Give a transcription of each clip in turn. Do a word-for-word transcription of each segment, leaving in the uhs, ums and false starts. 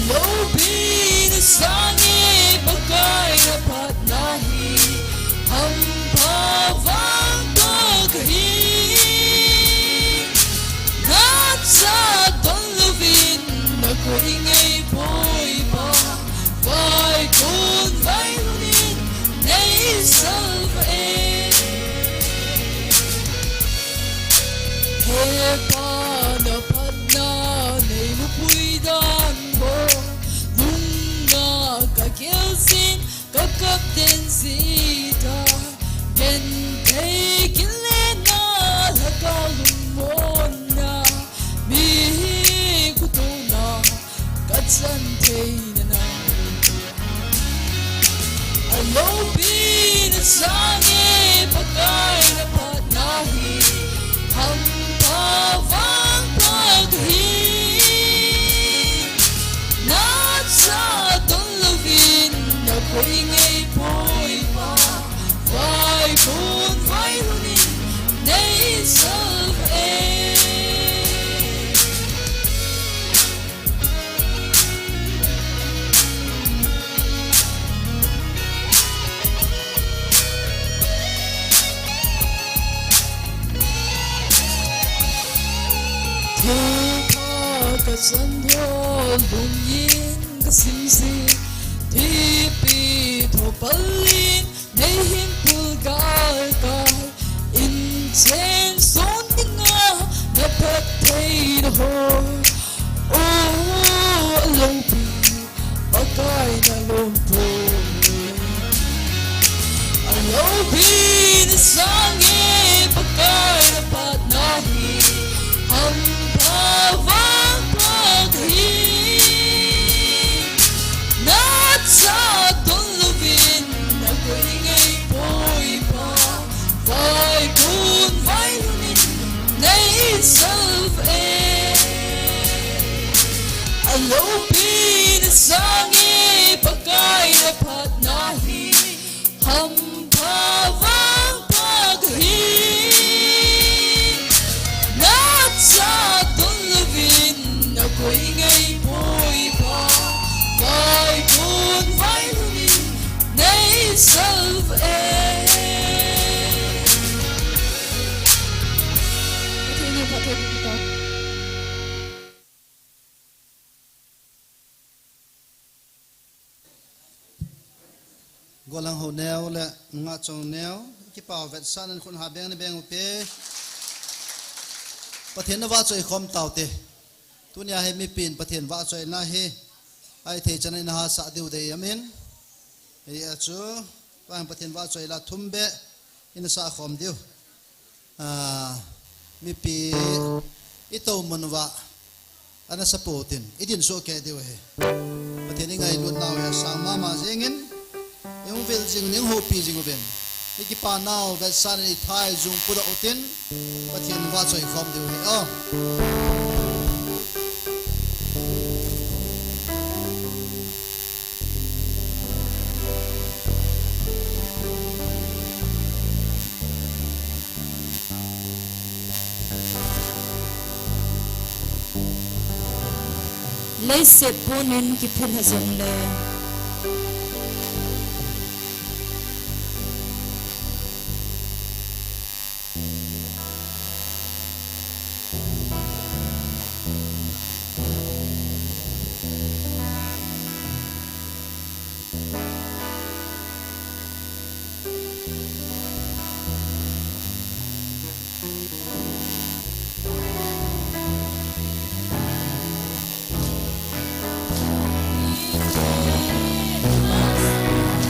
Loupina sangin Pakai na phatna hi hampha vangpha kahi. Nacha donlouvin nakoi ngai poi Pa, vaikon vailhun in neisalvah e. He Pa, na phatna neilupui dan ho, lungna kagel jin, kakap den jita, genthei kilena, lhagao lungmonna, mihem kitohna, kachan theina na. Aloupina sangin Pakai na phatna hi hampha vangpha kahi. Nacha donlouvin nakoi ngai poi Pa, vaikon vailhun in neisalvah e. Thupha kachan ho lungin kasim jin, thihpi tho pal in meihin pul galkai, inchen son dinga na phattheina ho. O, aloupi, Pakai na lom poi. Aloupina sangin Pakai na phatna hi hampha vangpha kahi. Nacha donlouvin nakoi ngai poi Pa, vaikon vailhun in neisalvah e. Aloupina sangin Pakai na phatna hi hampha vangpha kahi. Nacha donlouvin nakoi ngai poi Pa, vaikon vailhun in neisalvah e. Pathen in phatthei boh tau. Gollhang ho neo le nungah chong neo, kipah vetsahnan khut ha beng ni beng u te. Pathen na vahchoi khom tau te. Tunia hi mipin Pathen vahchoina hi ahithei chan in hahsa diu dei amin. Hijeh a chu, vang Pathen vahchoi la thum beh ina sah khom diu. Ah, mipi i tou mun uva ana support in, i din soh kei diu ahi. Pathen i ngailut nau hi asang mama jingin, i hung vil jing, i hung houpi jing uvin. I kipa nau vetsahnan i thaijung pudoh utin, Pathen vahchoi khom diu ahi. Oh. Leiset pon in kiphin ha jongle.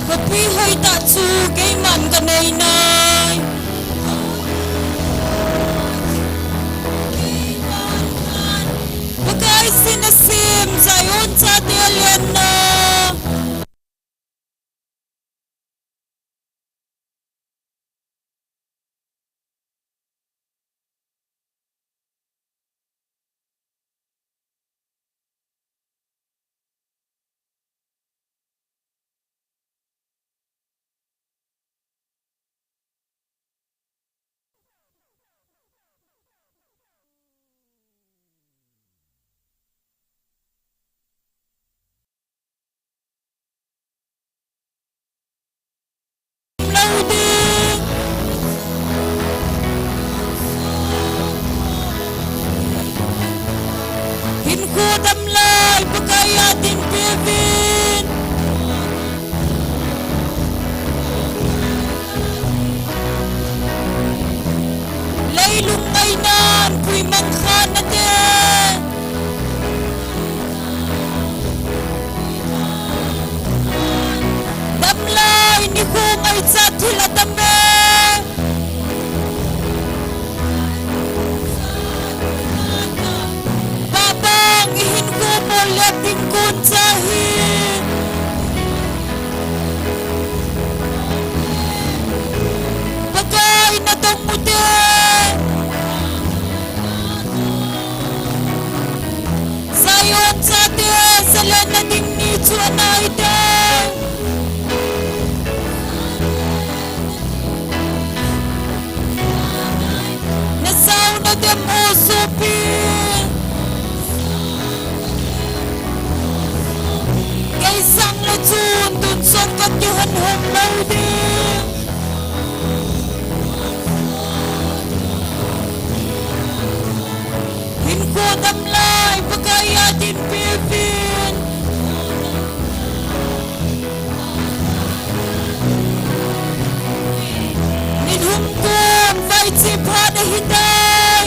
Ka pi hoitah chu keiman ka nei nai. Pakai sin a sim Zion chate a lianna. lungngaina, pui mangkha nate. Damlai nikho ngaichat thil atam e. Papa, ihinkho bol le ding kon cha hi. Pakai natong mute. Zion chate, zalenna ding ni chu anai tai. Nasao nadem o sopi. Kei sang le chun tun sot kati hon hom lou ding. Hinkho damlai Pakai a dinpi uvin. Nin hum kon vaiche phat ahitai.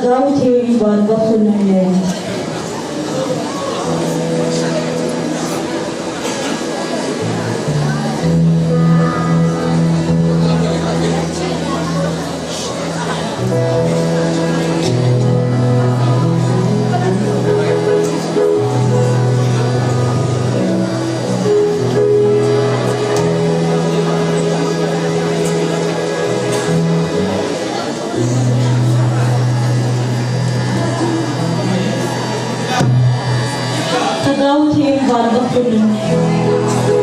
Thadou theng van va khun le. Thadou theng van va khun le.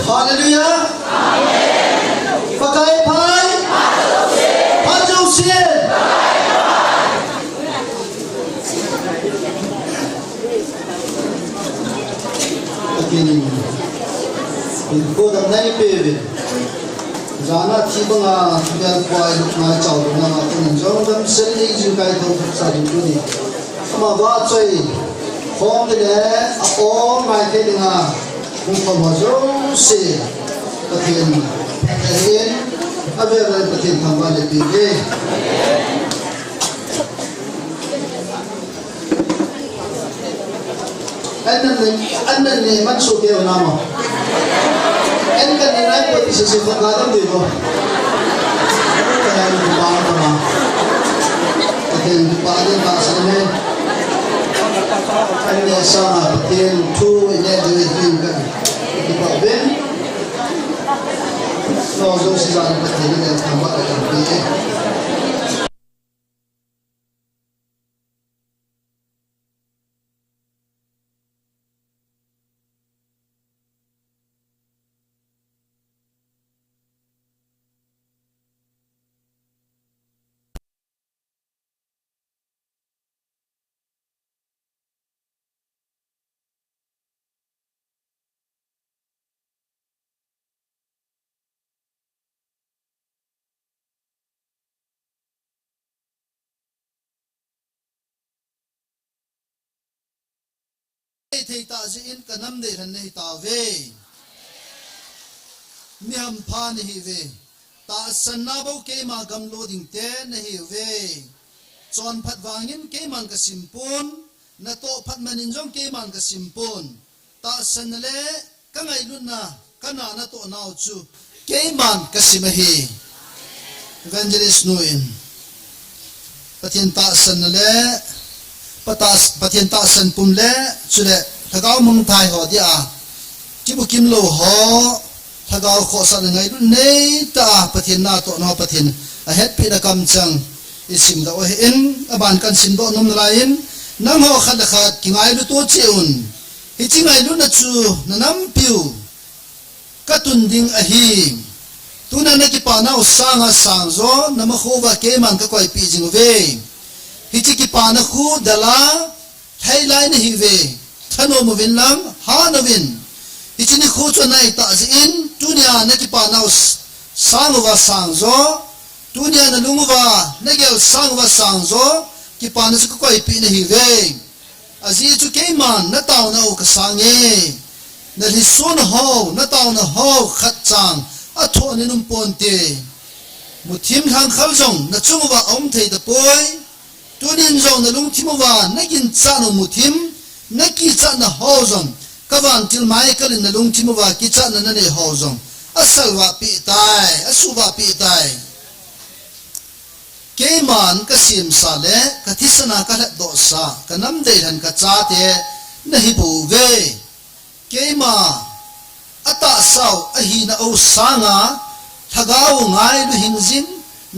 Hallelujah. Pakai phat. Phat jousen. Akin. Ko dam nai pe ve. Jana thi banga, thi banga koi luk ngai chau luk ngai, akin jong dam sen ni jing kai thou sa jing tu ni. Ama va choi khom te le, a o ngai te dinga, hung khom ho jouse, Pathen, Pathen, a vel a Pathen thangvah le pi ve. An nan ni, an nan ni man su keu na mo. An kan ni nai po ti se se ko ka dam de ko. Ka nai ni pa pa na. Pathen pa de ta sa ne. An ne sa na Pathen thu ne de de ka. Ki pa ben. No zo si za na Pathen ne ka ba ka pe. Thei ta jin ka nam dei lhan nahi ta ve. Mi hampha nahi ve. Tahsanna bou keima gamlo ding te nahi ve. Chonphat vangin keiman ka simpon, natoh phat manin jong keiman ka simpon. Tahsanna le ka ngailutna, ka na natoh nau chu keiman ka sim ahi. Evangelist nu in Pathen tahsanna le, pa tah-, Pathen tahsan pum le, chule Lhagao mangthai ho dia kibu kimlo ho, Lhagao khohsah le ngailut nei ta a Pathen natoh nau, Pathen a hetpina kamchang i simdoh u ahin, aban kan simdoh nom nalai in, nangho khat le khat kingailut u cheh un. Hiche ngailutna chu na nampiu ka tun ding ahi. Tuna na kipa nau sanga sang jo, na makho uva keiman ka koipi jing uve. Hiche kipana khu dala, lhailai nahi ve. Thanom uvin lang, han uvin. Hiche nikho chu nai ta jin, tunia na kipa nau s-, sang uva sang jo, tunia na lung uva, na gel sang uva sang jo, kipana chu ka koipi nahi ve. Ajeh chu keiman na taona u ka sang e. Na lhisun ho, na taona ho khat chang a thoh nin um ponte. Muthim lhangkhal jong na chung uva a um thei tapoi. Tunin jong na lungthim uva na ginchat u muthim, na kichatna ho jong, ka vantil Michael in na lungthim uva kichatna na nei ho jong a salvah peh tai, a suvah peh tai. Keiman ka semsa le ka thisan a ka lhatdohsa, ka nam dei lhan ka chate nahi bou ve. Keima a tahsa u, a hina u sanga, Lhagao u ngailu hingjin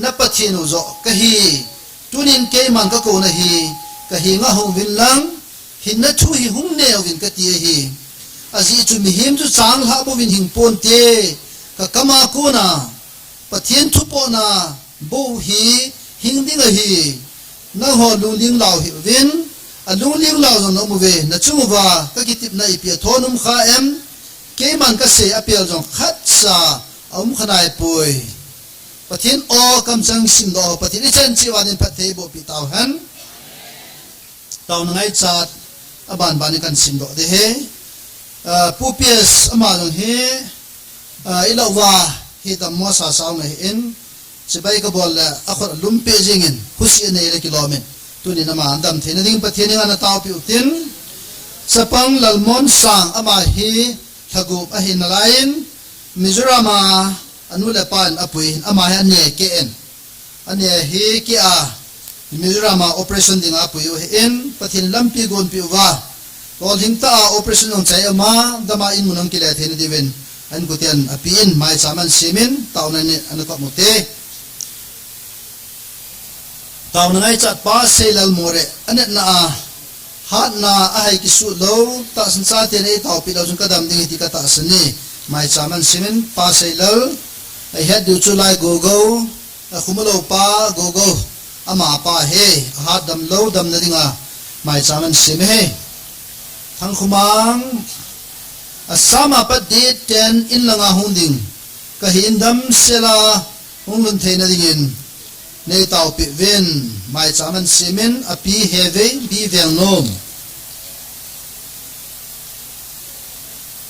na Pathen u joh ka hi. Tunin keiman ka kou nahi, ka henga hung uvin lang, hinna thu hi hung ne uvin ka ti ahi. Ajeh chu mihem chu changlhah bouvin hing ponte, ka kam a kona Pathen thupohna bou hi hing ding ahi. Nangho lungling lau hih uvin, a lungling lau jong na um uve, na chung uva ka kitepna ipi a thon um kha em, keiman ka sei a pel jong khatcha a um kha nai poi. Pathen o kamchang simdoh, Pathen i chan cheh uva din phatthei boh peh tauhen. Taona ngaichat, aban ban in kan simdoh ding ahi. Ah, Pu P S ama jong hi, ah, i lau uva hi tam mo sa sa ngai in, chibai ka bol le, a khut a lum peh jing in, husi a nei le kilom in. Tunin ama dam theina ding Pathen in ana taopeh u tin. Chapang Lalmonsang ama hi Lhagup ahi nalai in, Mizoram a, anu le apa in apui in, ama hi ane keh in. Ane hi keh a, Mizoram a operation dinga apui u ahin, Pathen in lampi gonpeh uva. Lolhing tah a operation jong chai ama, dam a in mun a kile theina diuvin, a inkoten api in, maicham ana sem in, taona ni ana kap u te. Taona ngaichat pa Seilal More, anetna a, hatna a hai kisuh lou, tahsan chate nei taopeh lou jong ka dam ding ahi ti ka tahsan e. Maicham ahin semin, Pa Seilal, ahet diu chu Lai Gogo, akhum lou pa Gogo, ama pa ahi, ahat damlou damna dinga maicham ahin sem ahi. Thangkhomang, Assam a pat date ten in langa hung ding kahin, damsela hung lhun theina dingin neitaopi uvin, maicham ahin semin, api Hevei, B. Vengnom.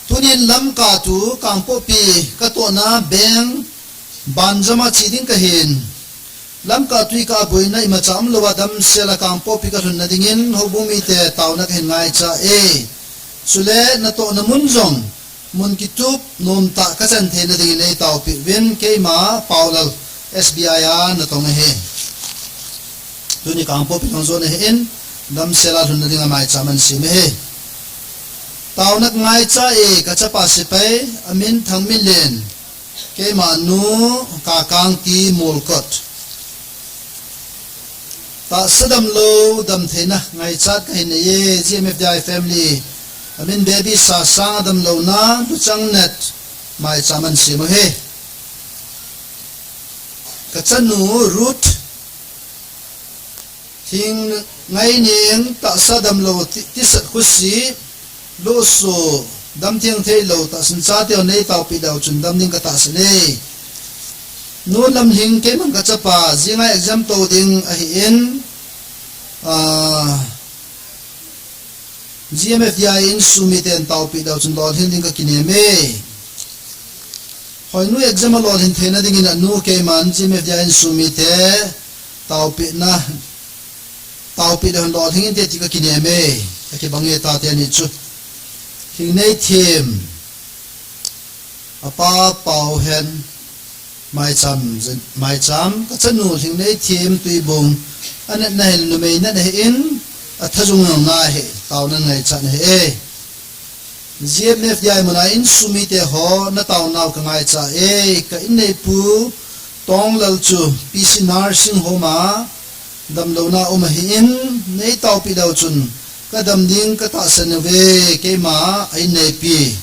Tunin Lamka to Kangpokpi katohna beng banjom a che ding kahin, Lamka to kah a boina imacha umlouva damsela Kangpokpi kalhunna dingin houbung mite taona kahin ngaicha e. Chule natohna mun jong mun kitup nomtah kachan theina dingin neitaopi uvin, keima Paulal, S B I a natong ahi. Tuni Kangpokpi lang jon ahin, damsela lhunna dinga maicham ahin sem ahi. Taona kangaicha e, kachapa sepai, amin Thangminlen, keima nu Kakangti Molkot. Tahsa damlou damtheina ngaichat kahin nei e, G M F D I family, amin Baby Sasang, adamlouna Luchang Nat, maicham ahin sem ahi. Kachanu Ruth Lhingneineng, tahsa damlou ti-, tisat khusi, lusu, damtheng theilou, tahsan chate neitaopi leu chun dam ding katahsan e. Nu Lamlhing, keiman kachapa, jinga exam to ding ahin, ah, G M F D I insung miten taopi leu chun lolhin ding kakinem e. Hoinu exam a lolhin theina dingin anu keiman G M F D I insung mite taopina, taopi leu hen lolhing inte ti kakinem e. Akibang e tate ani chu. Lhingneithem, apa Pauhen, maicham, maicham, kachanu Lhingneithem Tuibung, anatna hin numei natna ahin, athajung nalna ahi, taona ngaichat ahi e. G M F D I muna insung mite ho, nataonau kangaicha e, ka inneipu Tonglal chu P C Nursing Home a damlouna um ahin, neitaopi leu chun kadam ding katahsan uve, keima a inneipi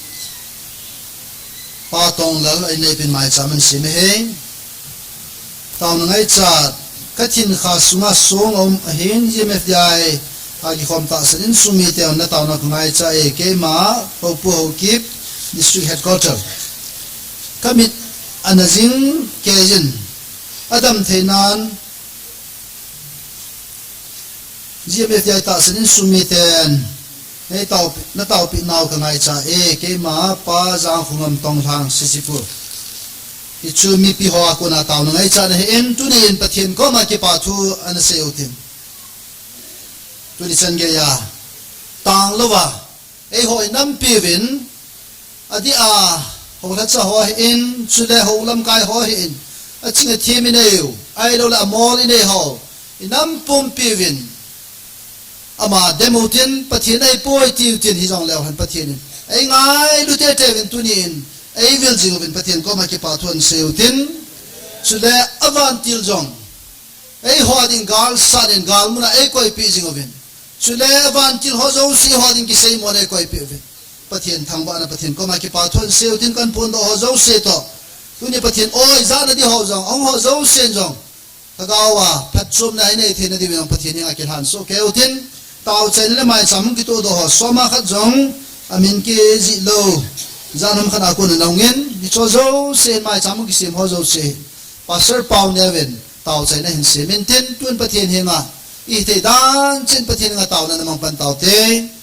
Pa Tonglal, a inneipin maicham ahin sem ahi. Taona ngaichat, kathinkha sunga song aum ahin, G M F D I a kikhom tahsan insung mite ho, nataona kangaicha e, keima Hopu Haokip, District Headquarter. Kamit ana jing keiyin, adam theinan, G M F D I tahsan insung miten neitaopi, nataopi nau kangaicha e, keima Pa Jangkhongam Tonglhang Sisipu. Hichu mipi hoa kona taona ngaichat ahin, tunin Pathen koma kipa thu ana seiyu tin. Tuni chan geiya tanglouva, eiho inampiuvin, adeh a, houlhacha ho ahin, chule hou lamkai ho ahin, aching athem ineiyu, ahiloule amol inei ho, inam pumpiuvin, ama dem utin, Pathen ahipoi tiutin, hijongleu hen Pathen in eingailu teiteuvin, tunin eivil jing uvin, Pathen koma kipa thu ana seiyu tin, chule avantil jong eiho ding galsat in galmuna eikoipeh jing uvin, chule avantil ho jouse eiho ding kiseimona eikoipeh uvin, Pathen thangvahna, Pathen koma kipa thu ana seiyu tin, kahin phondoh ho jouse toh, tuni Pathen oi jana ding ho jong ahung ho jousen jong, lhagaova phatchomna inei theina diuvin jong Pathen henga kilhansoh keiyu tin, taochaina le maicham hung kitohdoh ho soma khat jong amin kijih lou, jan ham khat a kona naungin, hiche ho jousen, maicham hung kisem ho jousen, Pastor Paoneo in taochaina hin semin tin, tun Pathen henga ihithei dan chan Pathen henga taona namang pan taute.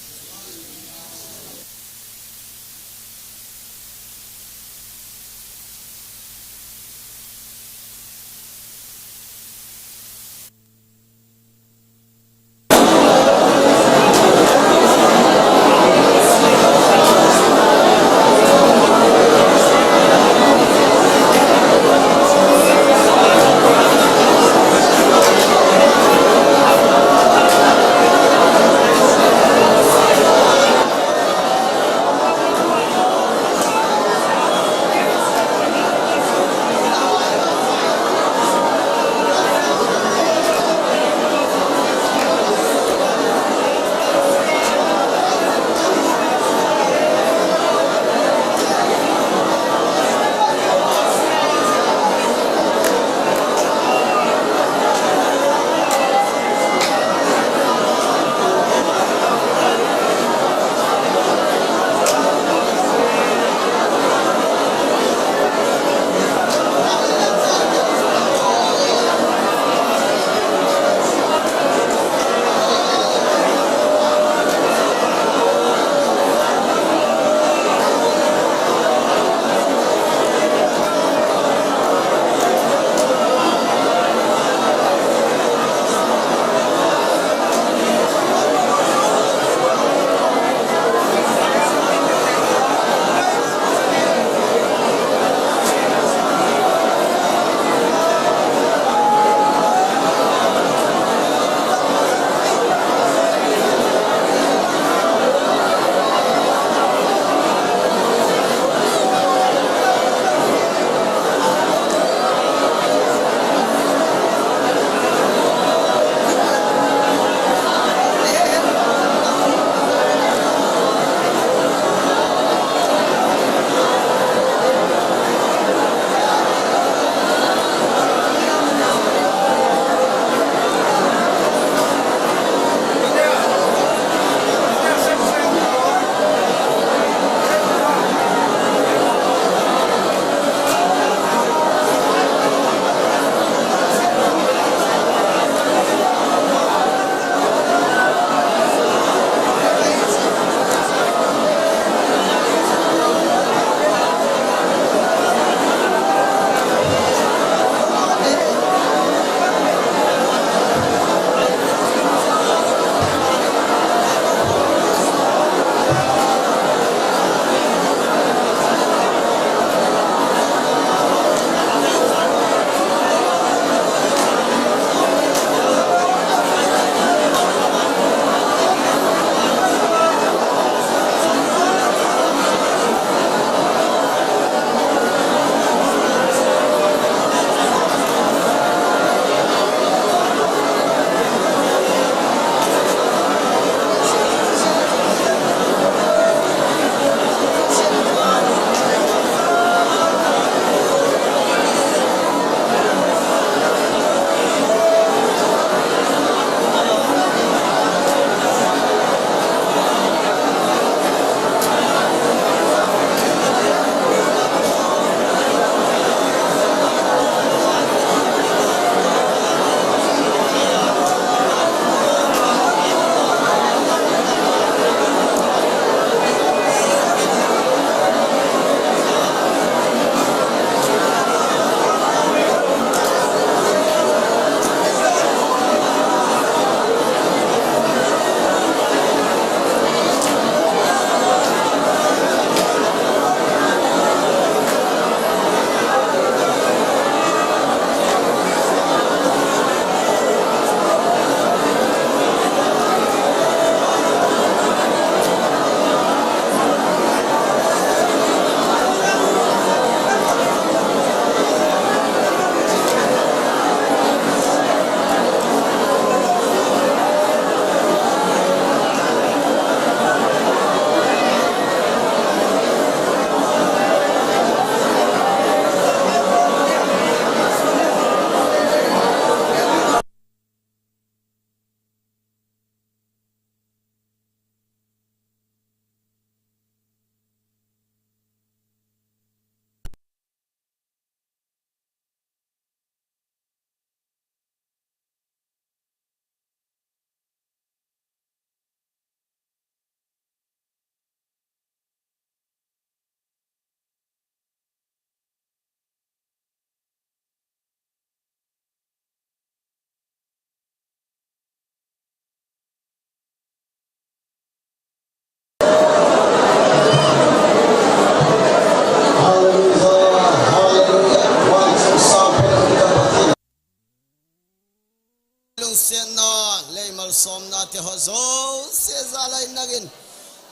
Somna te ho jouse jal a hin nangin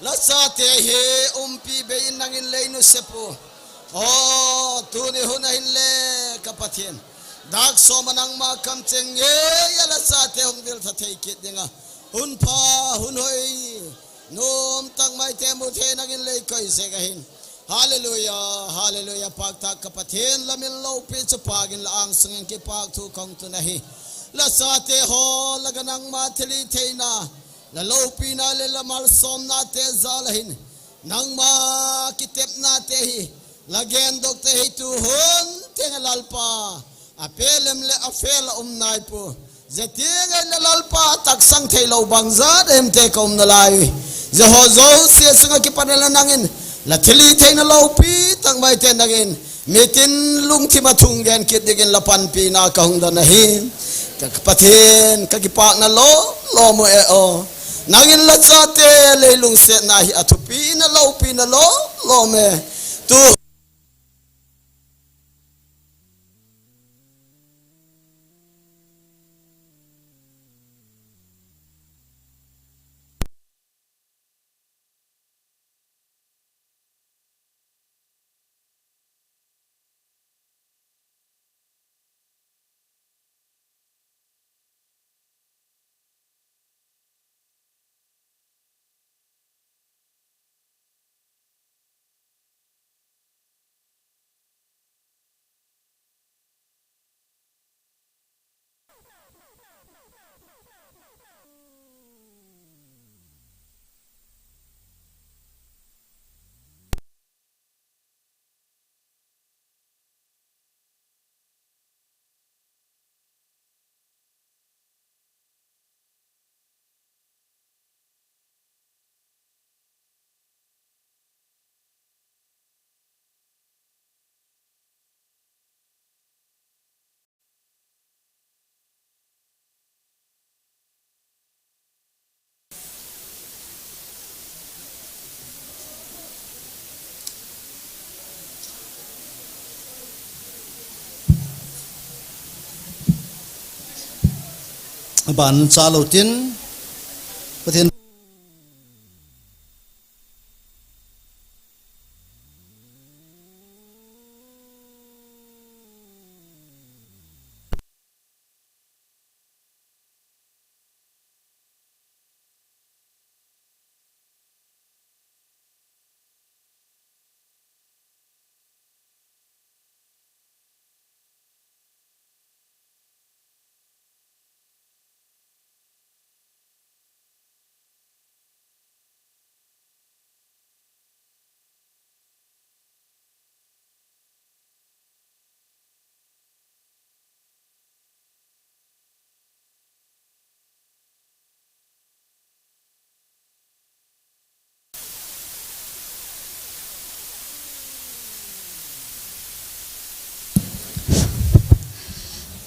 lachate hi umpi bei in nangin lei nusep u. O, tuni hun a hin le ka Pathen, dak som a nangma kamcheng ngei a lachate hung vil tha thei kit dinga, hun pha, hun hoi, nom tak mai te mu thei nangin lei koi jeng ahin. Hallelujah, hallelujah. Pak tah ka Pathen, la min loupi chu pak in la angsung in kipak thu kong tun ahi. Lachate ho, la ka nangma thilhih theina, la loupina le la malsomna te jal a hin, nangma kitepna te hi, la gen dok te hi tu hun teng a Lalpa, a pelem le a fel a um nai pu. Jeh teng in la Lalpa taksang thei lou bang jat em te ka um nalai. Jeh ho jouse sunga kipat a la nangin, la thilhih theina loupi tak mai te nangin, mitin lungthim a thu hung gen kit dingin la panpina ka hung don ahi. Ka Pathen, ka kipakna lom lom u e o. Nangin lachate lei lungsetna hi a thupina loupina lom lom e. Tu Aban cha lou tin, Pathen.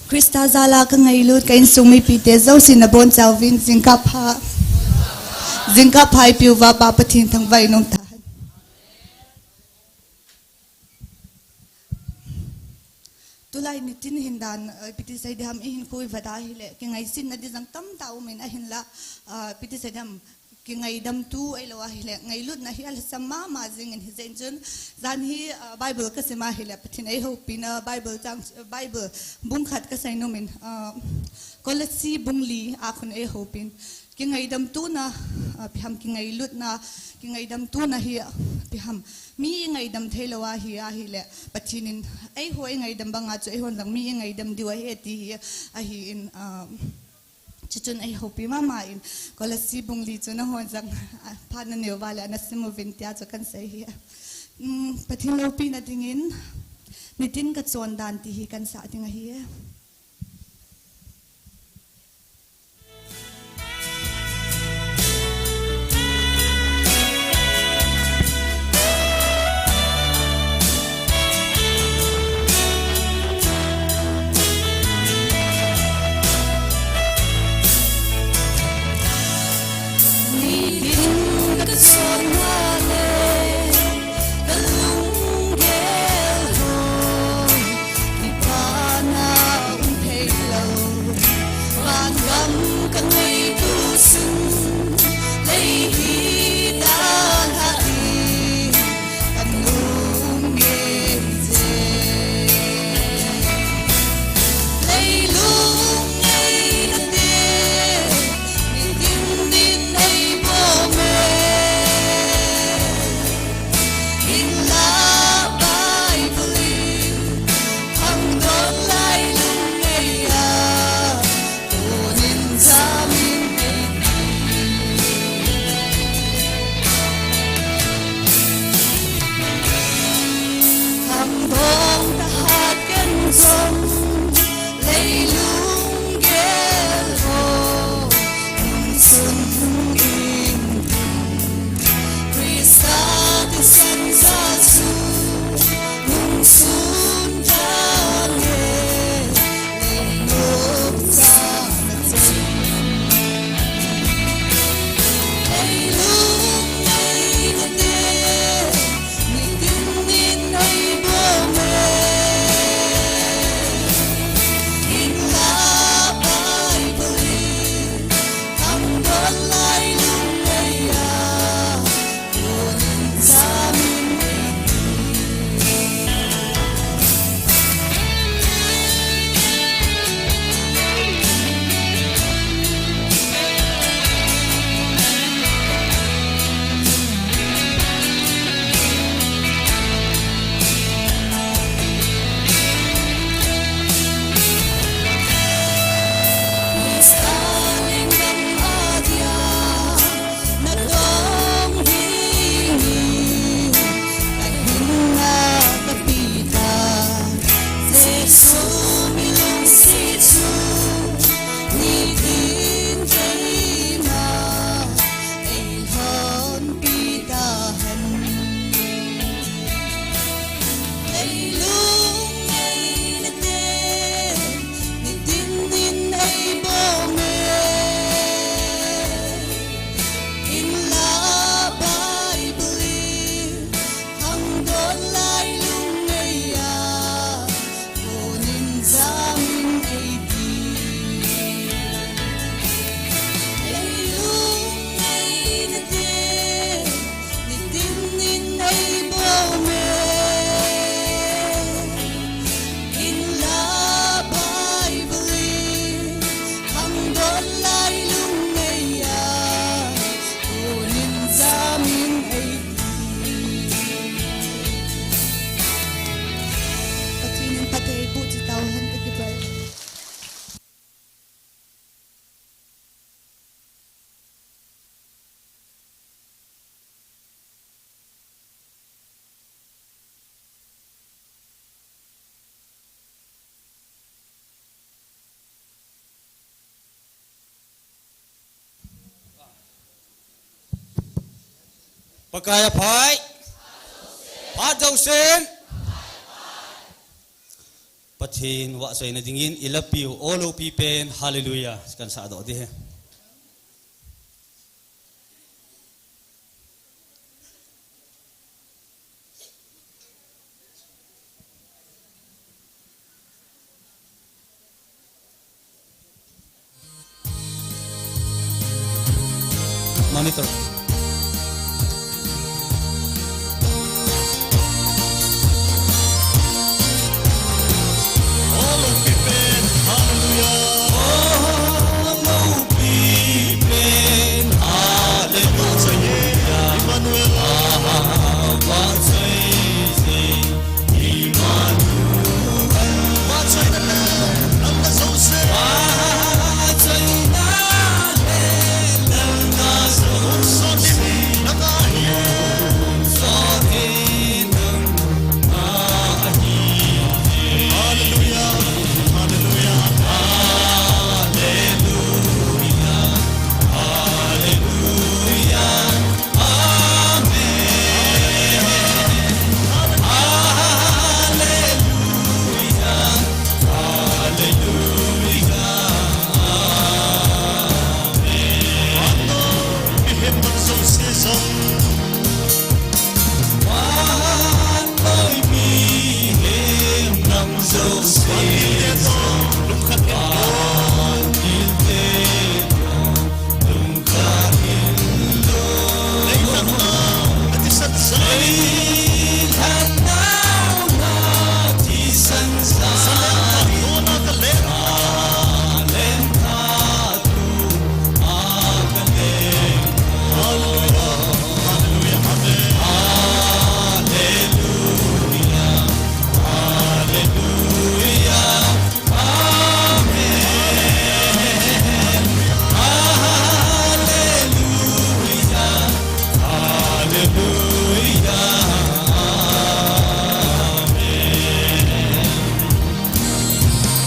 Christa jal a ka ngailut ka insung mipite jouse nabon chauvin jingkah pha, jingkah pha eipeh uva Pa Pathen thangvah in um tahen. Tulai nitin hin dan, eh, ipi ti sei diham, i hinkho i vet a hile, kingaisitna ding jong tamtah um in ahinla, ah, ipi ti sei diham, kingaidamtu ahilou a hile, ngailutna hi alhasam mama jing in hijeh chun, jan hi, ah, Bible ka sim a hile, Pathen eihoupina, Bible chang, Bible bung khat ka seinom in, ah, Kolose bung li a khun eihoupin. Kingaidamtuna, ah, ipi ham kingailutna, kingaidamtuna hi, ah, ipi ham. Mi i ngaidam theilou ahi, ahile, Pathen in, eiho i ngaidam banga chu, eihon jong mi i ngaidam diu ahi, ati hi, ahin, ah, chuchun eihoupi mama in, Kolose bung li chu nahon jong, ah, phat nanei uva le, ana sim uvin tia chu kan sei hi. Um, Pathen loupina dingin, nitin ka chondan ti hi kan sah ding ahi. Pakai aphai. Phat jousen. Pathen vahchoina dingin ilapiu o lopi pen, hallelujah. Kan sahdoh ding ahi. Monitor. All of the men, hallelujah. All of the men, hallelujah. Emmanuel.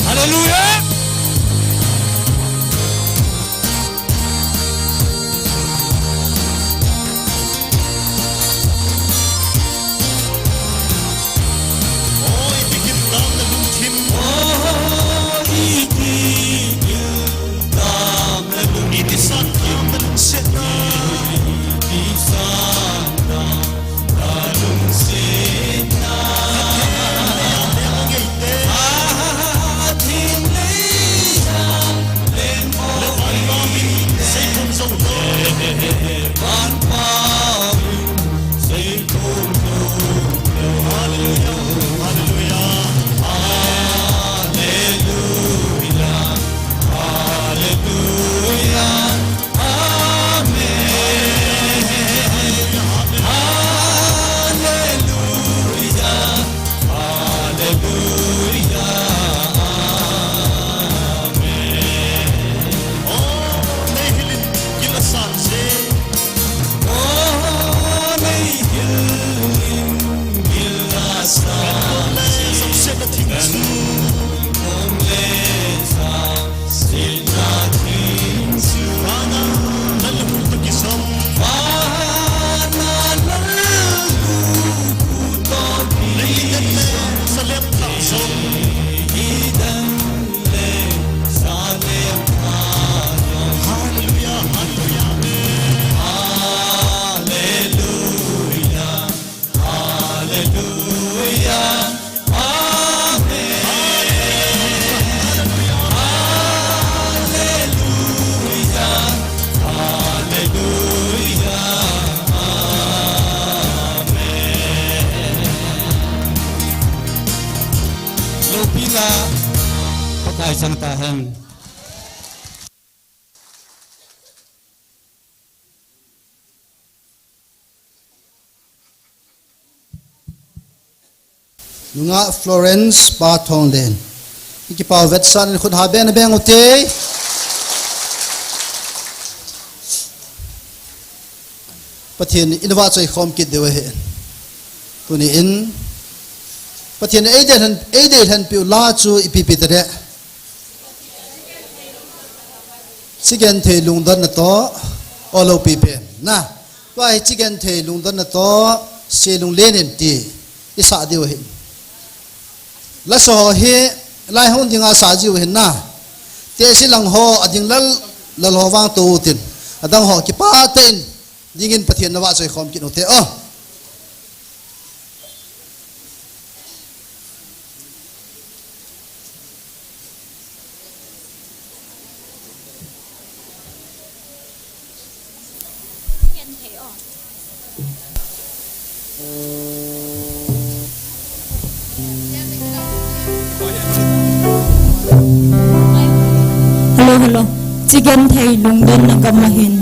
Hallelujah. Lopina Pakai chang tahen. Nungah Florence Pathonglen. Ikipau vetsahna in khut ha beng beng ute. Pathen in vahchoi khom kit diu ahi. Tuni in Pathen in eidei lhen, eidei lhenpiu la chu ipi ipi tade. Sigenthei lungdonna toh, o lopi pen. Na. Tua hi Chigenthei lungdonna toh, Selunglel in ti isah diu ahi. Lasa ho hi lai hung dinga sa jiu ahin na. Tehse lang ho ading lal, lal ho vang tou tin. Adang ho kipah tah in dingin Pathen navahchoi khom kit u hite o. Hello, hello. Chigenthei lungdonna gam ahin.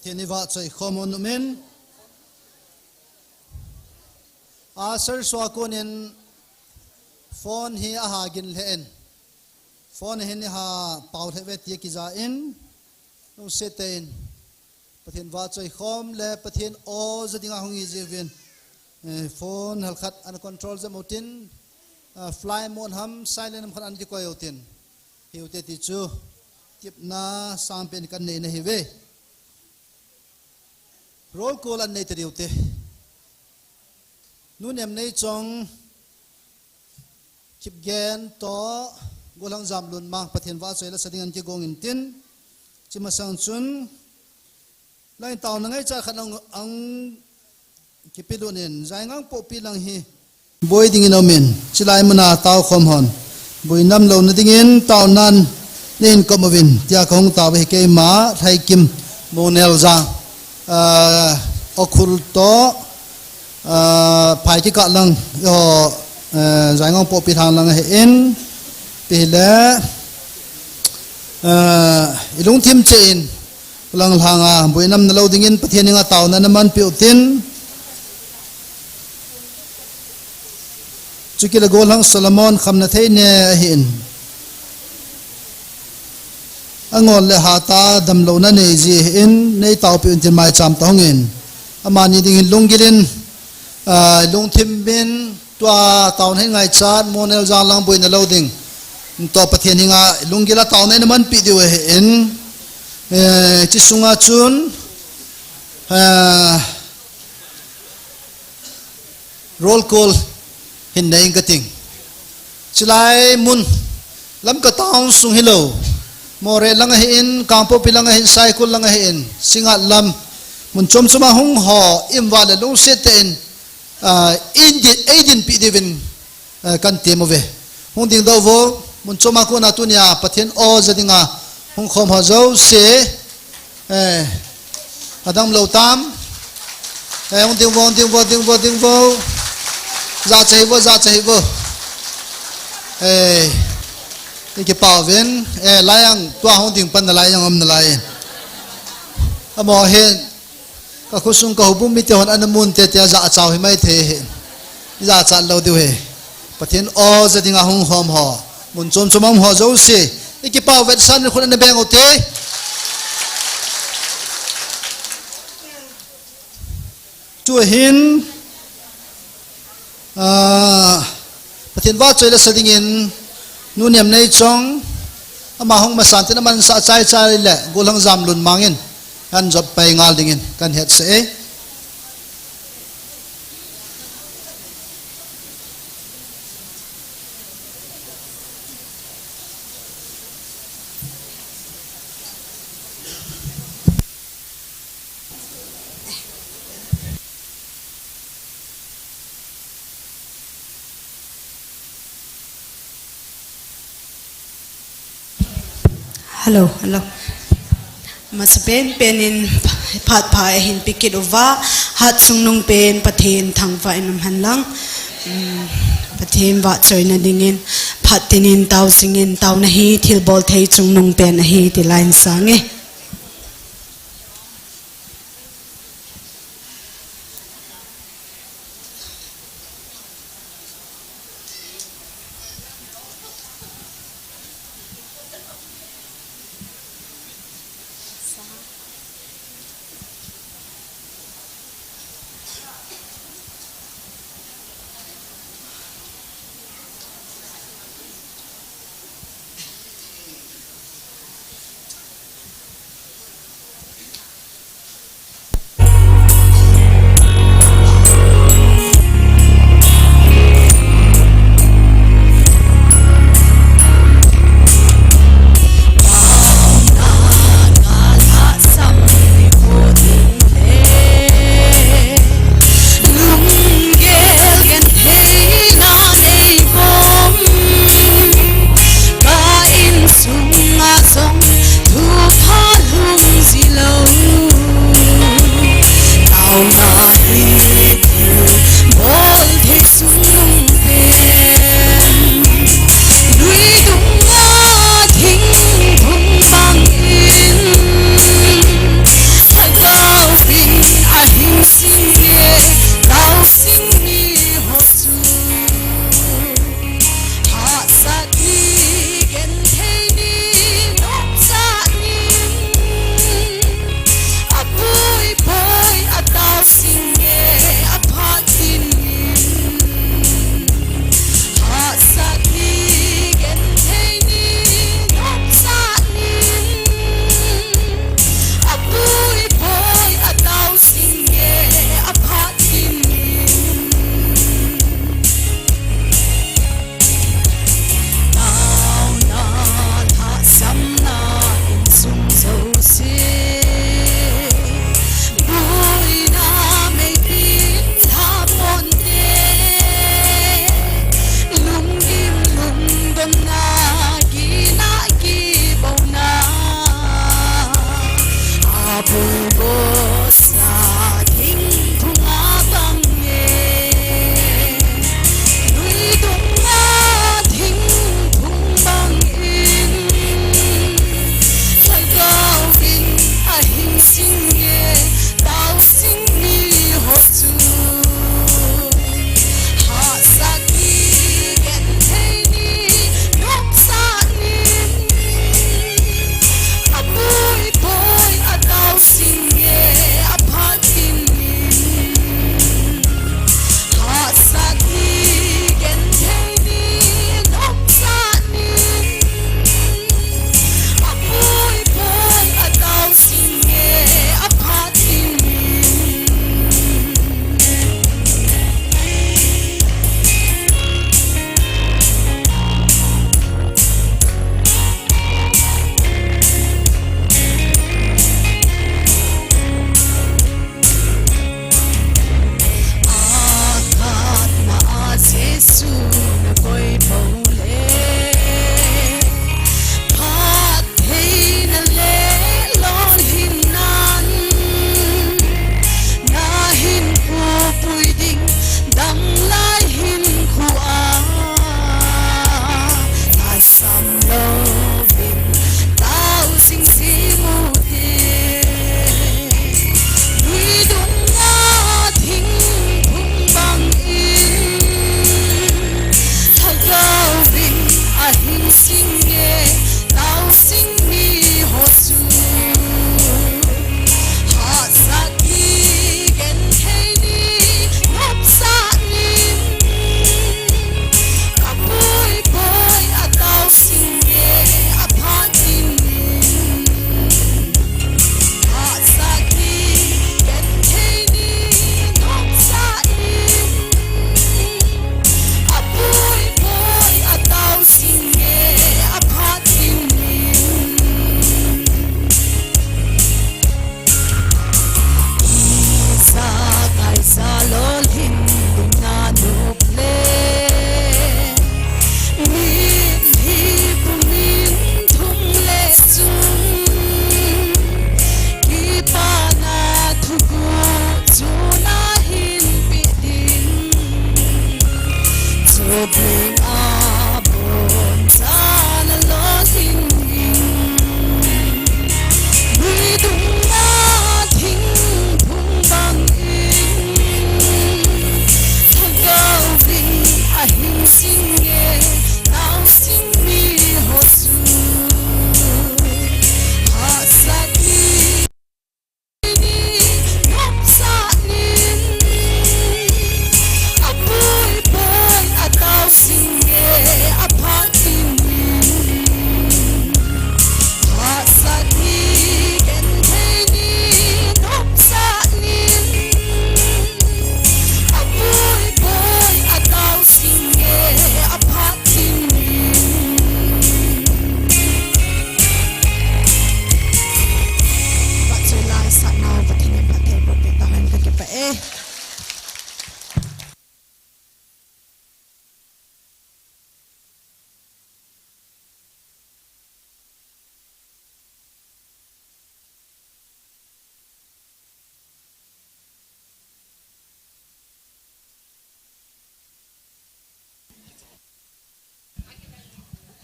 Pathen i vahchoi khom un umin. Asar sua konin phone hi aha gin lheh in. Phone hin iha pau lheh ve tia kija in. Lungset tah in. Pathen vahchoi khom le Pathen aw ja dinga hung hi jiuvin. Eh, phone halkhat ana control jep utin. Ah, flight mode ham, silent ham khat ana kikoi utin. Hiu te ti chu. Tipna sangpen kan nei na hi ve. Roll call an nei ta diu te. Nu Nemneichong, Kipgen toh, Golhang Jamlunmang, Pathen vahchoi le sa ding an kigong intin. Chi masang chun, lai taona ngaichat khat ang, ang kipelut in, Jaingang Pohpi lang hi. Boi dingin aumin, chilai muna tao khom hon. Boi nam louna dingin taonan nei hin kom uvin, tia kahung tao hi keima, Lhaikim, Monel jang, ah, Okhul toh, ah, Phaikikah lang, eiho, eh, Jaingang Pohpi lang lang ahin, pi hile, eh, i lungthim cheh in, Lang lhanga, boi nam na lou dingin Pathen henga taona na manpi utin. Chukit le Golhang Solomon Khamnathei ne ahin. Angol le hata damlouna nei ji ahin, nei taopi untin maicham tah hungin. Amani dingin lunggil in, ah, lungthim in, Tua taona hin ngaichat, Monel jang lang boina lou ding. Toh Pathen henga lunggil a taona in manpi diu ahin. Eh, chi sunga chun, eh, roll call hin nei inge kating. Chilai mun, Lamka town sung hilou. Moreh lang ahin, Kangpokpi lang ahin, Saikul lang ahin, Singngat lam. Mun chom choma hung ho, imval le lungset tah in, ah, eidin, eidinpi diuvin, ah, kan tem uve. Hung dingdoh uvo, mun choma kona tunia, Pathen aw ja dinga, hung khom ho jouse, eh, adang lou tam. Eh, hung ding uvo, hung ding uvo, ding uvo, ding uvo. Jachat hih uvo, jachat hih uvo. Eh, i kipah uvin, eh, lai ang, tua hung ding pan nalai ang um nalai. Amaho hin, Ka khosung ka houbung mite hon ana mun te tia jachat u hi maithei ahi. Jachat lou diu ahi. Pathen aw ja dinga hung khom ho. Mun chom choma um ho jouse. I kipah u vetsahnan khut ana beng u te. Tuhin, Ah, Pathen vahchoi le sa dingin, Nu Nemneichong, ama hung masan tin aman sa chai chai le, Golhang Jamlunmang in, an jot pai ngal dingin, kan hetsah e. Hello, hello. Masapen penin phat pha ahin pekit uva, hat chungnung pen Pathen thangvah in umhen lang. Hmm, Pathen vahchoina dingin, phat tinin tao jingin, taona hi thilbol thei chungnung pen ahi ti lai in sang e.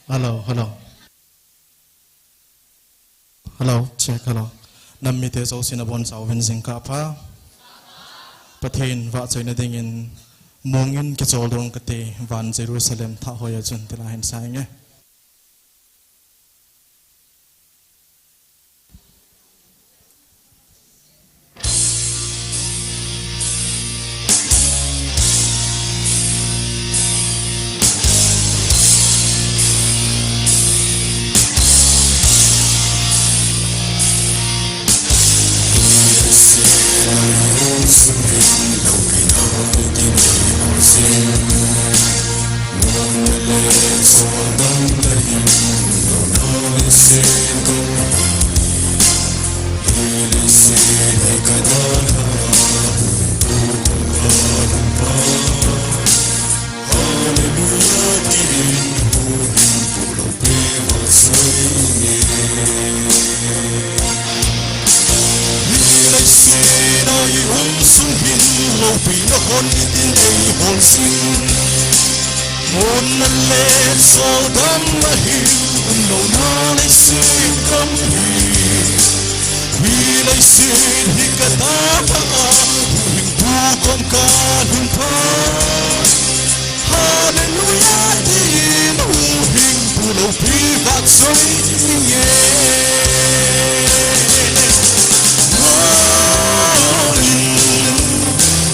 Hello, hello. Hello, check, hello. Nam mite jousen abonchauvin jingkah pha. Pathen vahchoina dingin mongin kichol dong kate, van Jerusalem thah hoi a chun ti la hin sa inge. Leiset a i um sung hin loupina hon nitin eihol jing. Monna le choldamna hi umlouna leiset gam hi. Mi leiset hi ka tapa a, huhhingpu kom ka lhun phat. Hallelujah, tin huhhingpu loupi vahchoi inge. Mongin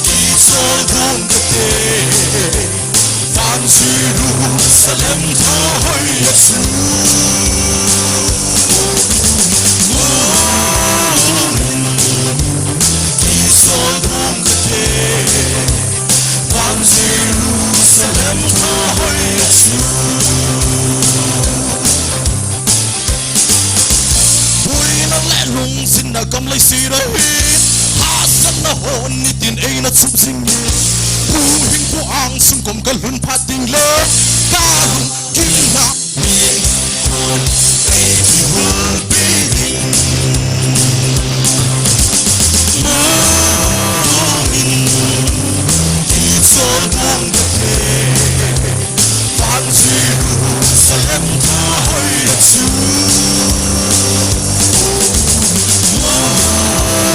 kichol dong kate, van Jerusalem thah hoi a chu. Mongin kichol dong kate, van Jerusalem thah hoi a chu. Buina le lungsetna gam leiset a hi, hahsatna hon nitin eina chup jing e. Huhhingpu angsung kom ka lhun phat ding le, ka lung gimna mi hon ei kihoupi ding. Mongin kichol dong kate, van Jerusalem thah hoi a chu.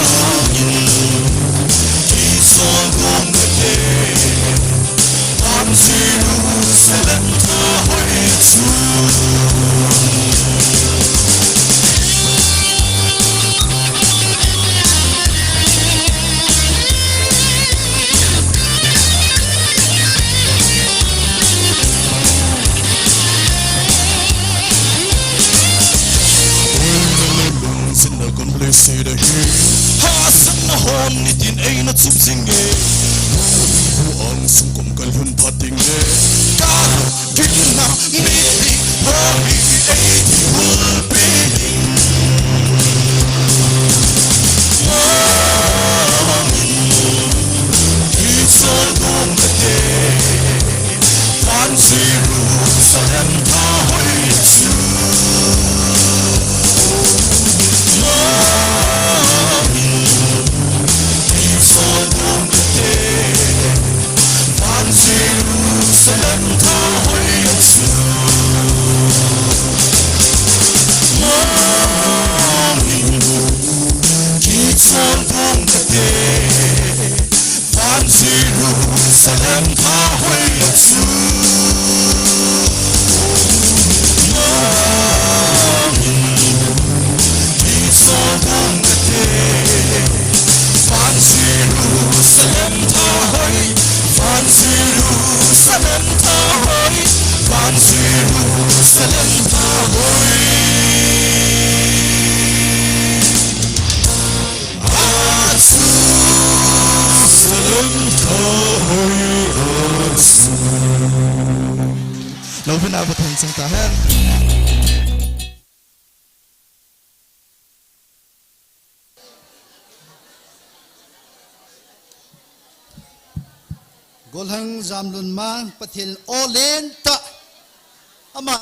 Mongin kichol dong kate, van Jerusalem thah hoi a chu. Lungsetna gam leiset a hi, hahsatna hon nitin eina chup jing e. Huhhingpu angsung kom ka lhun phat ding le, ka lung gimna mi hon ei kihoupi ding. Mongin kichol dong kate, van Jerusalem thah hoi a chu. Mongin kichol dong kate, van Jerusalem thah hoi a chu. Mongin kichol dong kate, van Jerusalem thah hoi a chu. Mongin kichol dong kate, van Jerusalem thah hoi, van Jerusalem thah hoi, van Jerusalem thah hoi. Jerusalem thah hoi a chu. Loupina Pathen chang tahen. Golhang Jamlun Mang, Pathen o lentah. Ama,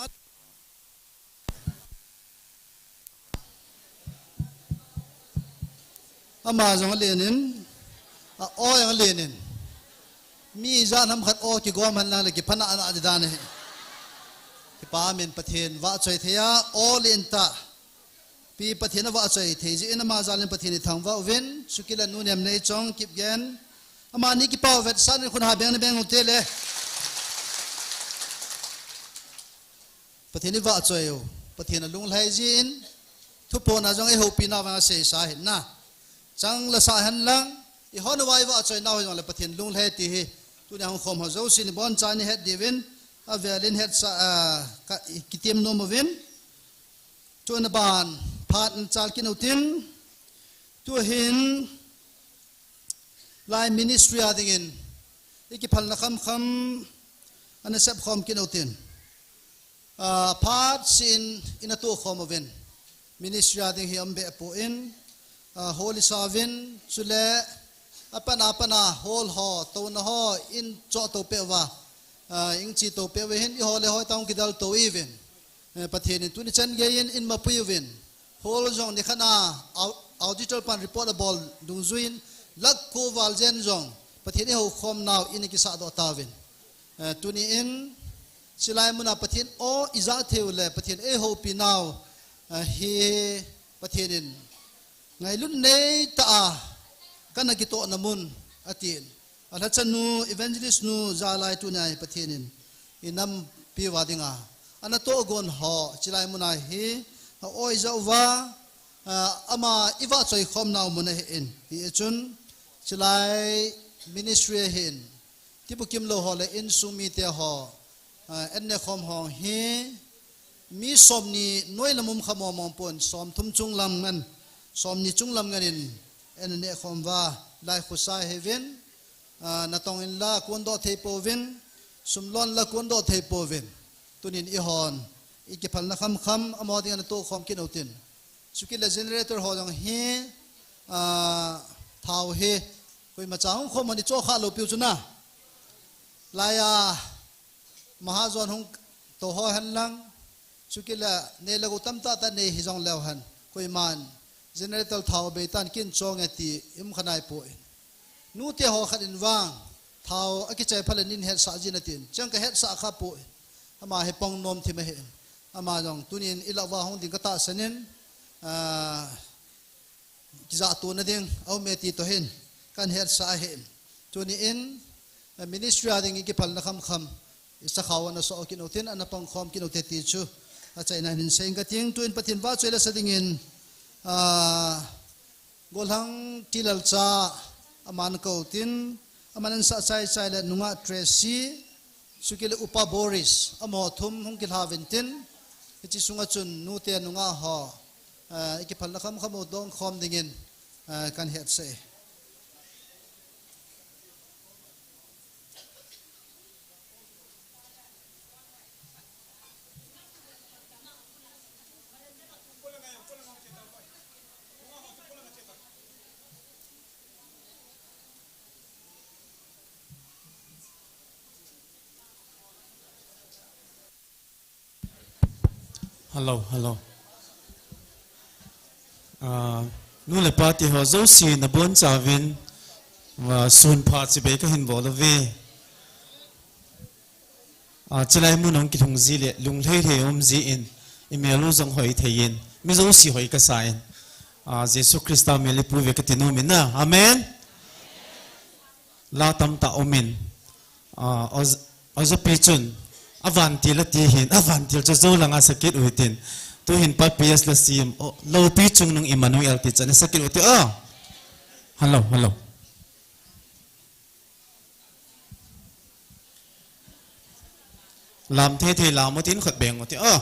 ama jong alen in, a o jong alen in. Mi ijat ham khat o kigom hen lang le kipha nana di dan ahi. Kipa min Pathen vahchoi thei a, all in ta. Pi Pathen a vahchoi thei jeh in ama jal in Pathen i thangvah uvin, Sukila Nu Nemneichong Kipgen. Amani kipau vetsahna in khut ha beng na beng u te le. Pathen i vahchoi u. Pathen a lunglhai jin. Thuphon a jong i houpi nau vang a seisa hin na. Chang la sa hen lang. I hon vai vahchoi nau hi jong le Pathen lunglhai ti hi. Tuni hung khom ho jouse ni bon cha ni het diuvin. A velin het sa, a, ka, i kitim nom uvin. Tuna ban phat in chal kit u tin. Tu hin lai ministry a dingin i kiphalna khamkham ana sep khom kit u tin. Ah, phat sin ina tu khom uvin. Ministry a ding hi um be pu in, ah, holi savin, chule, a pana, a pana, hol ho, tona ho, in cho to pe va, ah, ing chi to pe va hin, i hole hoi taung kidal to ivin. Eh, Pathen in tuni chan gei in, in mapui uvin. Hol jong ni khana, au-, auditor pan report a bol dungjuin, lakh ko val jen jong, Pathen i ho khom nau, in i kisa do ta uvin. Eh, tuni in, silai muna Pathen o i ja thei u le, Pathen ei houpi nau, eh, hi Pathen in ngailun nei ta a, kana kitoh na mun, atin. A lhacha nu, evangelist nu, ja lai tuni a hi Pathen in, i nampi va dinga. Ana togon ho, silai muna hi, a oi ja uva, ah, ama i vahchoi khom nau mun ahi in. Hi e chun, silai ministry ahi in. Tibukim lo ho le insung mite ho, ah, en ne khom ho hi, mi som ni noi lam um kha mo mong pon, som thum chung lam ngan, som ni chung lam ngan in, en ne khom va, lai khusa hevin, ah, na tong in la kuan do thei povin, sum lon la kuan do thei povin. Tunin i hon, i kiphalna khamkham, amo ding ana to khom kit u tin. Sukila generator ho jong hi, ah, thao hi, koima cha hung khom ani cho kha lo piu chu na. Laiya, mahajon hung to ho hen lang, sukila nei lagu tam ta ta nei hi jong leu hen. Koiman, generator thao bei tan kin chong e ti, im khanai po in. Nu te ho khat in vang, thao a kichai phale nin het sa jin atin. Chang ka het sa kha po in. Ama he pong nom thim ahi in. Ama jong tunin i la va hung ding ka ta sanin, ah, kija tu na ding, au me ti to hin, kan het sa ahi in. Tuni in, eh, ministry a ding i kiphalna khamkham, i sa khao ana so kit u tin, ana pang khom kit u te ti chu, a chaina hin seng ka ting, tuin Pathen vahchoi la sa dingin, ah, Golhang Tilal cha, aman ko tin, aman an sa chai chai le nunga Tracy, Sukila upa Boris, amo thum hung kilha vin tin, hichi sunga chun nu te nunga ho, eh, i kiphalna khamkham u dong khom dingin, eh, kan het se. Hello, hello. Ah, nu le pa te ho jouse na bon chauvin, ah, sun pha chibai ka hin bol uve. Ah, chilai mun hung kilhung ji le, lunglhai lhai um ji in, i mel u jong hoi thei in, mi jouse hoi ka sa in. Ah, Jesu Christa mel i pu ve ka ti nom in na. Amen. La tam ta um in. Ah, oz-, ozopi chun, a vantil a ti hin, a vantil chu jo langa sakit u hitin. Tu hin pa P S la sim, o, lopi chungnung Emmanuel ti chan sakit u ti, oh. Hello, hello. Lam thei thei lam u tin khut beng u ti, oh.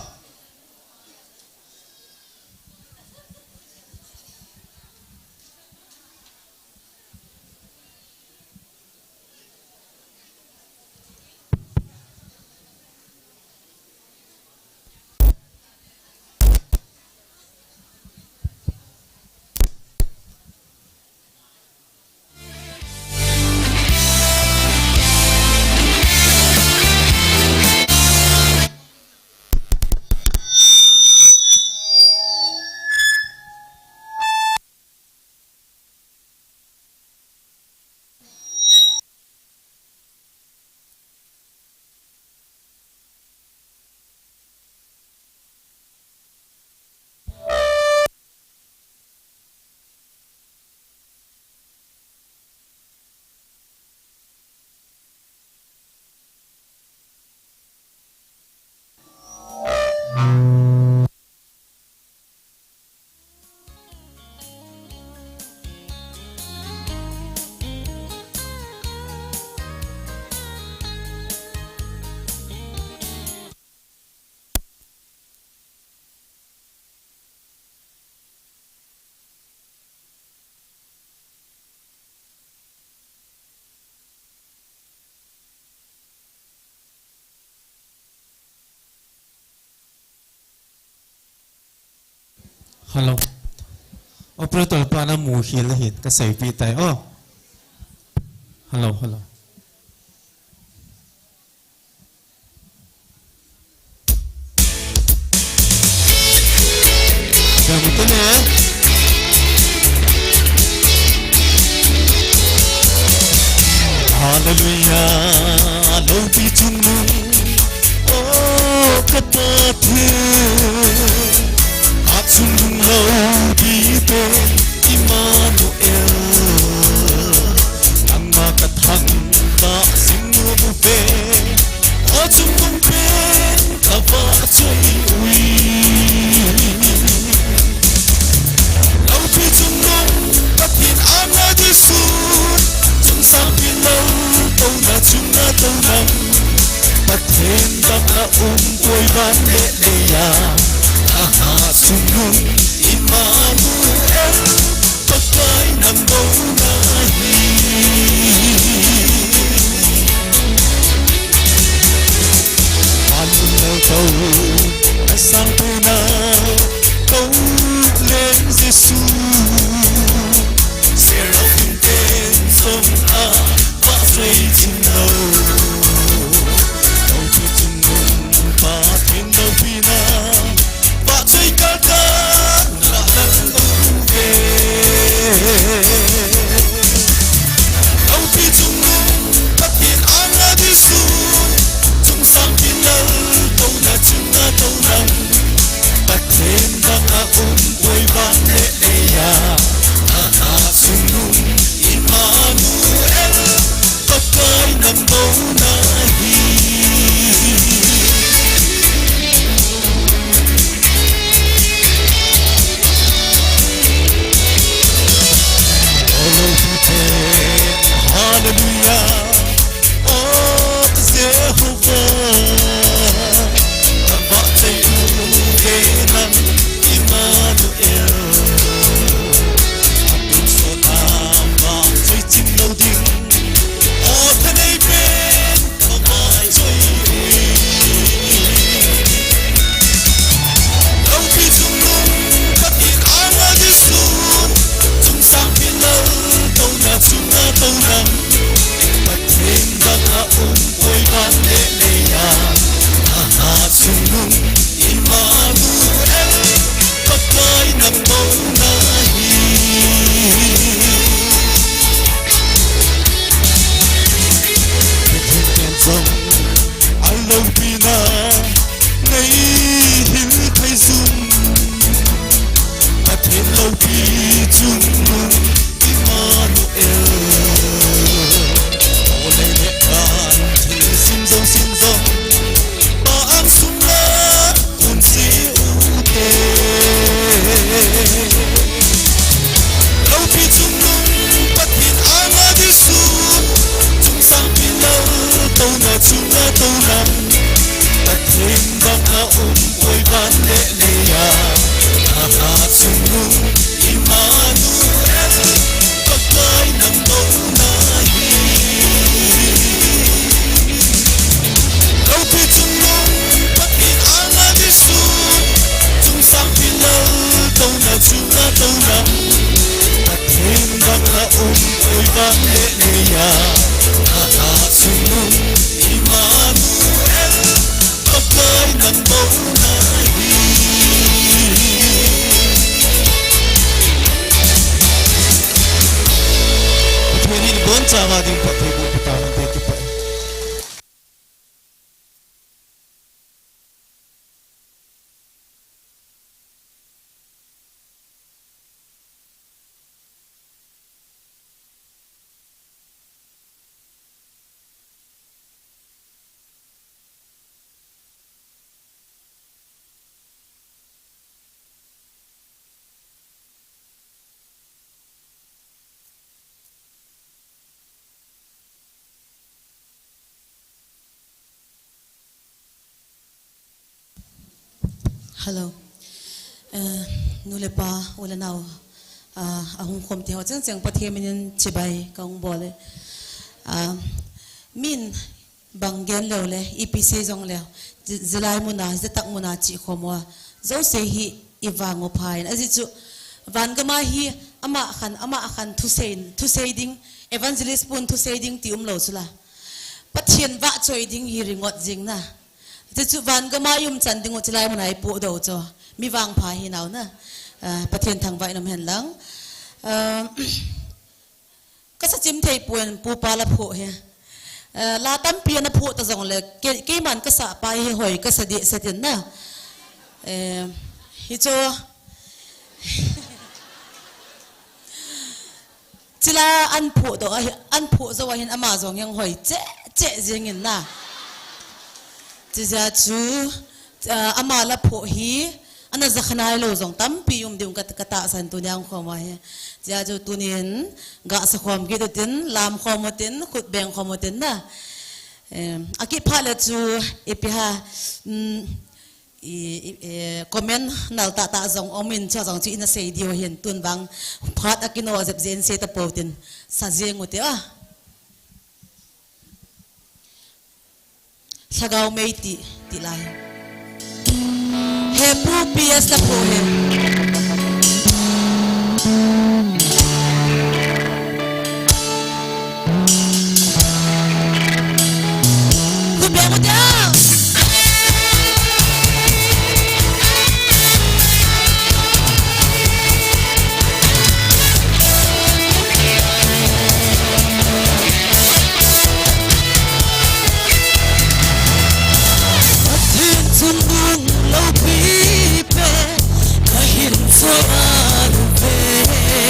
Hello. Operator pa na mu hi le hin ka sei pi tai. Oh. Hello, hello. Jam te ne. Hallelujah, loupi chungnung, oh, ka Pathen. Achungnung loupi te, Emmanuel. Nangma ka thangvah jing nom uve, achungnung pen ka vahchoi uve. Loupi chungnung Pathen anga Jesun, chungchang pi lou, touna chunga tounang. Pathen banga um koi van le leiya, achungnung Emmanuel, Pakai nang douna hi. Van lung lou tou, asang pena, kou leng Jesu. Seraphim ten song a, vahchoi jing lou. Loupi chungnung Pathen loupina, vahchoi kalkal na lang uve. Loupi chungnung Pathen anga Jesun, chungchang pi lou, touna chunga tounang. Pathen banga um koi van le leiya, achungnung Emmanuel, Pakai nang douna hi. Hallelujah, oh Jehovah, vahchoi uve nang Emmanuel. Atun sot a vahchoi jing lou ding, oh thanei pen ka vahchoi uve. Loupi chungnung Pathen anga Jesun, chungchang pi lou, touna chunga tounang. Pathen banga um koi van le leiya, achungnung Emmanuel, Pakai nang douna hi. Pathen pen jong aloupina nei hil thei jing. Pathen loupi chungnung Emmanuel. Olei le kan thil sim jong sim jong, Pa ang sunga kun si ute. Loupi chungnung Pathen anga Jesun, chungchang pi lou, touna chunga tounang. Pathen banga um koi van le leiya, achungnung Emmanuel, Pakai nang douna hi. Loupi chungnung Pathen anga Jesun, chungchang pi lou, touna chunga tounang. Pathen banga um koi van le leiya, achungnung Emmanuel, Pakai nang douna hi. Pathen in abonchauva ding phatthei boh phatah in te kipah. Hello. Eh, nu le pa, u le nao, ah, ahung khom te ho cheng cheng Pathen minin chibai kahung bol e. Ah, min bang gen leu le, ipi sei jong leu, ji-, jilai muna, jitak muna chi khom uva. Jouse hi, i vang u pha in. Ajeh chu, van gam a hi, ama khan, ama khan thusei, thusei ding, evangelist pun thusei ding ti um lou chu la. Pathen vahchoi ding hi ringot jing na. Ajeh chu, van gam a i um chan ding u chilai mun a i pohdoh u chu. Mi vangpha hi nau na. Ah, Pathen thangvah in um hen lang. Ah, Ka sa chim thei pon, pupa la phoh hi. Eh, la tampi ana phoh ta jong le, ke-, keiman ka sa pa hi hoi ka sa deh sa tin na. Eh, hi chu. Chila an phoh doh ahi, an phoh jou ahin ama jong heng hoi che, che jing in na. Chijeh chu, ah, ama la phoh hi, ana jakhanai lou jong tampi um ding ka, ka tahsan tuni a hung khom a hi. Chijeh chu tunin, gah sa khom kit utin, lam khom utin, khut beng khom utin na. Em, akiphat le chu, ipi ham, um, i, i, eh, comment nal tah tah jong um in chu jong chu ina sei diu hin tun vang phat akino jep jeng sei tapou tin sa jeng u te a. Lhagao mei ti, ti lai. He pu P S la phoh he. Khut beng u te. Pathen chungnung loupi pen kahin choi a uve.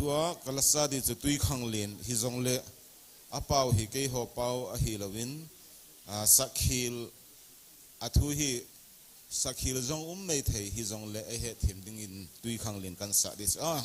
Tua ka la sa di chu Twikhanglen hijongle, a pau hi keiho pau ahi louvin, a, sakhel, a thu hi sakhel jong um mai thei hijongle, ei hetthem dingin Twikhanglen kan sa di chu. A.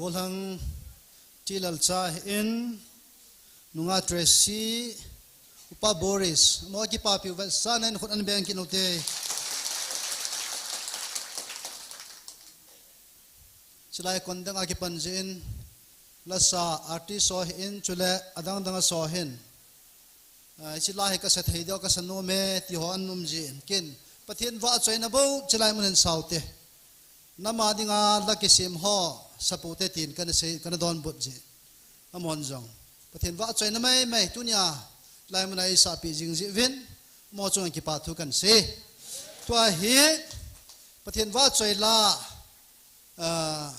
Golhang T. Lalcha in, Nungah Tracy, Upa Boris, amaho kipapiu vetsahnan khut ana beng kit u hite. Chulai kon dang a kipan jin, lasa artist ho hin, chule adang dang a ho hin. Ah, hiche la hi kasa thei diu, kasa nom e, ti ho ana um jin. Ken, Pathen vahchoina bou, chulai mun hin sao te. Nam a dinga la kisem ho, support te tin kana sei, kana donbut jin. Amahon jong Pathen vahchoina maimai, tunia, lai mun a eisahpi jing jeh uvin, amaho chunga kipa thu kana sei. Tua hi, Pathen vahchoi la, ah,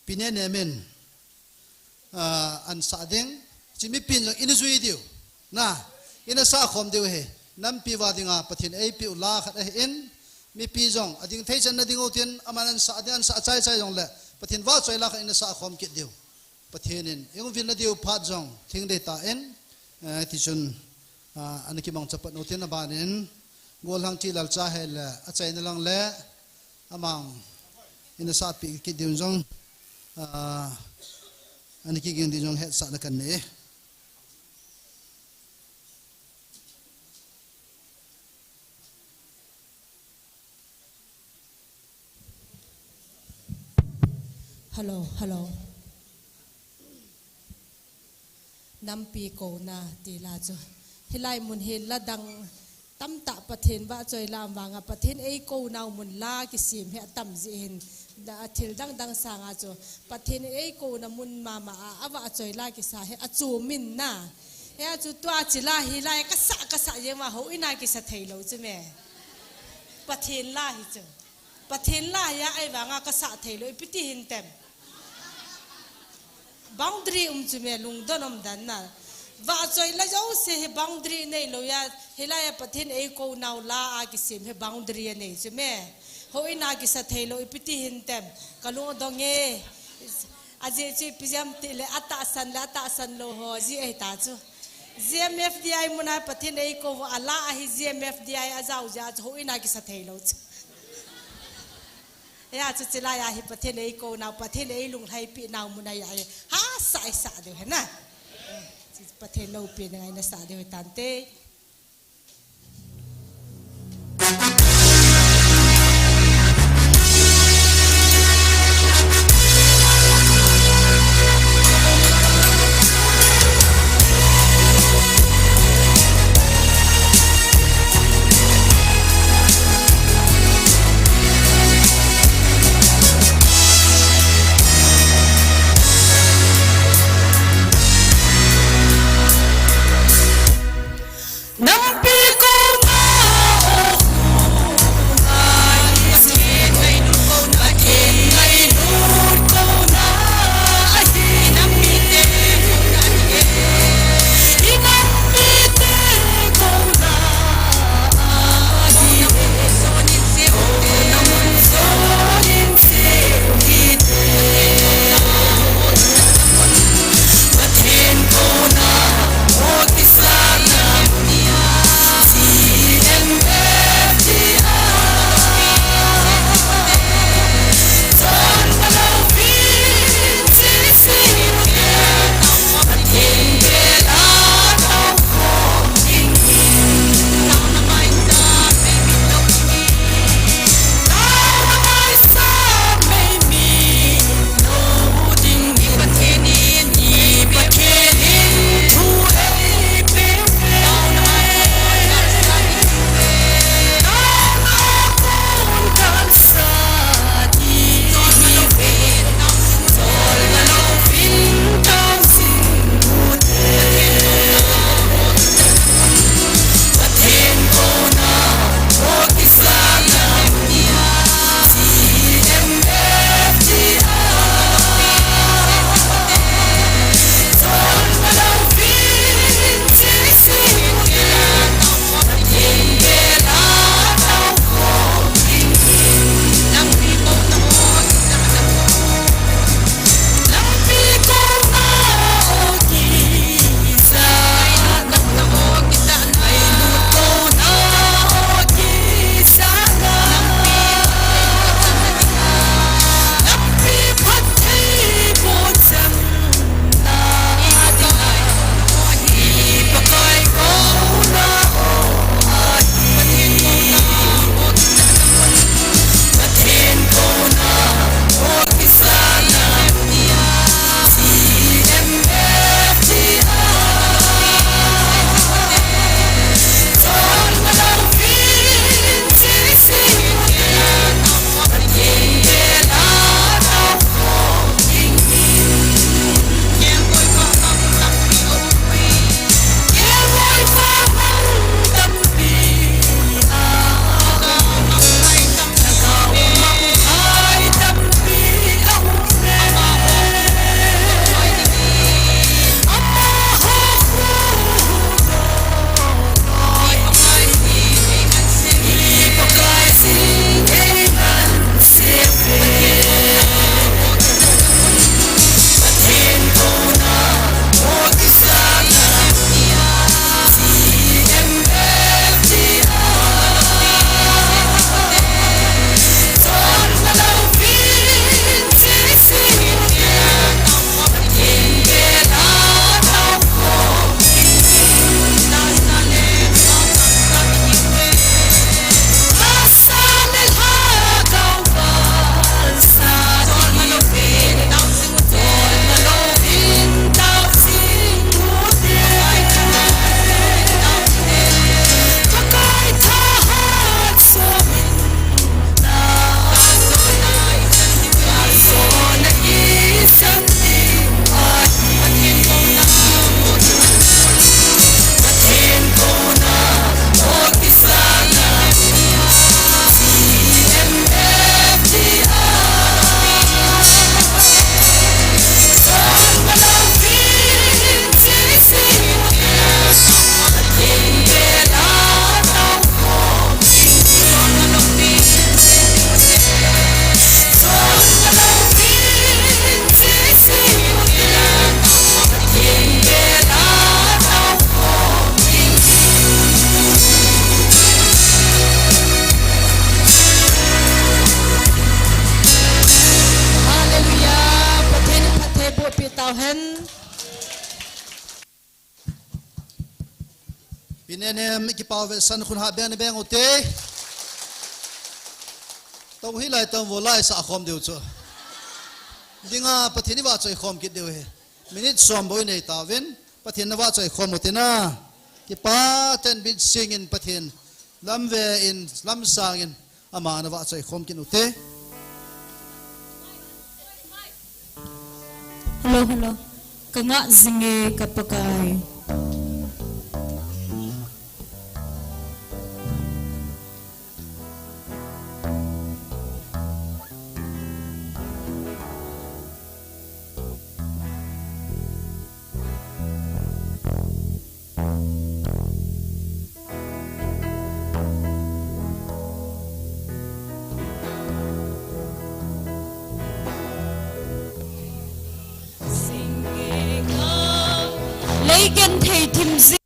Pi Nenem in, ah, ana sah ding, hiche mipin jong ina jui diu, na, ina sah khom diu ahi, nampi uva dinga Pathen eipeu la khat ahin, mipi jong, ading thei chan na ding u tin, aman ana sah ding, ana sah chai chai jongle, Pathen vahchoi la khat ina sah khom kit diu. Pathen in, eihung vilna diu phat jong, thing dei tan, eh, tichun, ah, ana kimang chapat u tin aban in, Golhang Tilalcha hile, achaina lang le, amang, ina sahpi kit diu jong, ah, ana kiging diu jong hetsahna kana nei. Hello, hello. Nampi kouna ti la chu. Hilai mun hi la dang tamtah Pathen vahchoi la vanga Pathen eikou nau mun la kisem hi atam jeh hin. Da thil dang dang sanga chu. Pathen eikouna mun mama a, avahchoi la kisa hi achom in na. Hia chu tua chila hilai kasa, kasa jeng uva houin a kisa thei lou chu me. Pathen la hi chu. Pathen la hia ahivanga kasa thei lou, ipi ti hintem. Boundary um chu me, lungdon um dan na. Vahchoi la jouse hi boundary nei lou a, hilai a Pathen eikou nau la a kisem hi boundary anei chu me. Houin a kisa thei lou, ipi ti hintem. Ka lung adong e. Ajeh chu ipi jeh ham tile, atahsan le atahsan lou ho jeh ahi ta chu. G M F D I mun a Pathen eikou uva la ahi, G M F D I ajao jeh a chu houin a kisa thei lou chu. Hia chu chilai a hi Pathen eikou nau, Pathen eilunglhaipi nau mun ahi. Hahsa, hahsa diu ahi na. Pathen loupina ngaina sa diu ahi tante. Tau hen. Pi Nenem, i kipah uve, san khun ha beng ni beng ute. Tou hi lai tang vo lai sa khom diu chu. Dinga Pathen i vahchoi khom kit diu hi. Minute som bou i nei tauvin, Pathen na vahchoi khom ute na. Kipah tah in bit sing in Pathen lam ve in, lam sang in, ama na vahchoi khom kit ute. Hello, hello. Ka ngah jing e ka Pakai. Lei genthei thim jing.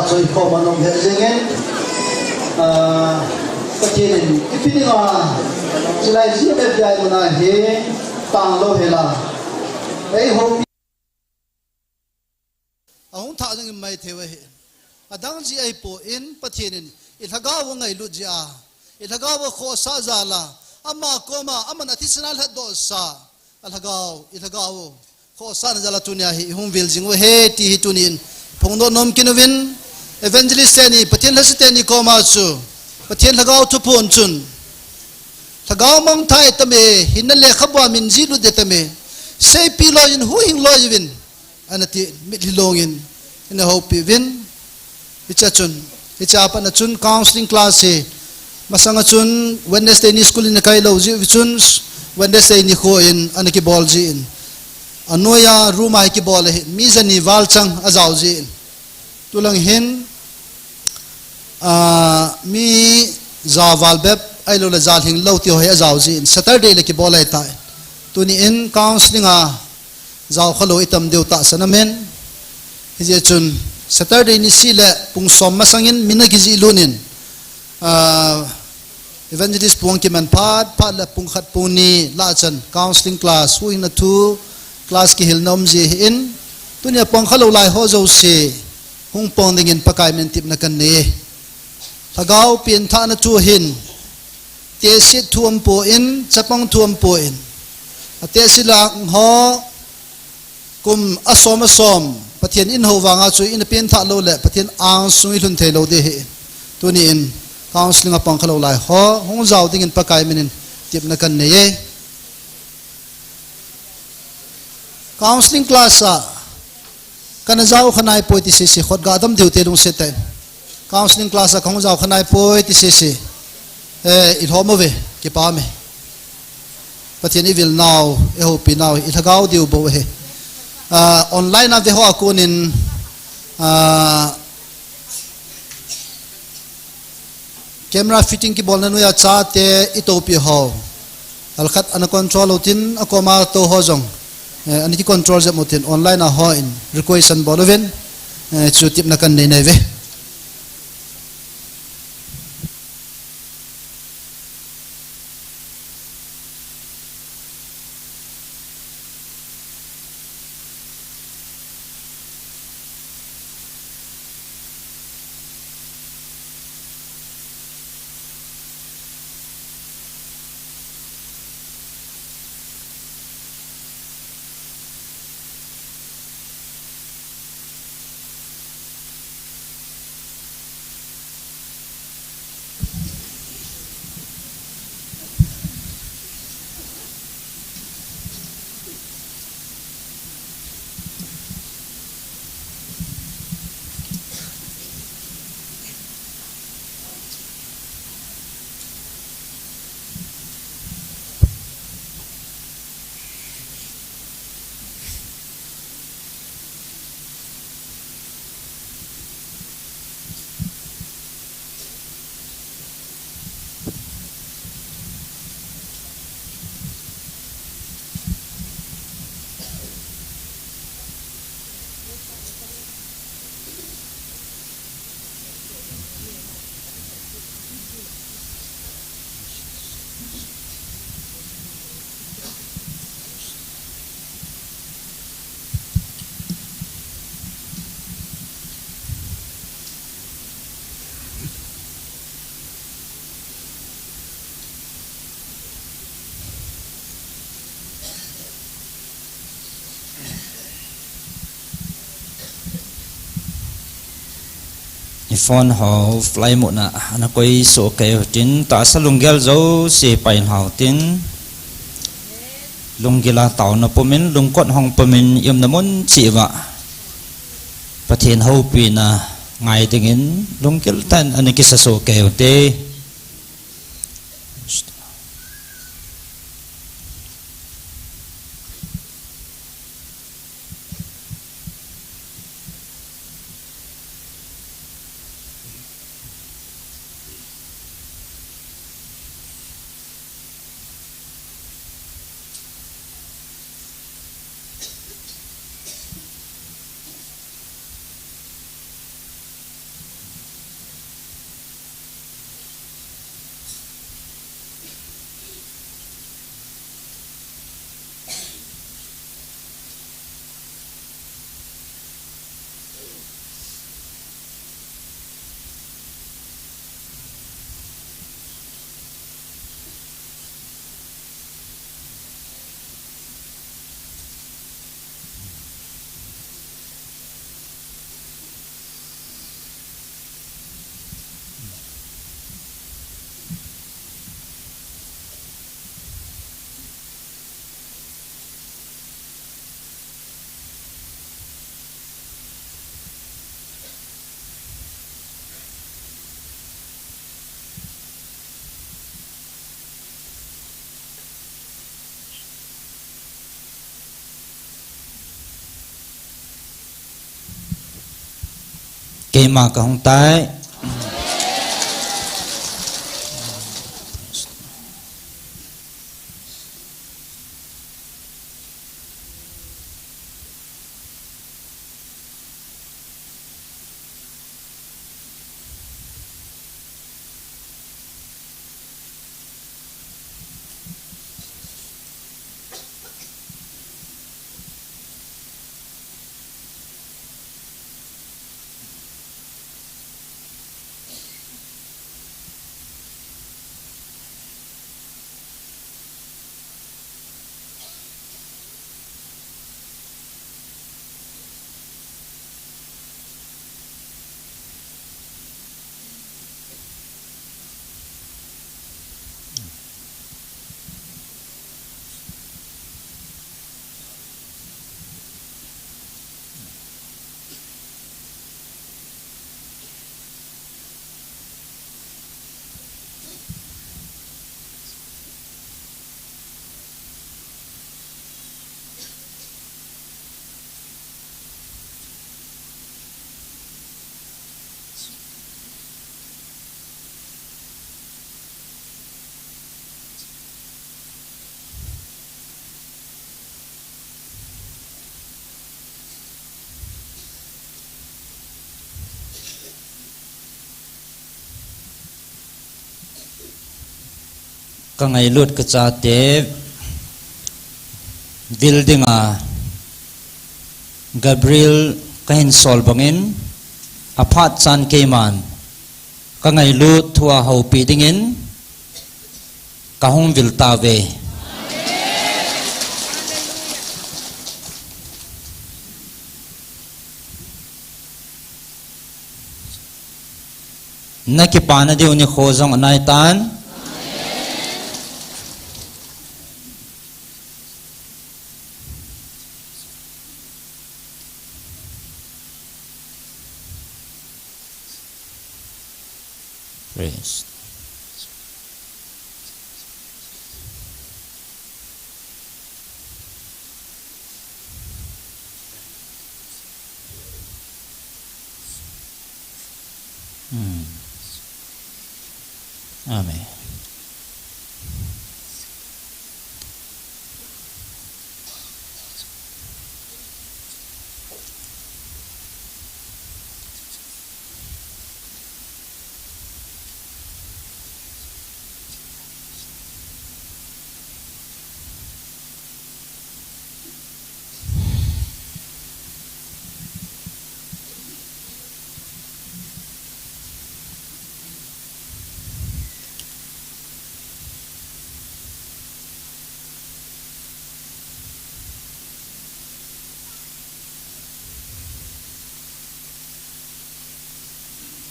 Soi khom a nom he jeng in, ah, Pathen in ipi dinga chilai G M F D I muna hi tang lou hela. Ei ho ahung thah jeng in mai thei u ahi. Adang ji ahi poi, Pathen in i lhagao u ngailut jia, i lhagao u khohsah jal a, ama koma, aman athisan a lhatdoh sa, a lhagao, i lhagao u khohsahna jal a tunia hi i hung vil jing u ahi ti hi tunin phongdoh nom kit uvin, evangelist teni, Pathen lhase teni koma chu Pathen lhagao thuphon chun, lhagao mangthah tame, hinna lekhabua min ji lut de tame, seipi loi in, huhhing loi uvin, ana ti mitlhi long in, ina houpi uvin. Hichea chun, hichea pat a chun counseling class hi, masanga chun Wednesday ni school in akai lou ji uvi chun, Wednesday nikho in ana kibol ji in. Anoiya room a hi kibol ahi, mi jani val chang ajao ji in. Tulang hin, ah, mi ja val bep, ahilou le ja lhing lou ti ho hi ajao ji in. Saturday le kibol ahitai. Tuni in counseling a jao khalou itam diu tahsan amen. Hijeh chun Saturday ni sih le pung som masang in min akijih lut in, ah, evangelist pung kiman phat phat le pung khat pung ni lah chan counseling class, huhhingna thu class kihilna um ji ahi in, tunia pang khalou lai ho jouse hung pang dingin Pakai min tepna kanei e. Lhagao pengthahna thu hin, tehse thu um poi, chapang thu um poi. Atehse lang ho, kum asom asom, Pathen in hou vanga chu ina pengthah lou le, Pathen angsung ilhun thei lou ding ahi. Tuni in, counseling a pang khalou lai ho, hung jao dingin Pakai min in tepna kanei e. Counseling class a, kana jao kha nai poi ti sese, khut ga dam diu te lungset tah in. Counseling class a kahung jao kha nai poi ti sese. Eh, ilhom uve, kipah e. Pathen ivil nau, ihoupi nau, ilhagao diu bou ahi. Ah, online a ve ho a kon in, ah, camera fitting kibolna noiya chate itopi ho. Alkhat ana control utin, akoma tou ho jong, eh, ana kicontrol jep utin, online a hon request ana bol uvin, eh, chu tepna kanei nai uve. I phone ho flight mode na ana koi soh kei utin, tahsa lunggel jouse pailha utin, lunggil a taona pumin, lungkot hong pumin, i umna mun cheh uva Pathen houpina ngai dingin lunggil tah in ana kisa soh kei ute. Keima kahung tai. Ka ngailut ka chate vil dinga Gabriel ka hin sol bangin, a phat chan keiman ka ngailut thu a houpi dingin ka hung vil tauve. Na kipana diu nikho jong anai tan. Praise. Hmm. Amen.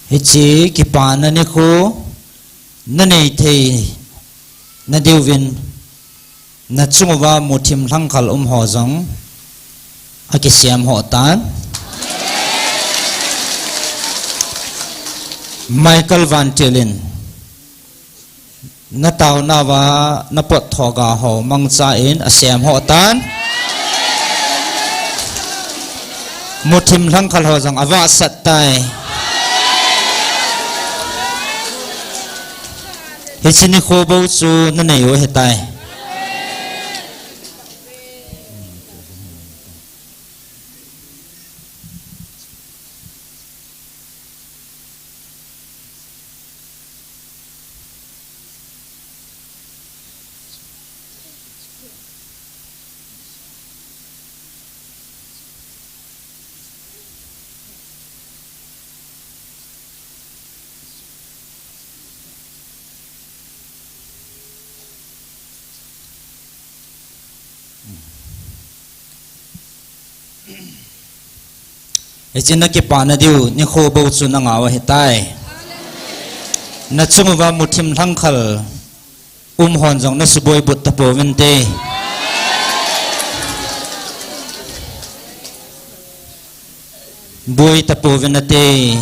Hiche kipana nikho na nei theina diuvin, na chunguva muthim lhangkhal um ho jong akisem ho tan. Michael Vantil in na taonauva na pot thoga ho mangcha in asem ho tan. Muthim lhangkhal ho jong avahsat tai. Hiche nikho bou chu na nei u ahitai. Hiche na kipana diu nikho bou chu na ngah u ahitai. Na chunguva muthim lhangkhal um hon jong na suboi but tapouvin te. Boi tapouvin ate.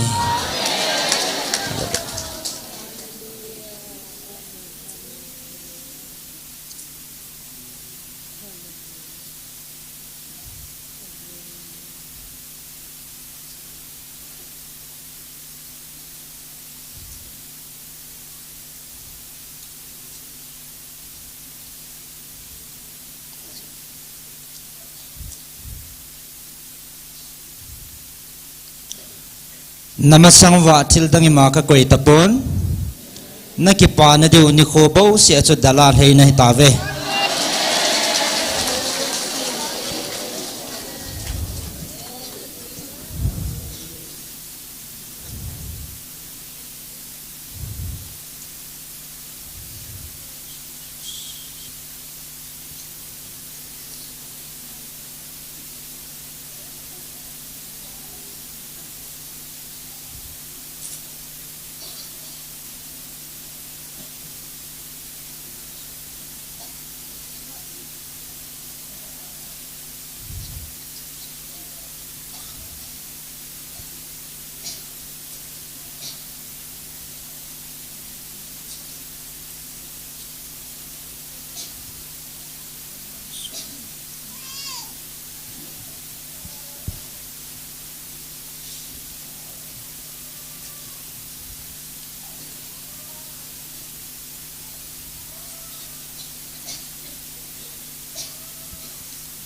Namasang uva thil dang ima kakoi tapon. Nakipana diu nikho bouseh a chu dalha lhei nahitauve.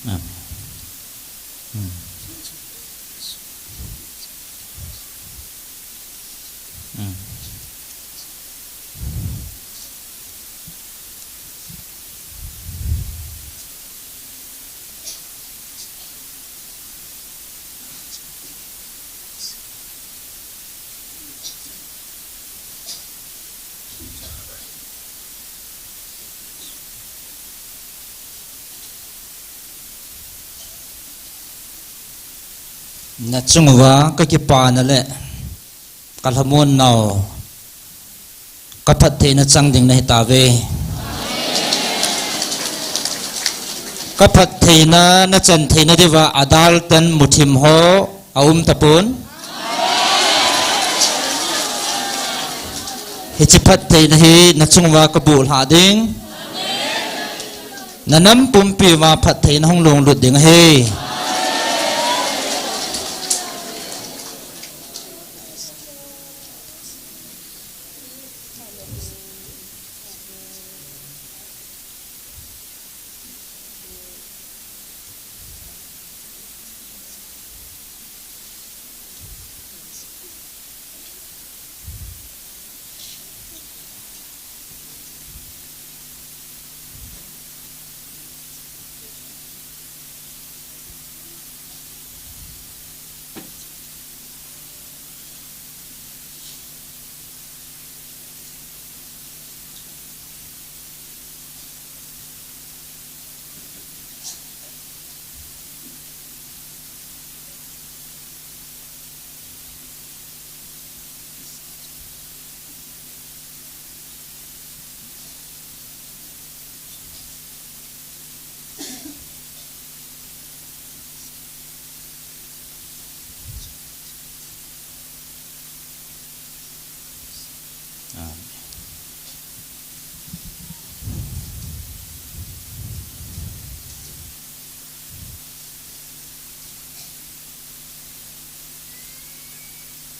Amen. Mm. Mm. Nachung uva kakipana le kalhamon nau, kaphattheina chang ding nahitauve. Kaphattheina nachan theina diuva adalten muthim ho aum tapon. Hiche phattheina hi nachung uva kabuh lhah ding. Nanam pumpi uva phattheina hung lunglut ding ahi.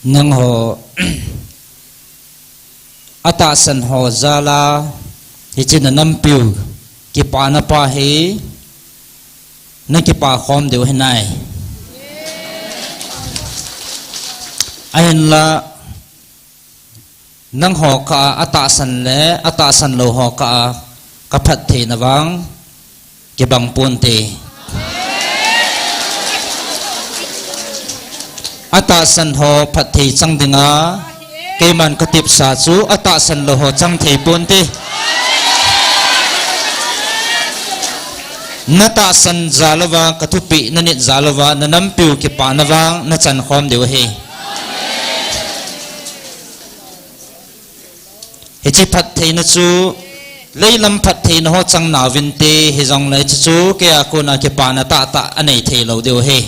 Nangho atahsan ho jal a, hiche nanampiu kipana pa hi nakipa khom diu ahi nai. Ahinla, nangho kah a atahsan le atahsan lou ho kah a kaphattheina vang kibang ponte. Atahsan ho phatthei chang dinga keiman katepsa chu atahsan lou ho chang thei ponte. Natahsan jal uva, kathupeh nanit jal uva, nanampiu kipana vang nachan khom diu ahi. Hiche phattheina chu leilam phattheina ho chang nauvinte, hijongle hiche chu keia kona kipana tahtah anei thei lou diu ahi.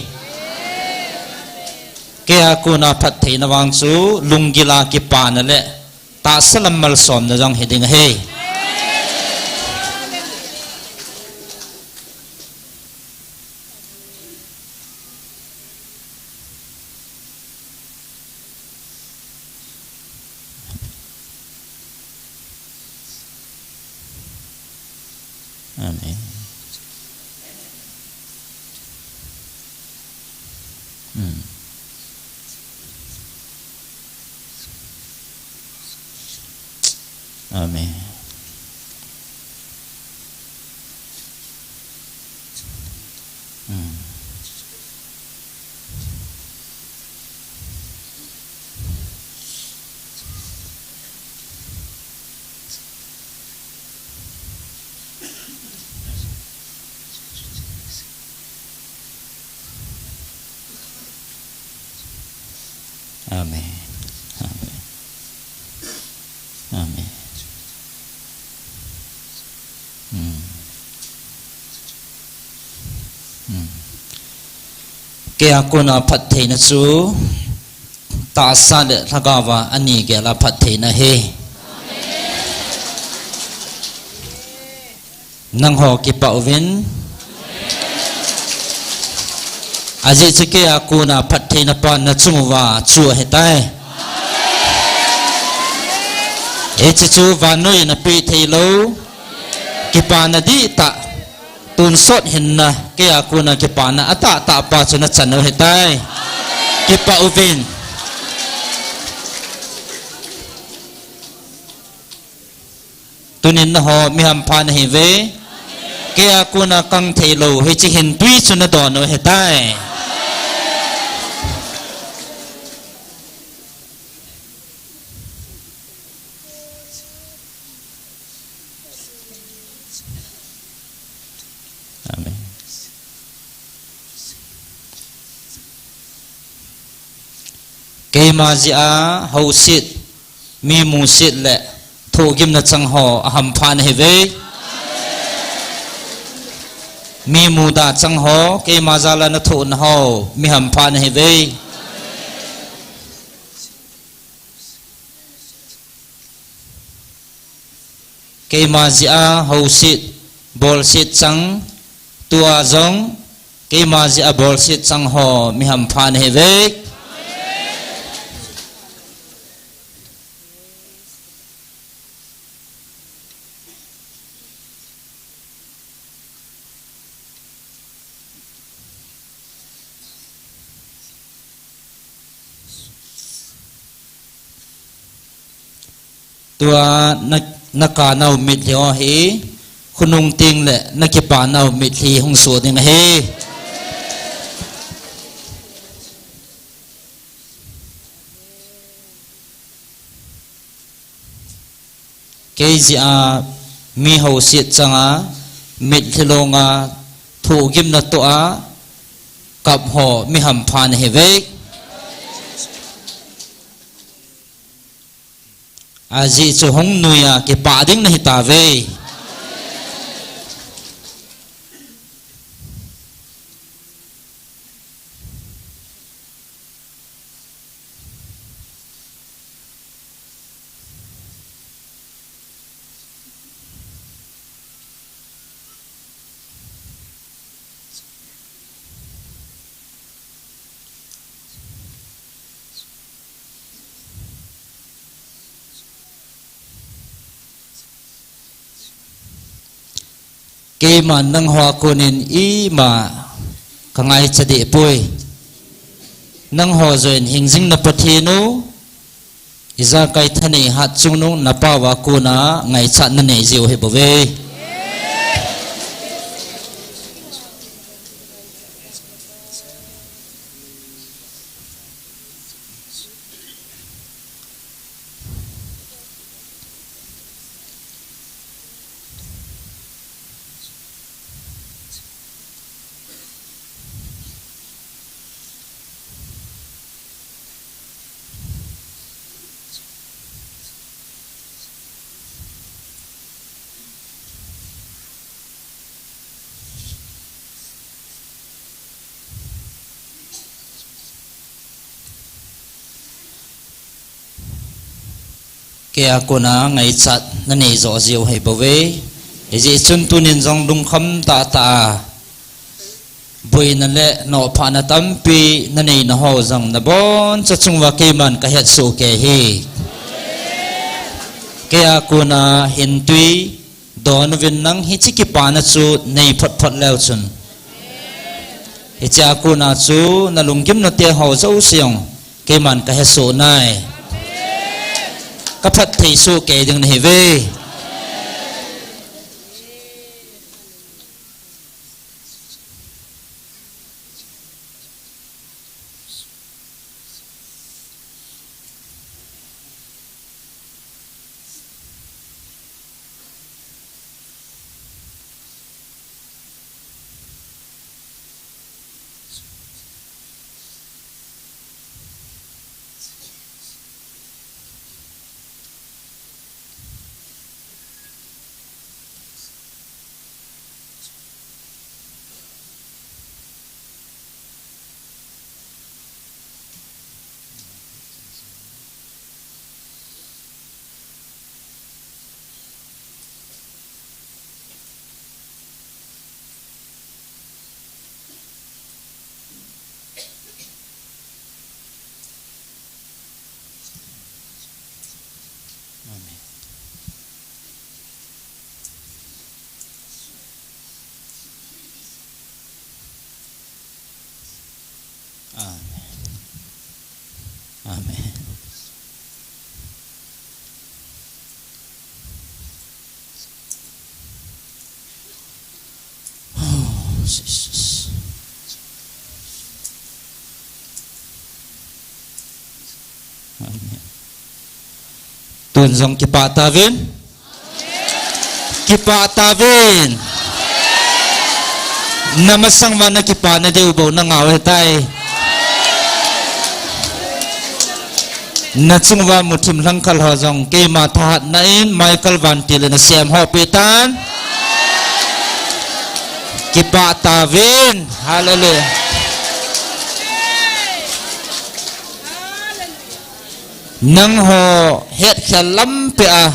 Keia kona phattheina vang chu lunggil a kipana le tahsa lam malsomna jong hiding ahi. Amen. Hmm. Amen. Hmm. Amen. Amen. Amen. Hmm. Hmm. Kei a kona phattheina chu tahsa le lhagaova ani gela phattheina ahi. Nangho kipah uvin. Ajeh chu kei a kona phattheina pa nachung uva chu ahitai. Hiche chu vannoi in apeh theilou kipana dihtah, tonsot hinna, kei a kona kipana atahtah pa chu nachan u ahitai. Kipah uvin. Tunin nangho mi hampha nahiuve. Kei a kona kang theilou hiche hintwi chu nadon u ahitai. Amen. Keima jeh a houset, mi muset le thohgimna chang ho ahampha nahiuve. Mi muda chang ho, keima jal a nathohna ho, mi hampha nahiuve. Keima jeh a houset, bolset chang, tua jong keima jeh a bolset chang ho, mi hampha nahiuve. Tua na, nakanau mitlhi ho hi, khonung teng le nakipanau mitlhi hung soh ding ahi. Kei jeh a mi houset chang a, mitlhi long a, thohgimna toh a, kap ho mi hampha nahiuve. Ajeh chu hung nui a kipah ding nahitauve. Keiman nangho a konin ima kangaicha dehpoi. Nangho jouvin hingjing na Pathen u, ijakai thanei hat chungnung na pao a kona ngaichat nanei jiu ahibouve. Kei a kona ngaichat nanei joh jiu ahibouve. Hijeh chun tunin jong lungkham tahtah a boina le nophahna tampi nanei nahou jong naboncha chunguva keiman kahetsoh kei ahi. Kei a kona hintwi don uvin nang hiche kipana chu nei photphot leu chun, hiche a kona chu nalunggimna teho jouse jong keiman kahesoh nai. Ka phatthei soh kei ding nahi ve. Amen. Amen. Amen. Oh, Jesus. Amen. Tun jong kipah tauvin. Kipah tauvin. Na masang uva na kipana diu bou na ngah u ahitai. Na chung uva muthim lhangkhal ho jong keima thahatna in Michael Vantil in asem ho pe tan. Kipah tauvin. Hallelujah. Nangho hetkhel lampi a,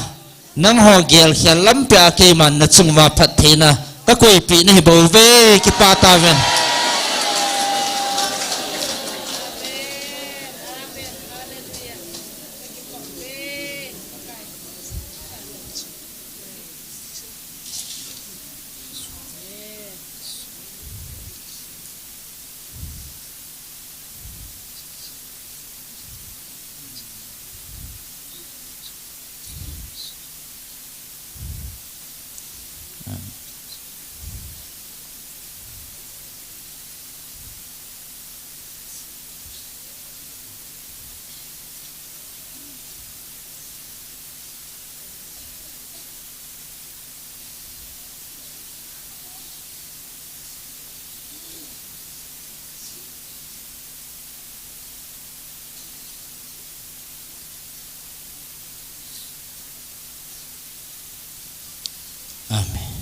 nangho gelkhel lampi a keiman na chung uva phattheina ka koipeh nahi bou ve, kipah tauvin. Amen.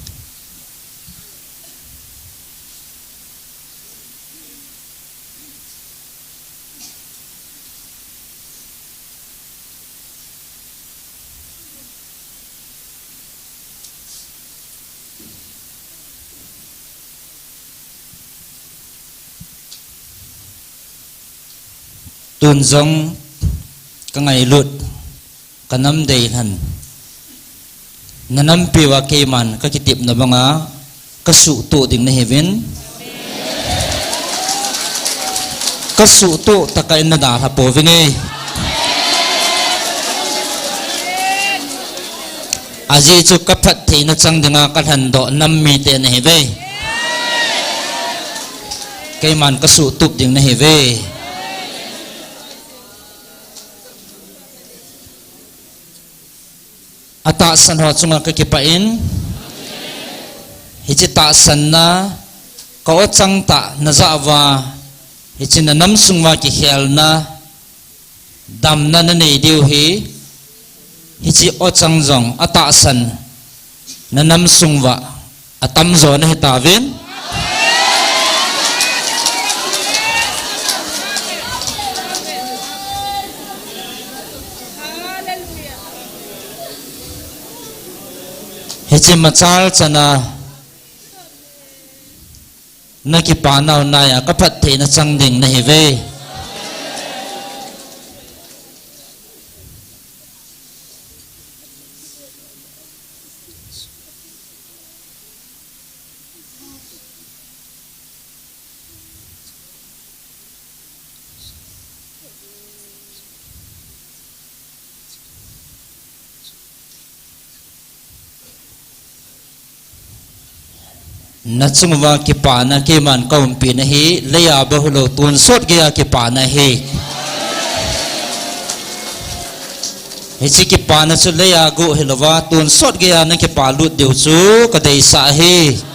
Tun jong ka ngailut, ka nam deilhen. Na nampi uva keiman ka kitepna banga ka suhtoh ding nahiuvin. Ka suhtoh tokah in na dalha pouvinge. Ajeh chu ka phattheina chang dinga ka lhendoh nam mite nahiuve. Keiman ka suhtup ding nahiuve. Atahsan ho chunga ka kipah in, hiche tahsanna ka o chang tah na jah uva, hiche na nam sung uva kikhelna, damna na nei diu hi, hiche o chang jong atahsan na nam sung uva atamjo na hitauvin. Hiche machal chana na kipanau nai a ka phattheina chang ding nahiuve. Nachung uva kipana keiman kaumpi nahi, leiya bou hilou tonsot geiya kipana ahi. Hiche kipana chu leiya gou hilouva tonsot geiya nakipa lut diu chu kadeisah ahi.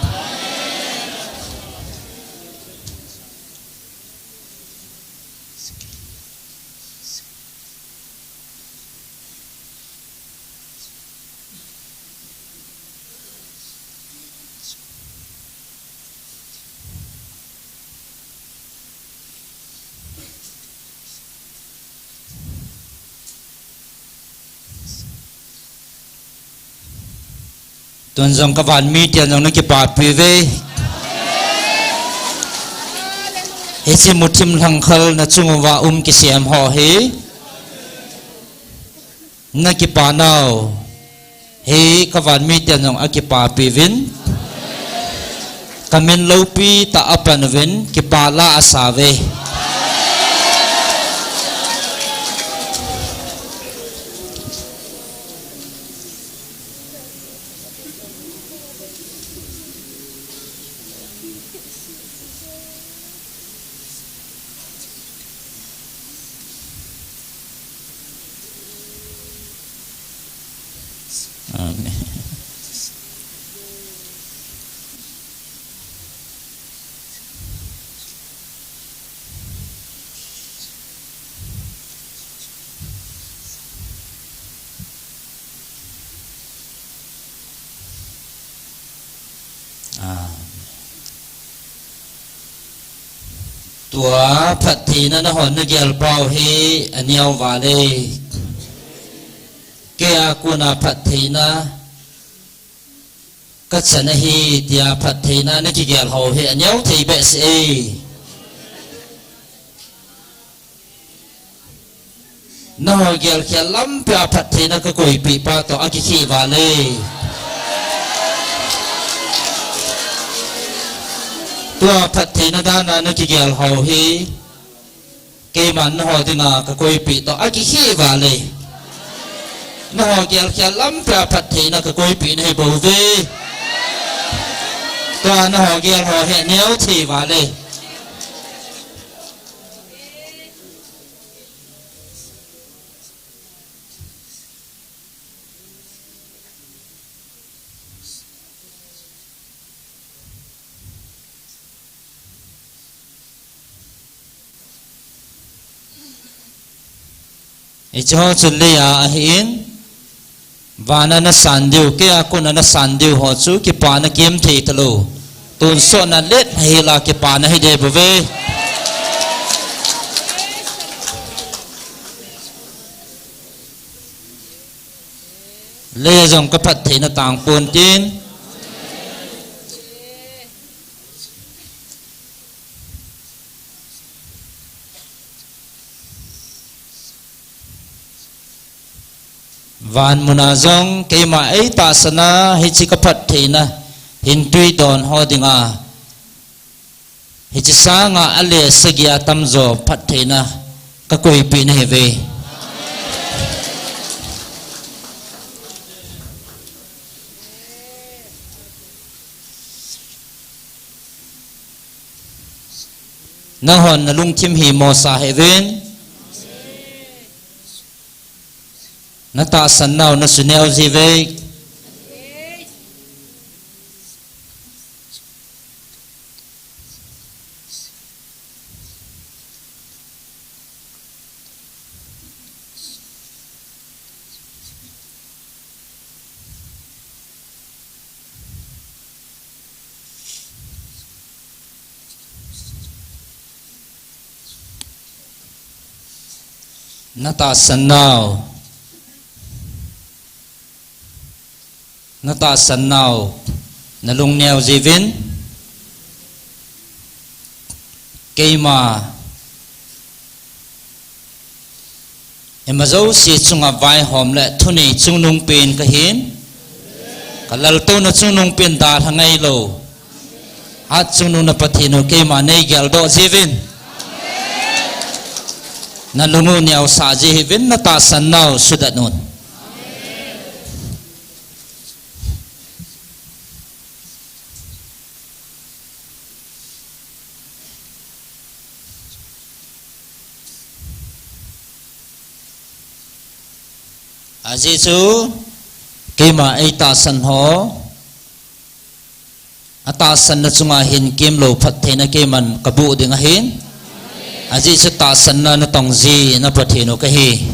Tun jong kavanmi ten jong nakipapi uve. Hiche muthim lhangkhal nachung uva um kisem ho hi nakipa nau hi kavanmi ten jong akipapi uvin. Kamin loupi tah a apan uvin, kipa la asauve. Amen. Amen. Tua phattheina nahon nagel pau hi aneo vale. Keia kona phattheina kachan ahi tia phattheina nakigel ho hi aneo thei behseh e. Naho gelkhel lampia phattheina kakoipeh pa toh akikheh vale. Tua phattheina dana nakigel ho hi keiman naho dinga kakoipeh toh akikheh vale. Naho gelkhel lampia phattheina kakoipeh nahi bouve. Tua naho gel ho hi aneo thei vale. Hiche ho chu leiya ahin, vana nasan diu, keia kona nasan diu ho chu kipana kemthei talou. Tonsotna le lhahela kipana hiding bouve. Leiya jong kaphattheina tangpon tin. Van muna jong keima eitahsana hiche kaphattheina hin tui don ho dinga hiche sanga ale sagi atamjo phattheina kakoipeh nahiuve. Nahon nalungthim hi mosa hih uvin. Natahsan nau nasuneo jiuve. Natahsan nau. Natahsan nau, nalung neo jiuvin. Keima, ima jouse chunga vaihom le thunei chungnungpen kahin. Kalaltouna chungnungpen dalha ngailou. Hat chungnungna Pathen u keima neigeldoh jiuvin. Nalung u neosah ji hih uvin, natahsan nau sudat un. Ajeh chu keima eitahsan ho, atahsanna chunga hin kemlou phattheina keiman kaboh ding ahin. Ajeh chu tahsanna natong ji na Pathen u kahi.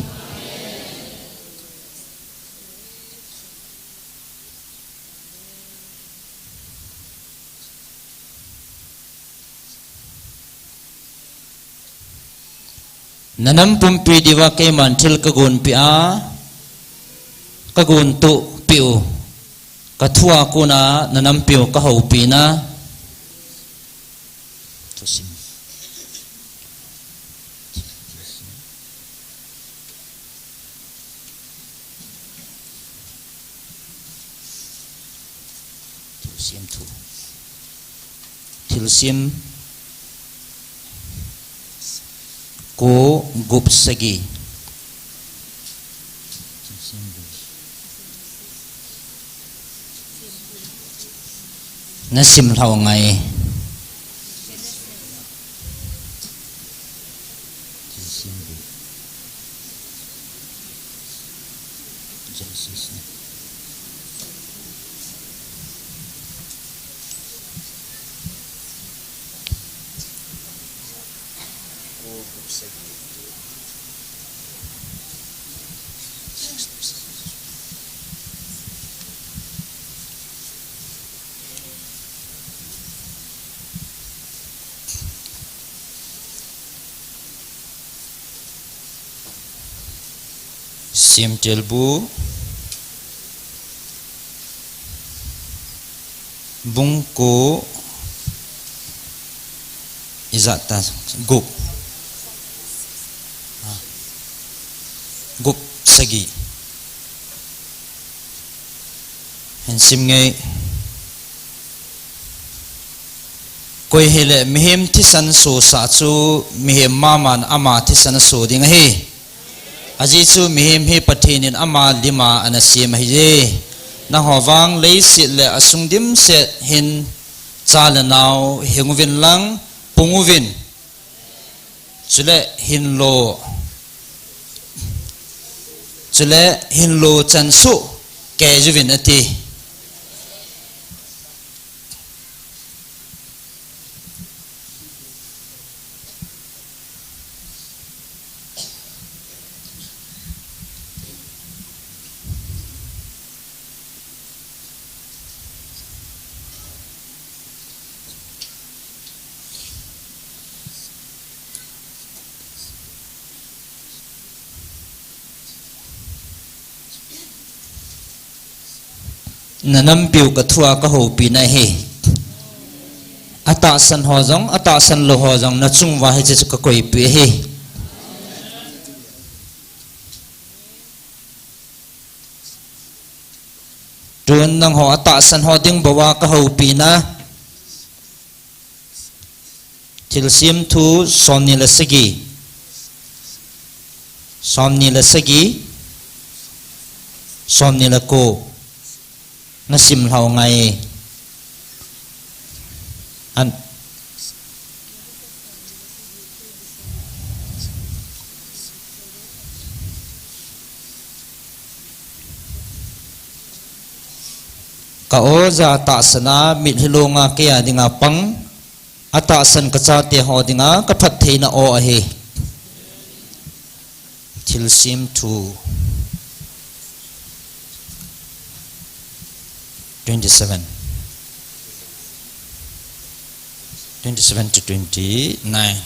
Nanam pumpi diuva keiman thil kagonpeh a, kagontoh peh u, kathua kona nanampiu kahoupi na. Thilsem thu. Thilsem ko, gup, sagi. Nasim lhau ngai. Semtilbu bung ko, ijat ta, gup. Gup sagi. Hin sim nge. Koi hile mihem thisan sosa chu mihem maman ama thisan aso ding ahi. Ajeh chu mihem hi Pathen in ama lima ana sem ahiye. Nangho vang leiset le asung dimset hin cha le nao hing uvin lang pung uvin. Chule hinlo, chule hinlo chansuh kei uvin ati. Nanampiu kathua kahoupi na ahi. Atahsan ho jong, atahsan lou ho jong, nachung uva hiche chu kakoipeh ahi. Tun nangho atahsan ho ding bou a kahoupi na. Thilsem thu somni le sagi. Somni le sagi. Somni le ko. Nasim lhau ngai. An. Ka oja tahsan a mitlhi longa kei a dinga pang, atahsan kachate ho dinga kaphattheina o ahi. Thilsem thu. Twenty-seven. Twenty-seven to twenty-nine.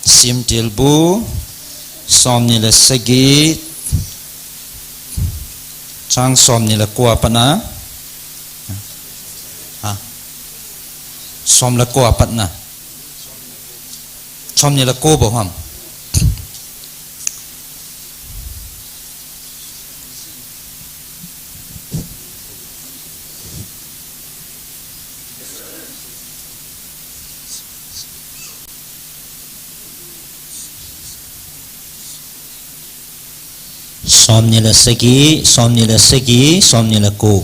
Semtilbu, somni le sagi, chang somni le ko a pat na. Ha? Som le ko a pat na. Somni le ko bou ham. Somni le sagi, somni le sagi, somni le ko.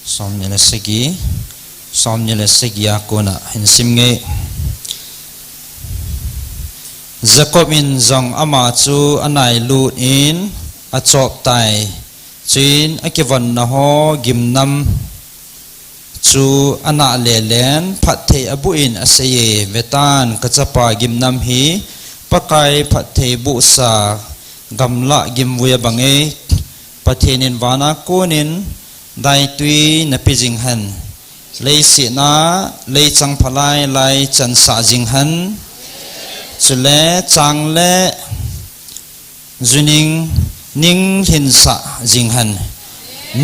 Somni le sagi, somni le sagi a kona hin sim nge. Jacob in jong ama chu anailut in achop tai. Chuin akivonna ho gimnam chu anah lelen, phatthei abuh in aseiye, Vetan, kachapa gimnam hi Pakai phatthei buhsa gamlah gimvui abang e. Pathen in vana konin daitui napeh jing hen. Leiset a leichang phalai lai chansah jing hen. Chule chang le juning ning lhinsah jing hen.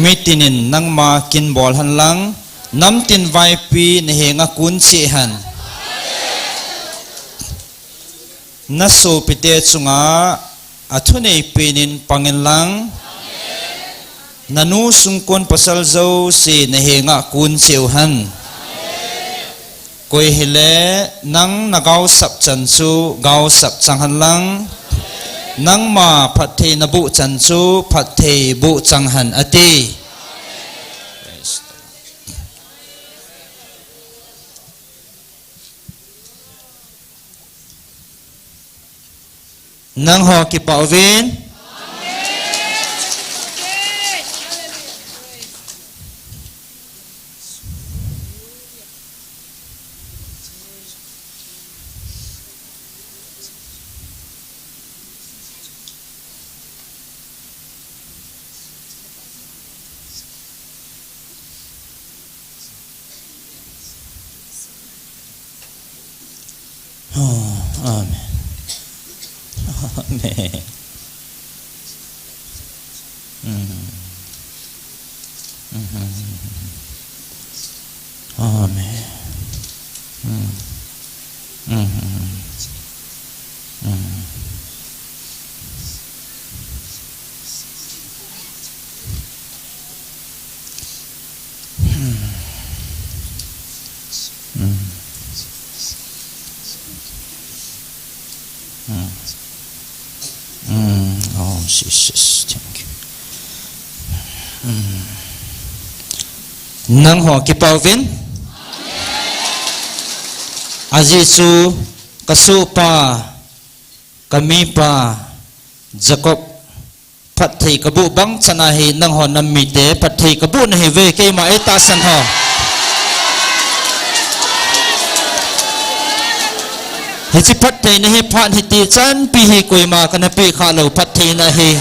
Mitin in nangma kin bol hen lang, namtin vaipi nahenga kun cheh hen. Nasopite chunga athunei penin pangin lang, nanu sungkon pasal jouse nahenga kun cheh hen. Koi hile nang nagaosap chan chu gaosap chang hen lang, nangma phatthei nabuh chan chu phatthei buh chang hen, ati. Nangho kipah uvin. Oh, amen. Amen. Mm. Mhm. Amen. Mm. Mhm. Mm. Mm. Mm. Mm. Oh, Jesus, thank you. Mm. Nangho kipah uvin. Ajeh chu kasohpa, kamipa Jacob phatthei kabuh bang chan ahi, nangho nam mite phatthei kabuh nahiuve, keima eitahsan ho. Hiche phattheina hi phat hiti chanpi hi koima kana peh khalou phattheina ahi.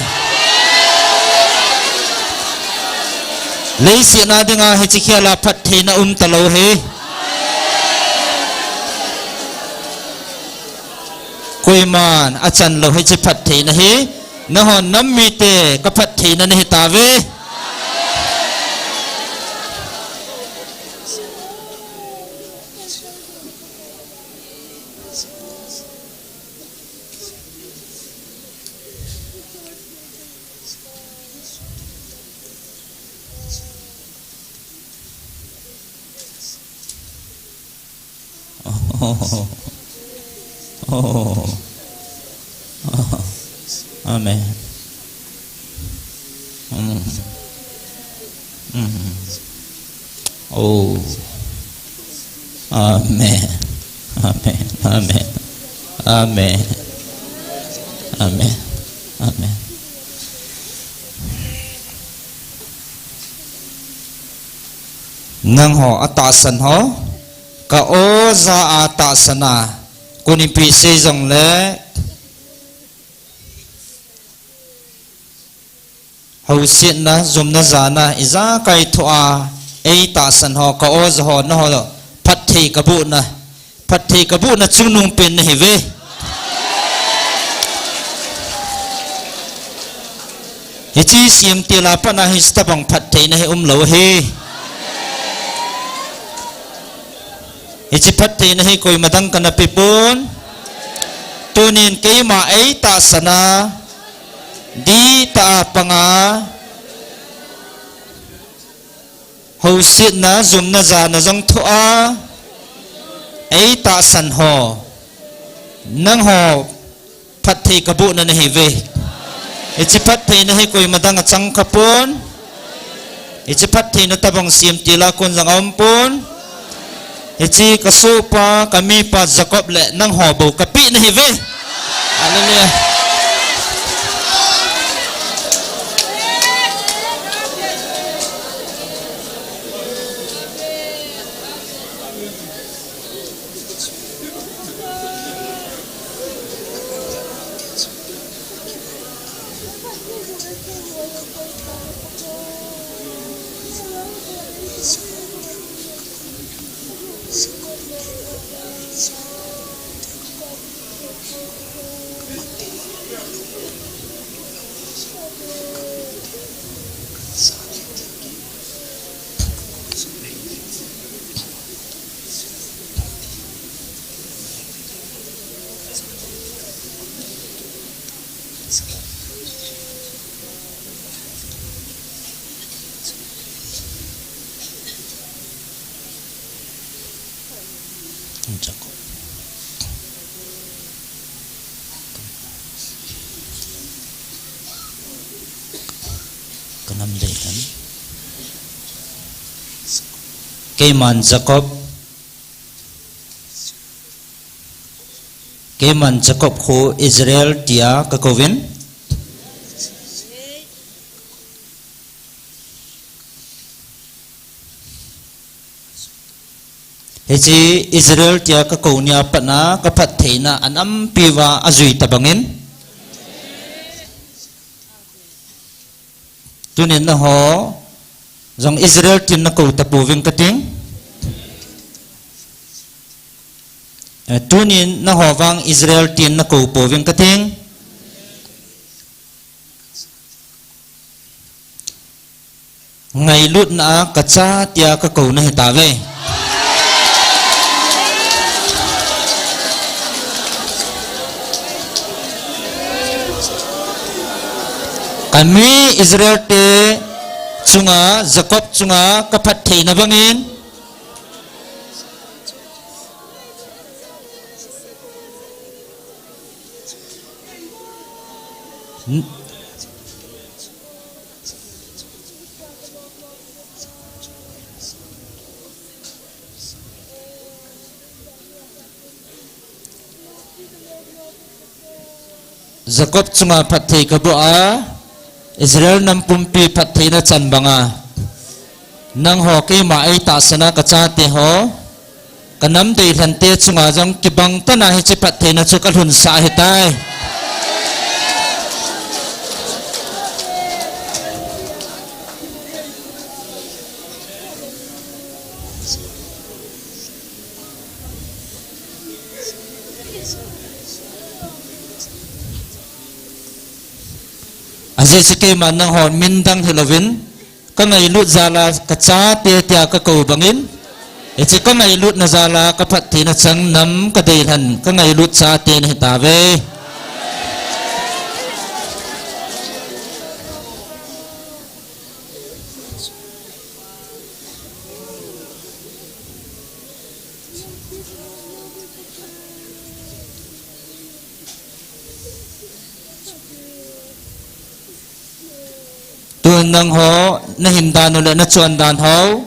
Leiset a dinga hiche khela phattheina um talou ahi. Koiman achan lou hiche phattheina hi, nangho nam mite kaphattheina nahitauve. Oh. Oh. Oh. Amen. Mm. Mm. Oh. Amen. Amen. Amen. Amen. Amen. Nangho atahsan ho, ka oja a tahsan a, konipi sei jongle, housetna, jumna jana, ijakai thoh a eitahsan ho, ka oja ho, nangho phatthei kabuhna, phatthei kabuhna chungnung pen nahiuve. Hiche semtil a pat a hiche tobang phattheina hi umlou ahi. Hiche phattheina hi koima dang kana pepon. Tunin keima eitahsan a, dihtah a panga, housetna, jumna jana jong thoh a eitahsan ho, nangho phatthei kabuhna nahiuve. Hiche phattheina hi koima dang a chang khapon. Hiche phattheina tobang semtil a kon jong aumpon. Hiche kasohpa, kamipa Jacob le nangho bou kapeh nahiuve. Hallelujah. Ka nam dei hen. Keiman Jacob, keiman Jacob khu Israel tia ka kouvin. Hiche Israel tia ka kou nia pat na ka phattheina anampi uva ajui tabang in. Tunin nangho jong Israel tin na kou tapouving kating. Eh, tunin nangho vang Israel tin na kou pouving kating. Ngailutna a ka cha tia ka kou na hitauve. Ka mi Israel te chunga, Jacob chunga ka phattheina bangin, Jacob chunga phatthei ka boh a, Israel nam pumpi phattheina chan banga. Nangho keima eitahsan a ka chate ho, ka nam deilhen te chunga jong kibang tah a hiche phattheina chu ka lhunsah ahitai. Ajeh chu keiman nangho min dang hilouvin, ka ngailut jal a ka chate tia ka kou bangin, hiche ka ngailutna jal a ka phattheina chang nam ka deilhen ka ngailut chate na hitauve. Tun nangho, na hin dan u le na chon dan ho,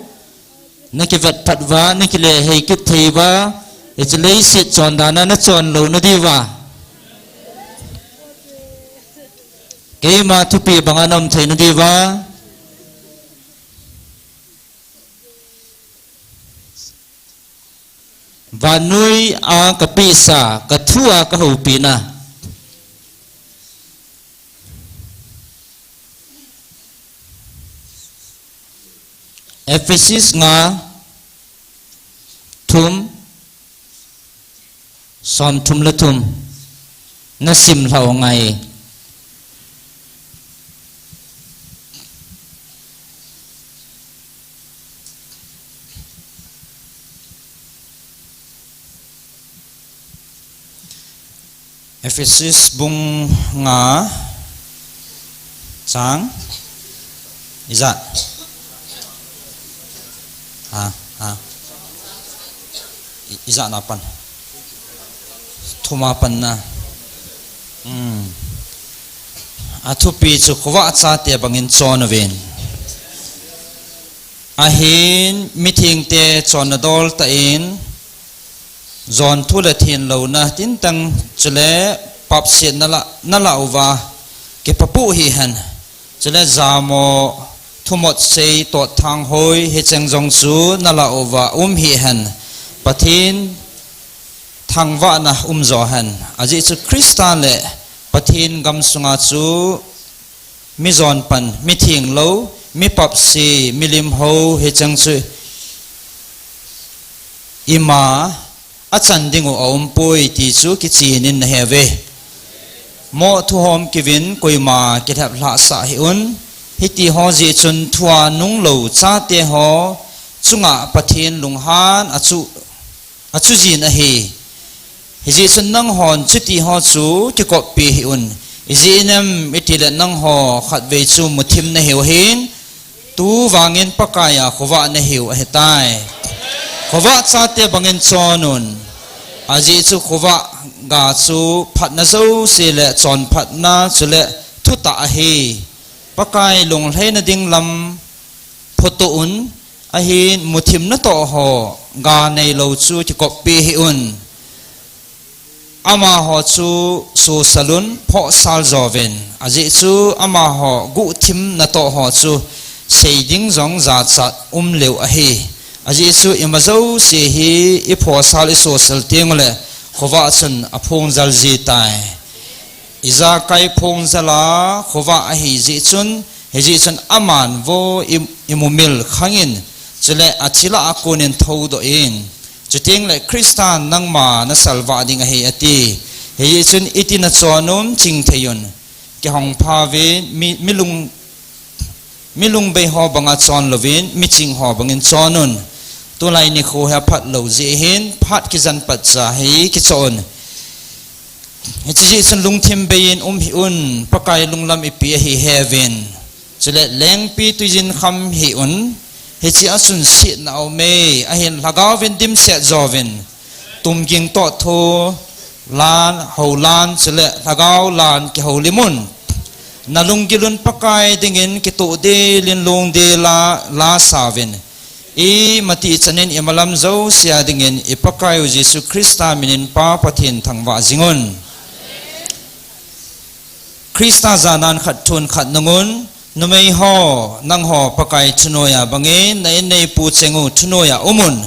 na kivet phat uva, na kile hei kit thei uva, hiche leiset chon dan a na chon lou na diuva, keima thupi banga na um thei na diuva, vannoi a ka pehsa, ka thu a ka houpina. Ephesus nga, thum, som thum le thum. Na sim lhau ngai. Ephesus bung nga chang ijat. Ha, ha. I, ijat na pan. Thuma pan na. Hmm. Athupi chu khovah chate bangin chon uvin. Ahin mithengte chonna dol tah in, jon thu le thenlouna tintang chule papset nala, nala uva, kipapu hihen. Chule jamo, thumot sei, tot thang hoi, hicheng jong chu nala uva, um hihen. Pathen thangvahna um jo hen. Ajeh chu Christa le Pathen gamsunga chu mi jon pan, mi thenglou, mi papse, milim hou, hicheng chu ima achan dingu aumpoi ti chu kichenin nahe uve. Mo thu hom kivin koima kilhep lhah sah hih un. Hiti ho jeh chun thua nunglou chate ho chunga Pathen lunghan achu, achu jin ahi. Hijeh chun nanghon chuti ho chu kikoppi hih un. Ijeh inem itile nangho khatvei chu muthim nahiu hin. Tu vangin Pakaiya khovah nahiu ahitai. Khovah chate bangin chon un. Ajeh chu khovah ga chu phatna jouse le chonphatna chule thutah ahi. Pakai lunglhaina ding lam photo un. Ahin muthimna toh ho ga neilou chu kikoppi hih un. Amaho chu sosal un, phosal jovin. Ajeh chu amaho guhthimna toh ho chu seiding jong jachat umlou ahi. Ajeh chu ima jouse hi iphosal isosal tengule khovah chun aphongjal jitai. Ijakai phongjal a khovah ahi jeh chun, hijeh chun aman vo i, imumil khangin, chule athi lah a konin thoudoh in. Chutengle Christan nangma nasalvah ding ahi ati. Hijeh chun iti nachon un chingthei un. Kihong pha uvin mi, milung, milung bei ho banga chon louvin, miching ho bangin chon un. Tulai nikho hi aphat lou jeh hin, phat kijen patcha hi kichoh un. Hiche jeh chun lungthim beiyin um hih un, Pakai lunglam ipi ahi heuvin. Chule lengpi tuijin kham hih un, hiche a chun setna aume, ahin lhagaovin dimset jovin. Tumging toh tho, lan, hou lan, chule lhagao lan kihoulim un. Nalunggil un Pakai dingin kitoh delin lungdel a la sauvin. Imatih chanin imalam jousea dingin i Pakaiu Jesu Christa minin Pa Pathen thangvah jingun. Christa janan khat thun khat nungun, numei ho, nangho Pakai thunoiya bangin, na inneipu chengu thunoiya umun.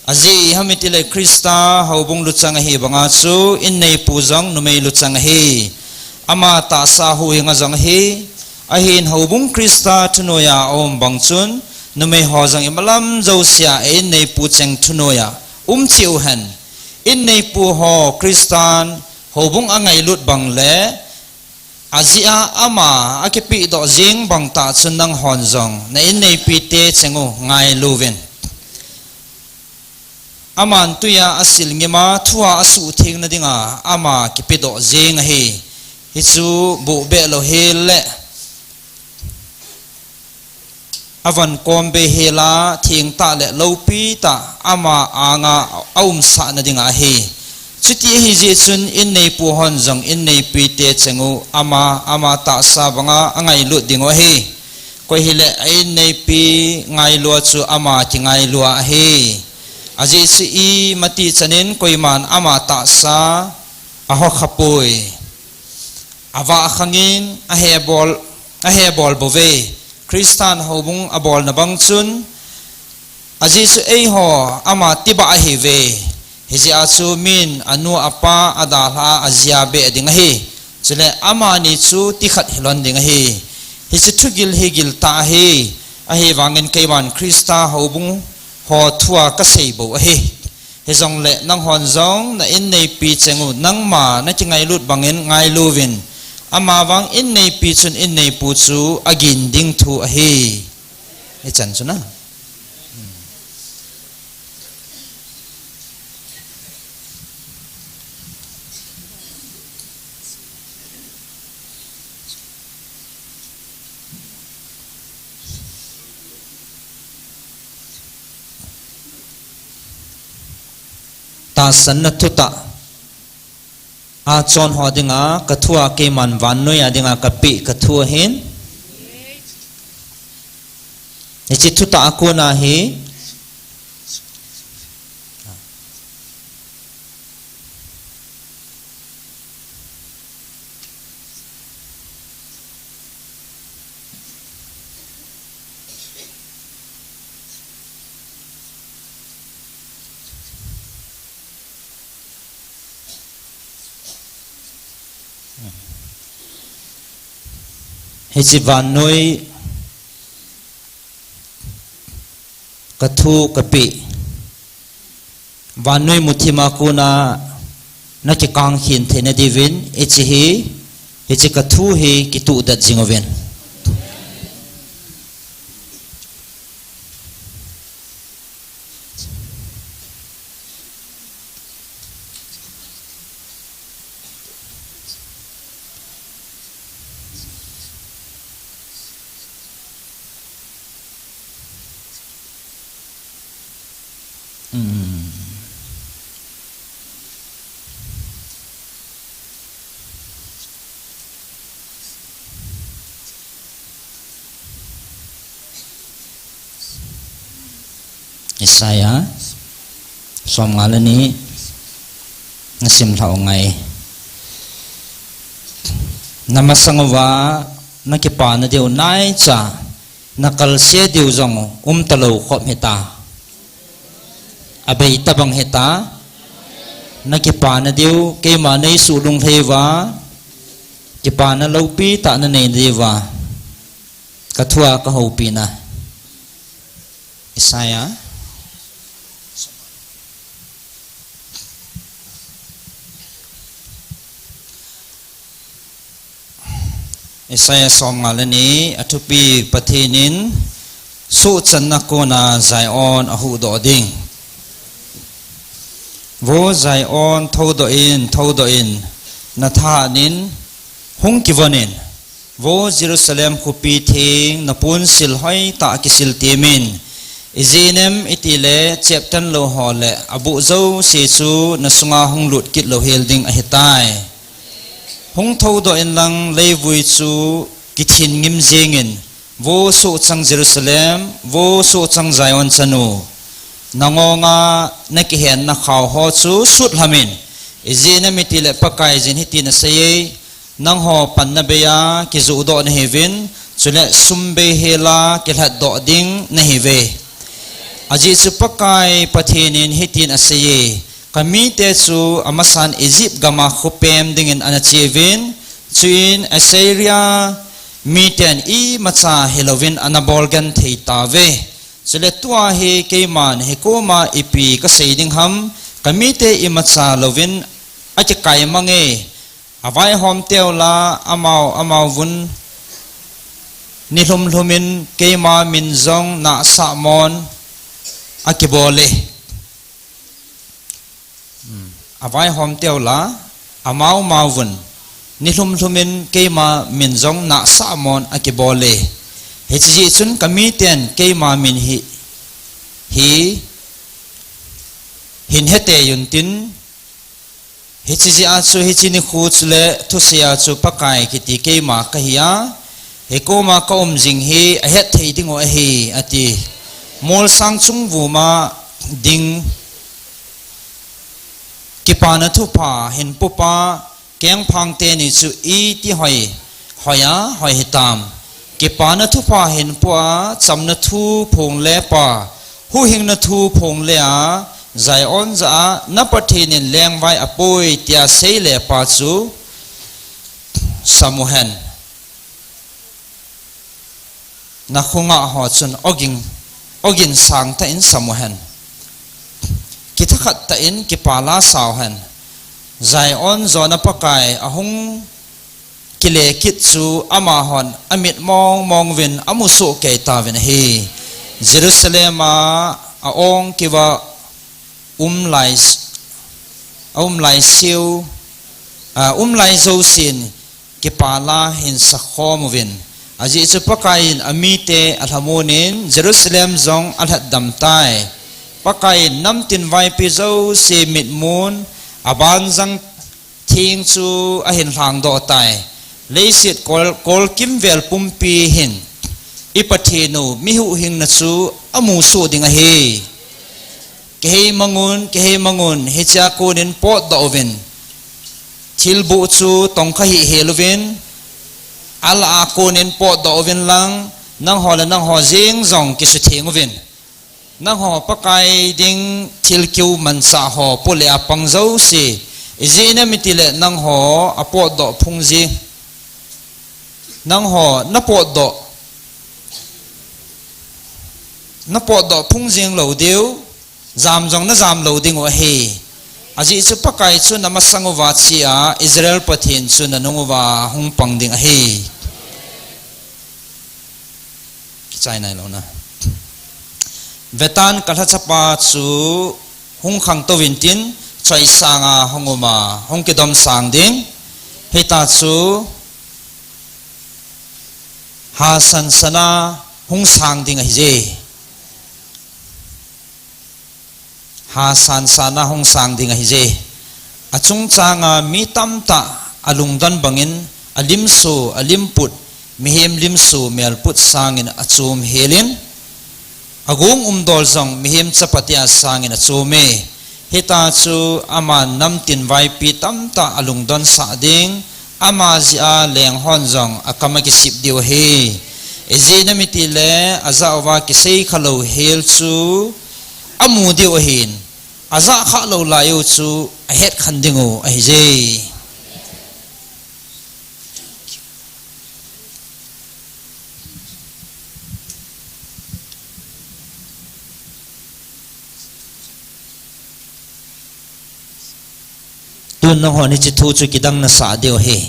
Ajeh iham itile Christa houbung luchang ahi banga chu, inneipu jong numei luchang ahi. Ama tahsa huhhing a jong ahi, ahin houbung Christa thunoiya aum bang chun, numei ho jong imalam jousea inneipu cheng thunoiya um cheh uhen. Inneipu ho Christan houbung angailut bang le, ajeh a ama akipehdoh jeng bang tah chun nanghon jong, na inneipite chengu ngailu uvin. Aman tuiya asil ngima, thua asuhthengna dinga ama kipedoh jeng ahi. Hichu bohbeh louhel le avon kom beihel a thengtah le loupitah ama anga aumsahna dinga ahi. Chuti ahijeh chun inneipu hon jong inneipite chengu ama, ama tahsa banga angailut dingu ahi. Koi hile a inneipi ngailua chu ama kingailua ahi. Ajeh chu imatih chanin koiman ama tahsa ahokhapoi. Avah khangin ahebol, ahebol bouve. Christan houbung abolna bang chun, ajeh chu eiho ama tibah ahiuve. Hijeh a chu min anu apa adalhah a ajia beh ding ahi. Chule amani chu tikhat hilon ding ahi. Hichu thugil hi giltah ahi. Ahivangin keiman Christa houbung ho thua kaseibou ahi. Hijongle nanghon jong na inneipi chengu nangma nakingailut bangin ngailu uvin. Amavang inneipi chun inneipu chu agin ding thu ahi. Hichan chu na. Tahsanna thutah a chon ho dinga kathua keiman vannoi a dinga kapeh kathu ahin. Hiche thutah a kona hi. Hiche vannoi ka thu ka pe. Vannoi muthima kona na kikang khen theina diuvin, hiche hi, hiche ka thu hi kituh det jing uvin. Isaiah, som nga le ni, na sim lhau ngai. Na masang uva, na kipana diu naicha, na kalse diu jong um talou khop hita. Abei tabang hita, na kipana diu, keima nei suh lunglhai uva, kipana loupi tah na nei diuva. Ka thua ka houpina. Isaiah. Isaiah som nga le ni, athupi Pathen in, suhchanna kona Zion ahuhdoh ding. Vo Zion, thoudoh in, thoudoh in, na thahat in, hung kivon in, Vo Jerusalem khopi theng, na ponsil hoitah kisil temin, ijeh inem itile cheptan lou ho le abuh jouse chu na sunga hung lut kit louhel ding ahitai. Hung thoudoh in lang leivui chu kithin ngim jingin, vo suhchang Jerusalem, vo suhchang Zion chanu, na ngonga na kihenna khao ho chu sutlhamin, ijeh inem itile Pakaiyin hitin aseiye, Nangho panna beiya kijohdoh nahiuvin, chule sum beihela kilhatdoh ding nahiuve. Ajeh chu Pakai Pathen in hitin aseiye, ka mite chu amasan Egypt gama khopem dingin ana cheuvin, chuin Assyria miten imacha hilouvin ana bolgenthei tauve. Chule tua hi keiman hikoma ipi kasei ding ham, ka mite imacha louvin akikai mange. Avaihom teula, amau, amau vun nilhum lhumin keima min jong nahsah mon akibol e. Hmm. Avaihom teula, amau mau vun nilhum lhumin keima min jong nahsah mon akibol e. Hiche jeh chun ka miten keima min hi, hi hin hete untin, Hiche jeh a chu, hiche nikho chule thusei a chu Pakai kiti keima kahi a, hikoma ka um jing hi ahet thei diu ahi, ati. Molsang chung vuma ding kipana thupha hin pupa, kengphang teni chu iti hoi, hoi a, hoi hitam. Kipana thupha hin pua, chamna thu phongle pa, huhhingna thu phongle a, Zion jah a, na Pathen in lengvai apoi, tia seile pa chu samu hen. Na khonga ho chun ogin, ogin sangtah in samu hen. Kithakhat tah in kipa la sau hen. Zion jona Pakai ahung kile kit chu amahon amit mong mong uvin amu soh kei tauvin ahi. Jerusalem a aong kiva um lai, aum lai siu, a, um lai jousen kipa la hin sakhom uvin. Ajeh chu Pakai in amite alhamon in Jerusalem jong alhatdam tai. Pakai in namtin vaipi jouse mitmun abanjang thing chu ahin lhangdoh tai. Leiset kol, kolkim vel pumpi hin i Pathen u mi huhhingna chu amu soh ding ahi. Kihei mangun, kihei mangun, hichea konin potdoh uvin. Thilbuh chu tongkha hih hel uvin, alah a konin potdoh uvin lang, nangho le nangho jeng jong kisutheng uvin. Nangho Pakai ding thil kiu manchah ho pole apang jouse, ijeh inem itile nangho apotdoh phung jing. Nangho, napotdoh, napotdoh phung jeng lou diu, jam jong najam lou diu ahi. Ajeh chu Pakai chu namasang uva chia, Israel Pathen chu nanung uva hung pang ding ahi. Kichai nai lou na. Vetan kalhachapa chu hung khangtou vintin, choisanga hung uma, hung kidomsang ding. Hita chu hasansana hung sang ding ahije. Hasansana hung sang ding ahije. Achungchanga mi tamtah alungdon bangin, alimso, alimput, mihem limso melput sangin achom helin, agung umdol jong mihem chapatia sangin achome. Hita chu ama namtin vaipi tamtah alungdonsah ding, ama jia lenghon jong akam akisip diu ahi. Ijeh inem itile, ajah uva kisei khalou hel chu amu diu ahin, ajah khalou lai u chu ahet khen diu ahije. Tun nanghon hiche thu chu kidang nasah diu ahi.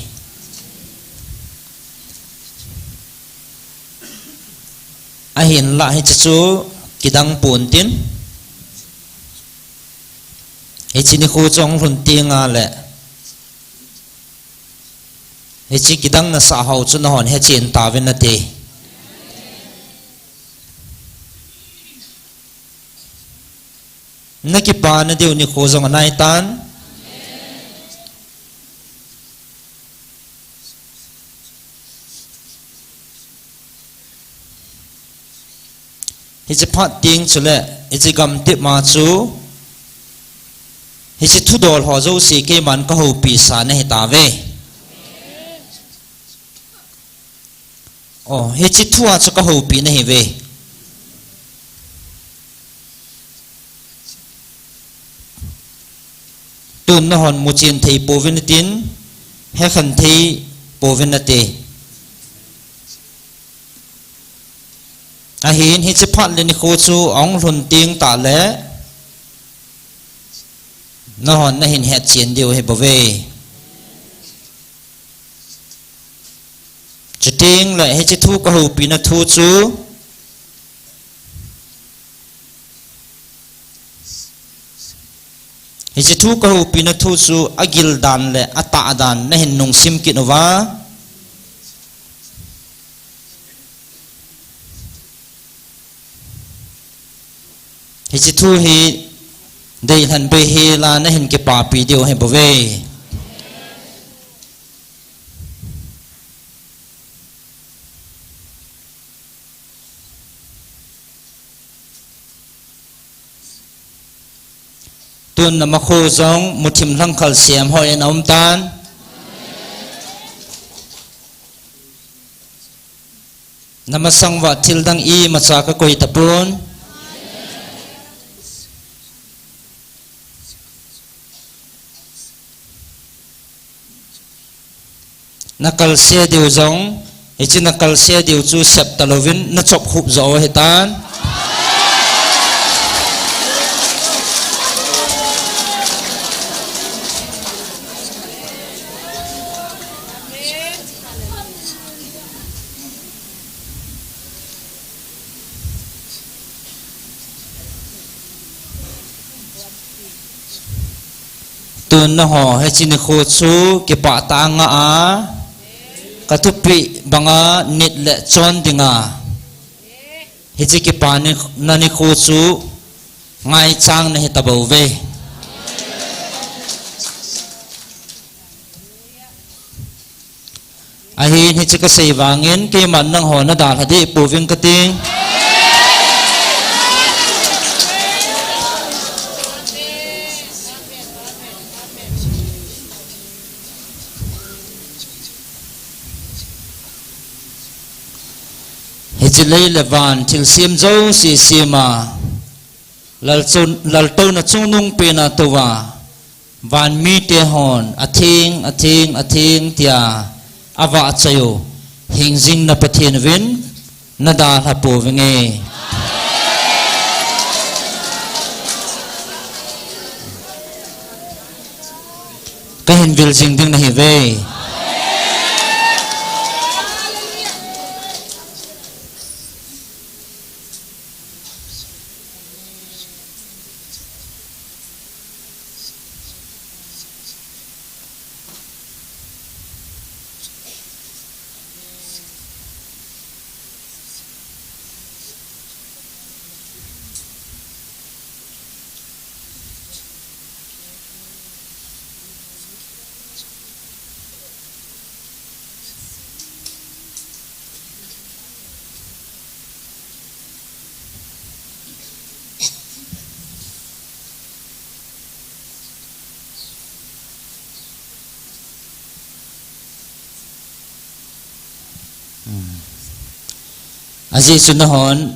Ahinlah hiche chu kidang pontin, hiche nikho chu hung lhun tengle, hiche kidang nasah ho chu nanghon hechen tauvin nate. Nakipana diu nikho jong anaitan. Hiche phat teng chule, hiche gamtep ma chu, hiche thudol ho jouse keiman kahoupi sa nahitauve. O, hiche thua chu kahoupi nahiuve. Tun nanghon muchen thei pouvin natin, hekhen thei pouvin nate. Ahin hiche phat le nikho chu ahung lhun teng tahle, nanghon nahin hetchen diu ahibouve. Chutengle hiche thu kahoupina thu chu, hiche thu kahoupina thu chu agil dan le atah dan nahin nungsim kit uva, hiche thu hi deilhen beihela nahin kipapi diu ahibouve. Tun namakho jong muthim lhangkhal sem hoi in aumtan. Namasang uva thildang imacha kakoi tapon. Nakalse diu jong, hiche nakalse diu chu sep talouvin nachop khup jo ahitan. Tun nangho hiche nikho chu kipah tah a nga a, kathupeh banga nit le chon dinga, hiche kipana nikho chu ngaichang nahi tabouve. Ahin hiche kasei vangin keiman nangho nadalha deh pouving kati. Hiche lei le van thilsem jouse sema, Lalchun, Laltouna chungnung pena touva, van mite hon, atheng, atheng, atheng tia avahchoi u. Hingjing na Pathen uvin, na dalha pouvinge. Ka hin vil jing ding nahi ve. Ajeh chu nahon.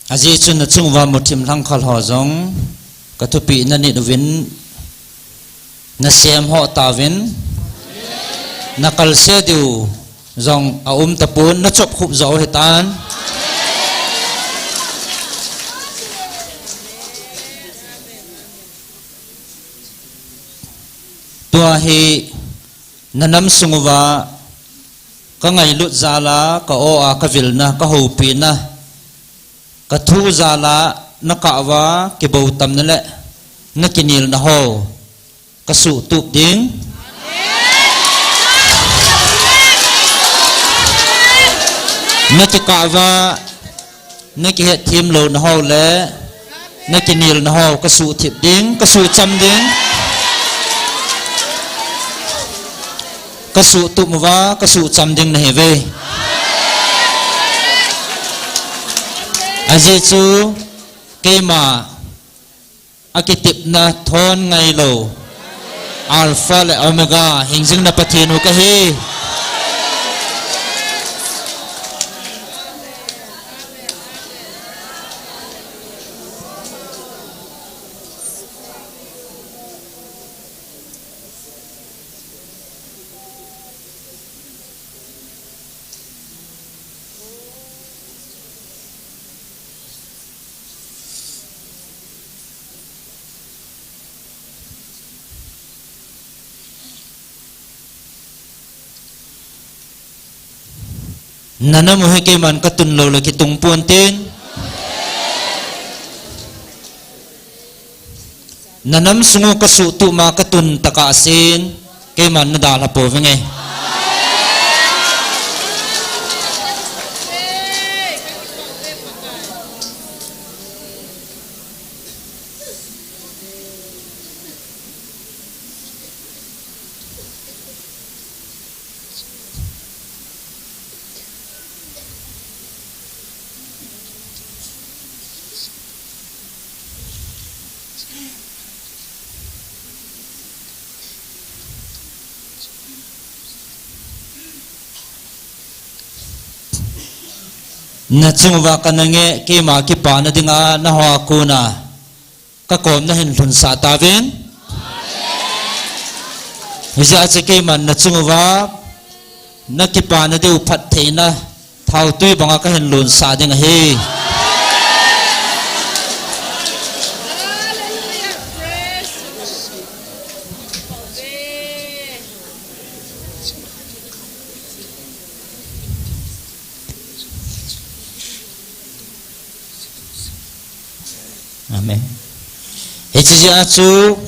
Ajeh chu nachung uva muthim lhangkhal ho jong kathupeh na nit uvin nasem ho tauvin, nakalse diu jong aum tapon, nachop khup jo hitan. Tua hi nanam sung uva kangailut jal a, ka-o a kavilna, kahoupina, kathu jal a nakah uva kibou tamna le nakinelna ho kasuhtup ding. Nakikah uva nakihetthem louna ho le nakinelna ho kasuhthip ding, kasuhcham ding. Kasuhtup uva kasuhcham ding nahiuve. Ajeh chu keima akitepna thon ngailou, Alpha le Omega, hingjing na Pathen u kahi. Nanam u hi keiman katun lou le kitung ponte. Nanam sung u kasuhtup ma katun tokah sen, keiman nadalha pouvinge. Nachung uva kanange, keima kipana dinga nahou a kona kakomna hin lhunsah tauvin. Hijeh a chu keiman nachung uva nakipana diu phattheina thaotui banga kahin lonsah ding ahi. Amen. Hiche jeh a chu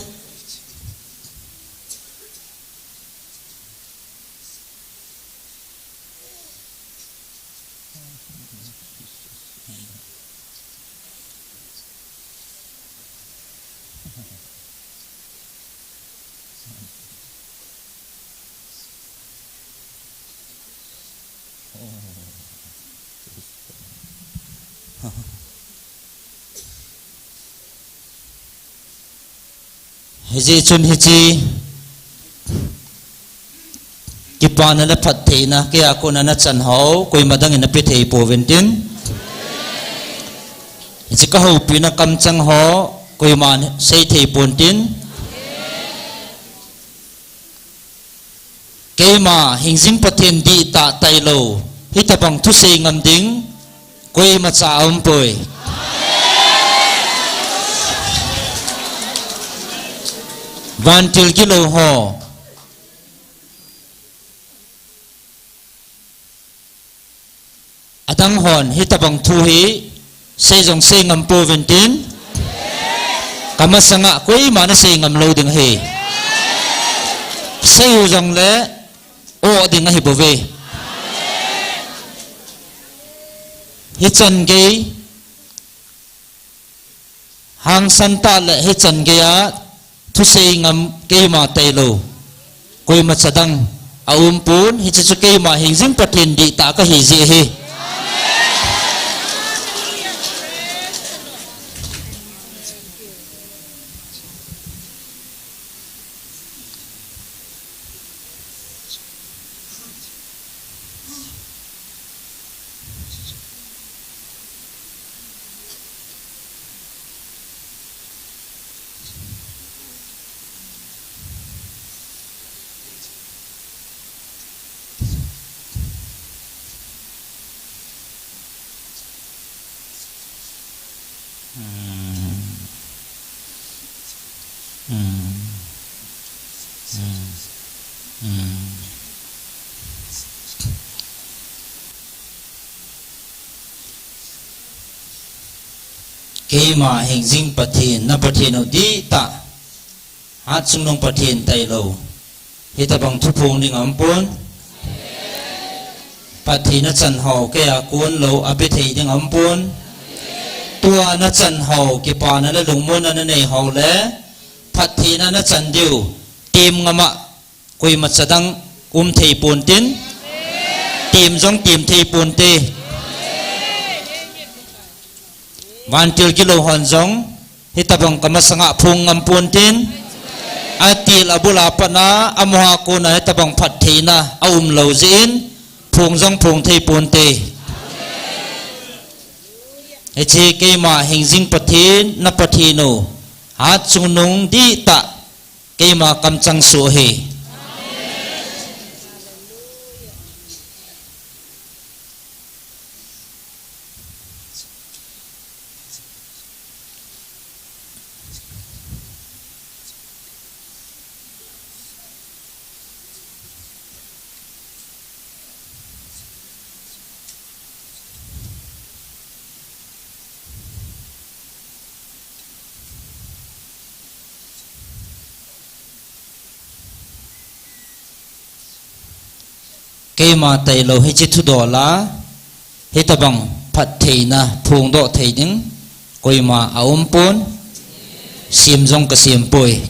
Hijeh chun hiche kipana le phattheina keiya kona nachan hou, koima dangin napeh thei pouvin tin. Hiche kahoupina kamchang ho, koiman seithei pontin. Keima hingjing Pathen dihtah tailou, hitobang thusei ngam ding, koimacha aumpoi. Vantil gilou ho. Adang hon, hitobang thu hi, sei jong sei ngam pouvintin, kamasanga koiman asei ngam lou ding ahi. Sei u jongle, o ding ahi bouve. Hichan gei, Hangsan tah le hichan geiya, thusei ngam keima tailou, koimacha dang aumpon, hiche chu keima hingjing Pathen dihtah kahi jeh ahi. Keima hingjing Pathen, na Pathen u dihtah. Hatchungnung Pathen tailou, hitobang thu phong ding aumpon. Phattheina chan ho keiya konlou, ape thei ding aumpon. Tua nachan ho, kipana le lungmonna nanei ho le, phattheina nachan diu, tem ngama, koimacha dang um thei pontin, tem jong tem thei ponte. Vantil gilou hon jong, hitobang kamasanga phong ngam pontin, atil abula patna, amaho a kona hitobang phattheina aumlou jeh in, phong jong phong thei ponte. Hiche keima hingjing Pathen, na Pathen u, hatchungnung dihtah, keima kamchang soh ahi. Keima tailou hiche thudol a, hitobang phattheina phongdoh thei ding, koima aumpon, sem jong kasem poi.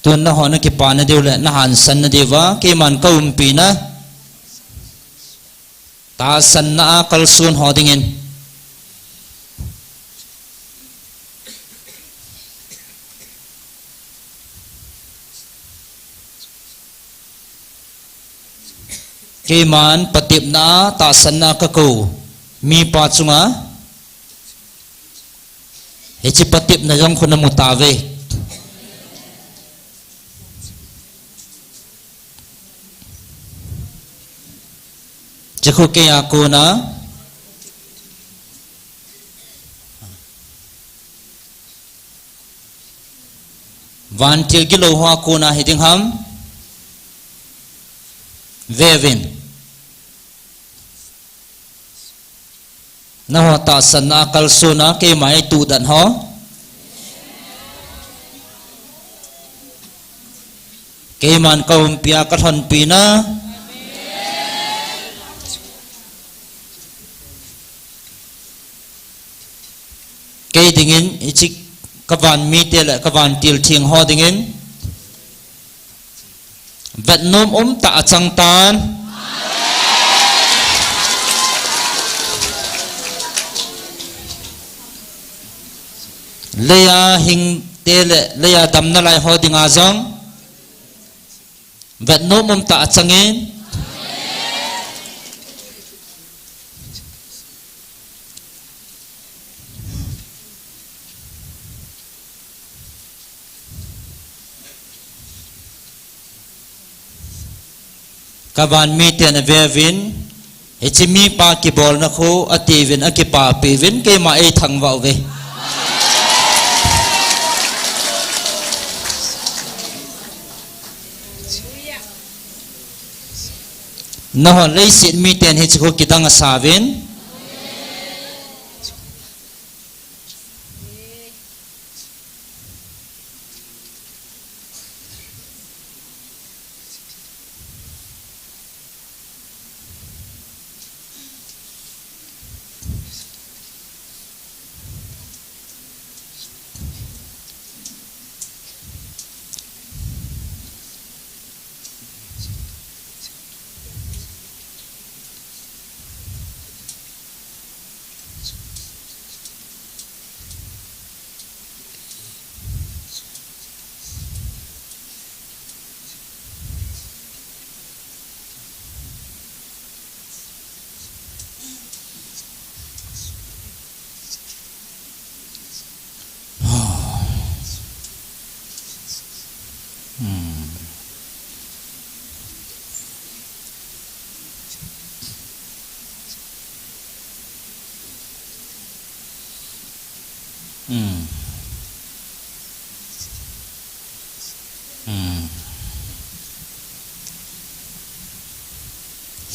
Tun nahon nakipana diu le, nahansanna diuva, keiman kaumpi na. Tahsanna a kalson ho dingin. Keiman patepna, tahsanna kakou mipa chunga, hiche patepna jong khu namu tauve. Hiche khu keiya kona, vantil gilou hoa kona hiding ham? Veuvin. Nangho tahsanna kalsonna keima eituhdan ho. Keiman kaumpi a kalhonpi na. Kei dingin, hiche kavan mite le kavantil theng ho dingin vetnom umtah achang tan. Leiya hingte le leiya damnalai ho dinga jong Vetnom umtah a changin. Ka van miten aveuvin, hiche mipa kibolna khu atiuvin, akipapiuvin, keima eithangvah uve. Nahon leiset miten hiche khu kidang asauvin.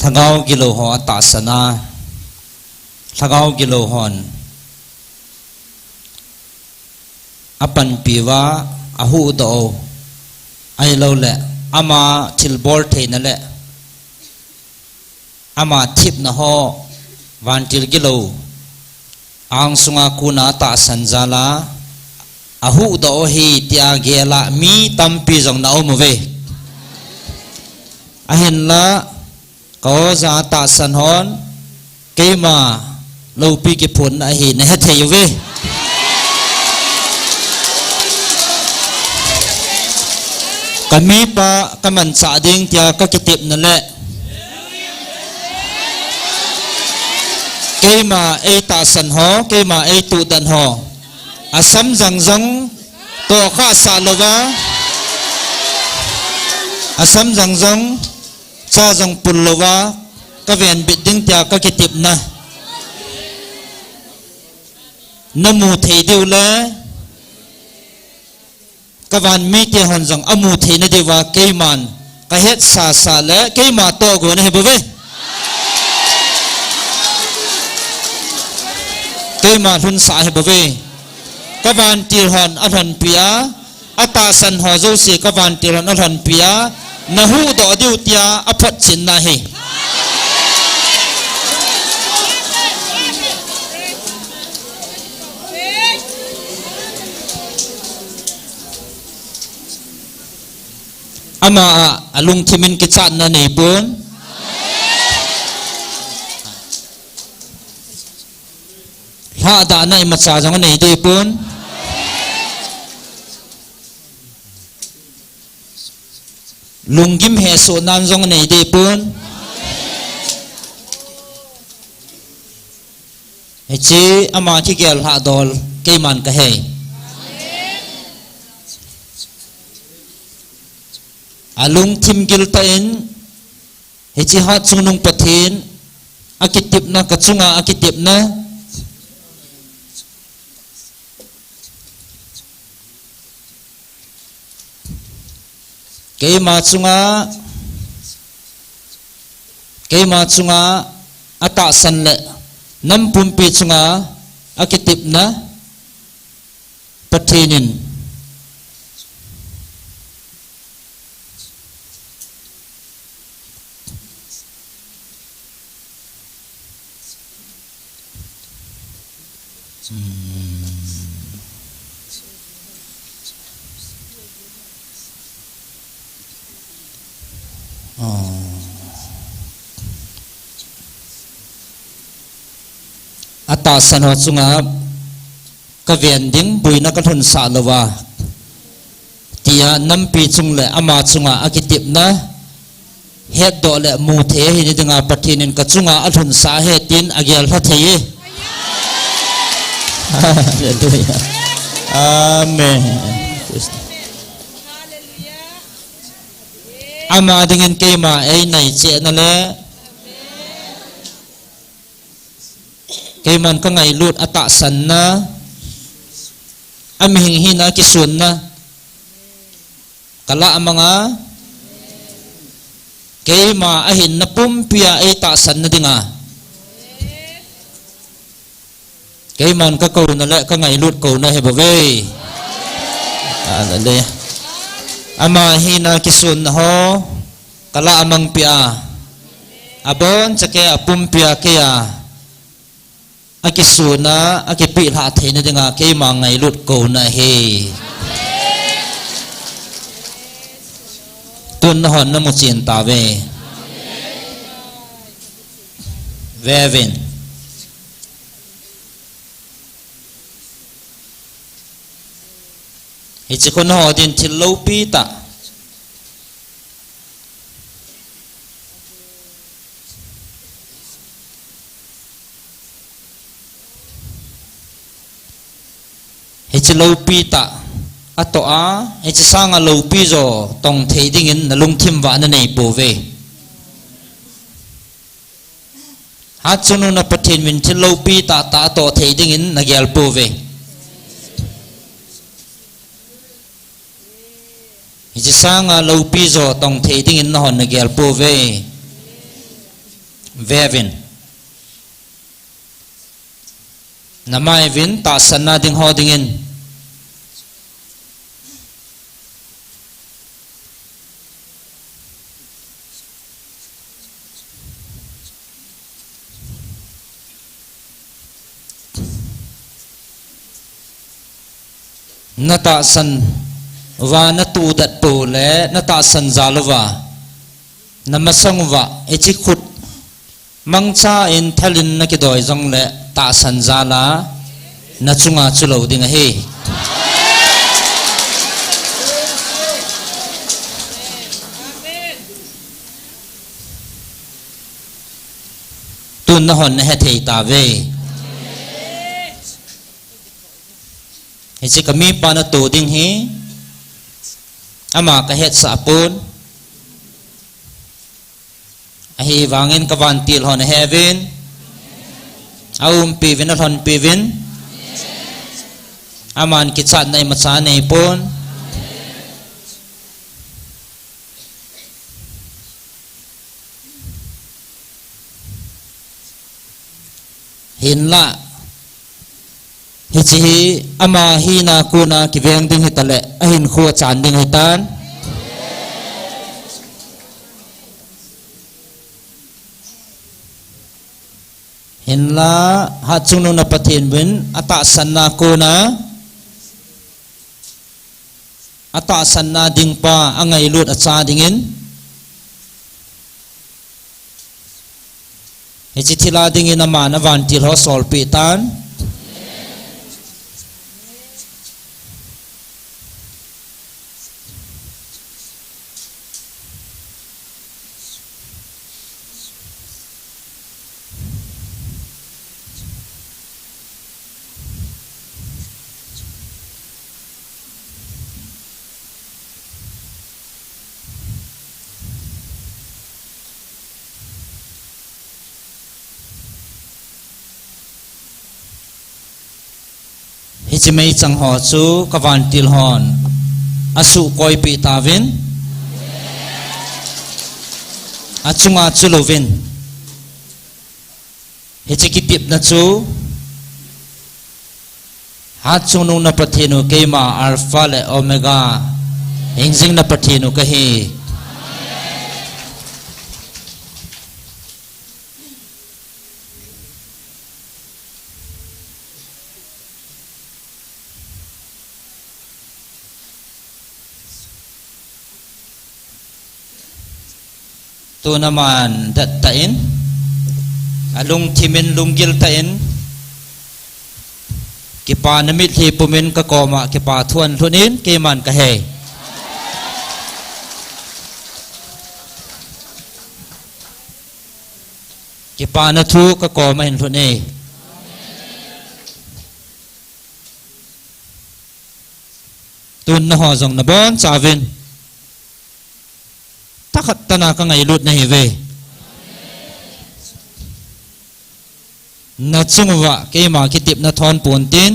Lhagao gilou ho atahsan a, lhagao gilou hon apanpiuva, ahuhdoh u, ahilouleh ama thilbol theina le ama thepna ho, vantil gilou angsunga kona atahsan jal a, ahuhdoh u ahi tia gel a mi tampi jong naum uve. Ahinla, ka oja tahsan hon, keima loupi kiphonna ahi nahethei uve. Ka mipa kamanchah ding tia kakitepna le keima eitahsan ho, keima eituhdan ho, asam jang jong tohkhah sah louva, asam jang jong cha jong pul louva, kavenbit ding tia kakitepna, namu thei diu le kavan mite hon jong amu theina diuva keiman kahetsah sah le keima tohgon ahibouve. Keima lhunsah ahibouve. Kavantil hon alhonpi a, atahsan ho jouse kavantil hon alhonpi a, nahuhdoh diu tia aphotchetna ahi. Ama a, alungthimin kichatna neipon. Lhahdahna imacha jong aneidipon. Lunggim hesohnan jong aneidipon. Hiche ama kigel lhahdol keiman kahei. Alungthim giltah in, hiche Hatchungnung Pathen akitepna, kachunga akitepna, keima chunga, keima chunga atahsan le nam pumpi chunga akitepna, Pathen in atahsan ho chunga kaven ding, boina kalhunsah louva, tia nampi chung le ama chunga akitepna, hetdoh le mu thei ahi nadinga Pathen in kachunga alhunsah ahi tin agel lha thei e. Hallelujah. Amen. Ama dingin keima einai chehna le keiman kangailut atahsanna, amihing hina kisunna, kalah amanga, keima ahinna pumpia eitahsanna dinga, keiman kakouna le kangailut kouna hebou ve. Hallelujah. Ama hina kisunna ho, kalah amangpia, abonchauva pumpia keia akisuna, akipeh lha theina dinga keima ngailut kouna ahi. Tun nahon namu chen tauve. Vevin. Hiche khu naho din thil loupi tah. Hiche loupi tah atoh a, hiche sanga loupi jo tong thei dingin nalungthim uva nanei pouve. Hatchungnung na Pathen min thil loupi tahtah atoh thei dingin nagel pouve. Hiche sanga loupi jo tong thei dingin nahon nagel pouve. Vevin. Namai uvin tahsanna ding ho dingin. Natahsan uva natudet pou le, natahsan jal uva, namasang uva, hiche khut mangcha in thalin nakidoi jongle tahsan jal a nachunga chulou ding ahi. Tun nahon nahe thei tauve. Hiche kamipa natoh ding hi ama kahetsah pon. Ahivangin kavantil hon ahe uvin, aumpi uvin, alhonpi uvin. Aman kichatna imacha anei pon. Hinlah, hiche hi ama hina kona kiveng ding hitaleh, ahinkho achan ding ahitan. Hinlah, Hatchungnung na Pathen uvin atahsanna kona, atahsanna dingpa angailut acha dingin, hiche thil a dingin aman avantil ho asolpeh tan. Hiche meichang ho chu kavantil hon asuhkoipeh tauvin, achunga chulouvin. Hiche kitepna chu, Hatchungnung na Pathen u keima Alpha le Omega, hingjing na Pathen u kahi. Tun aman dettah in, alungthim in, lunggil tah in, kipana mitlhi pumin kakoma kipa thu ahin lhut in, keiman kahei. Kipana thu ka koma hin lhun e. Tun nangho jong nabonchauvin thakhat tah a ka ngailut nahiuve. Nachung uva keima kitepna thon pontin.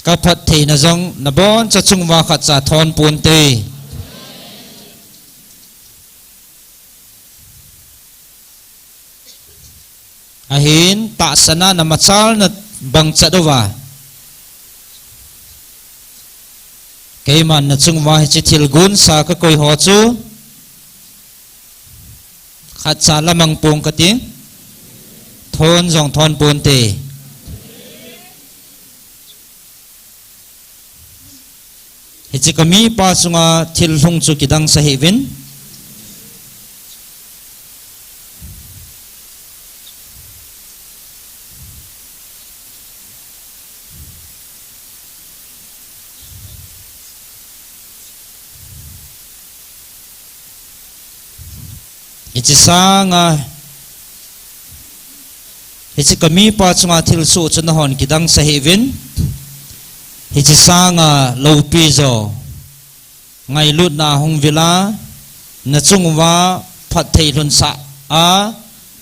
Ka phattheina jong nabonchauva chung uva khatcha thon ponte. Ahin tahsan a namachal na bangchat uva keiman nachung uva hiche thil gonsa ka koi ho chu khatcha lamang pong kati. Thon jong thon ponte. Hiche ka mipa chunga thil lhung chu kidang sa hih uvin. Hiche sanga, hiche ka mipa chunga thilsoh chu nahon kidang sa hih uvin. Hiche sanga loupi jo ngailutna hung vil a, nachung uva phatthei lhunsah a,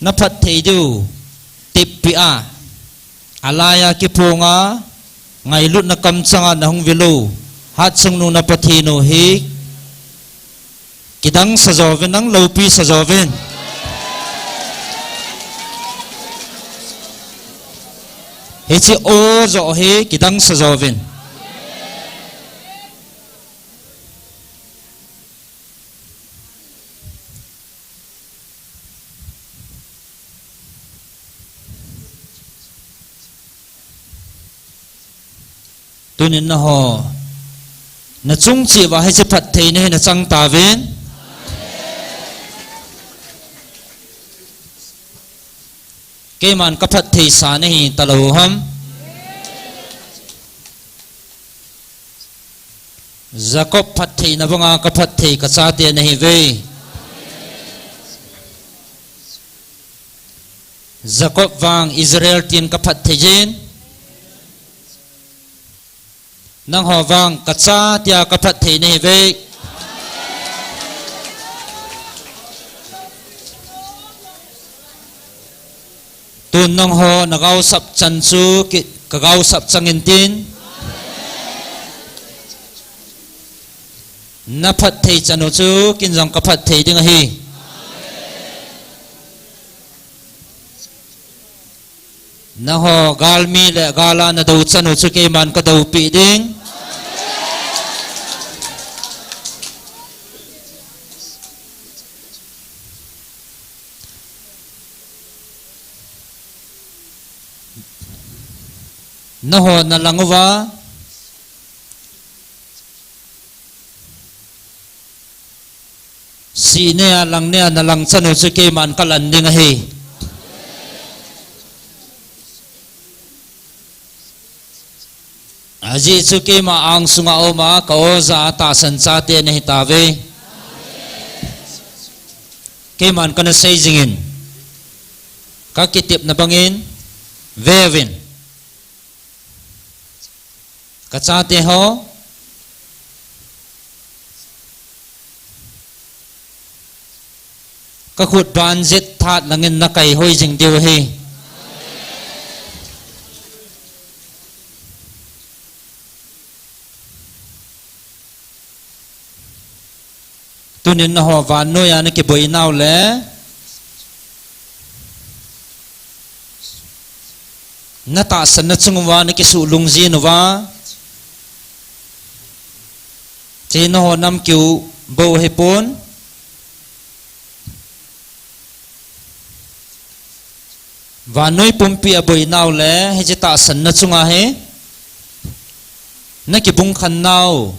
na phatthei diu teppi a, alai a kiphong a, ngailutna kamchang a nahung vil u, Hatchungnung na Pathen u hi kidang sa jouvin, nang loupi sa jouvin. Hiche o jo hi kidang sa jouvin. Tunin nangho nachung cheh uva hiche phattheina hi nachang tauvin. Keiman ka phattheisa nahi talou ham? Jacob phattheina banga ka phatthei ka chate nahiuve. Jacob vang Israel tin ka phatthei jin. Nangho vang ka chatea ka phatthei nahiuve. Tun nangho na gaosap chan chu ki, ka gaosap chang intin. Na phatthei chan u chu kin jong ka phatthei ding ahi. Nangho galmi le gal a na dou chan u chu keiman ka doupeh ding. Nangho na lang uva sih nea lang nea na lang chan u chu keiman ka lang ding ahi. Ajeh chu keima angsunga uma ka oja a tahsan chate nahi tauve. Keiman kana sei jingin, ka kitepna bangin, veuvin. Ka chate ho, ka khut ban jet that langin na kaihoi jing diu ahi. Tunin nangho vannoiya na kiboinau le na tahsan na chung uva na kisuh lungjin uva, hiche nangho nam kiu bou hipon. Vannoi pumpi a boinau le hiche tahsan na chunga hi na kibung khannau.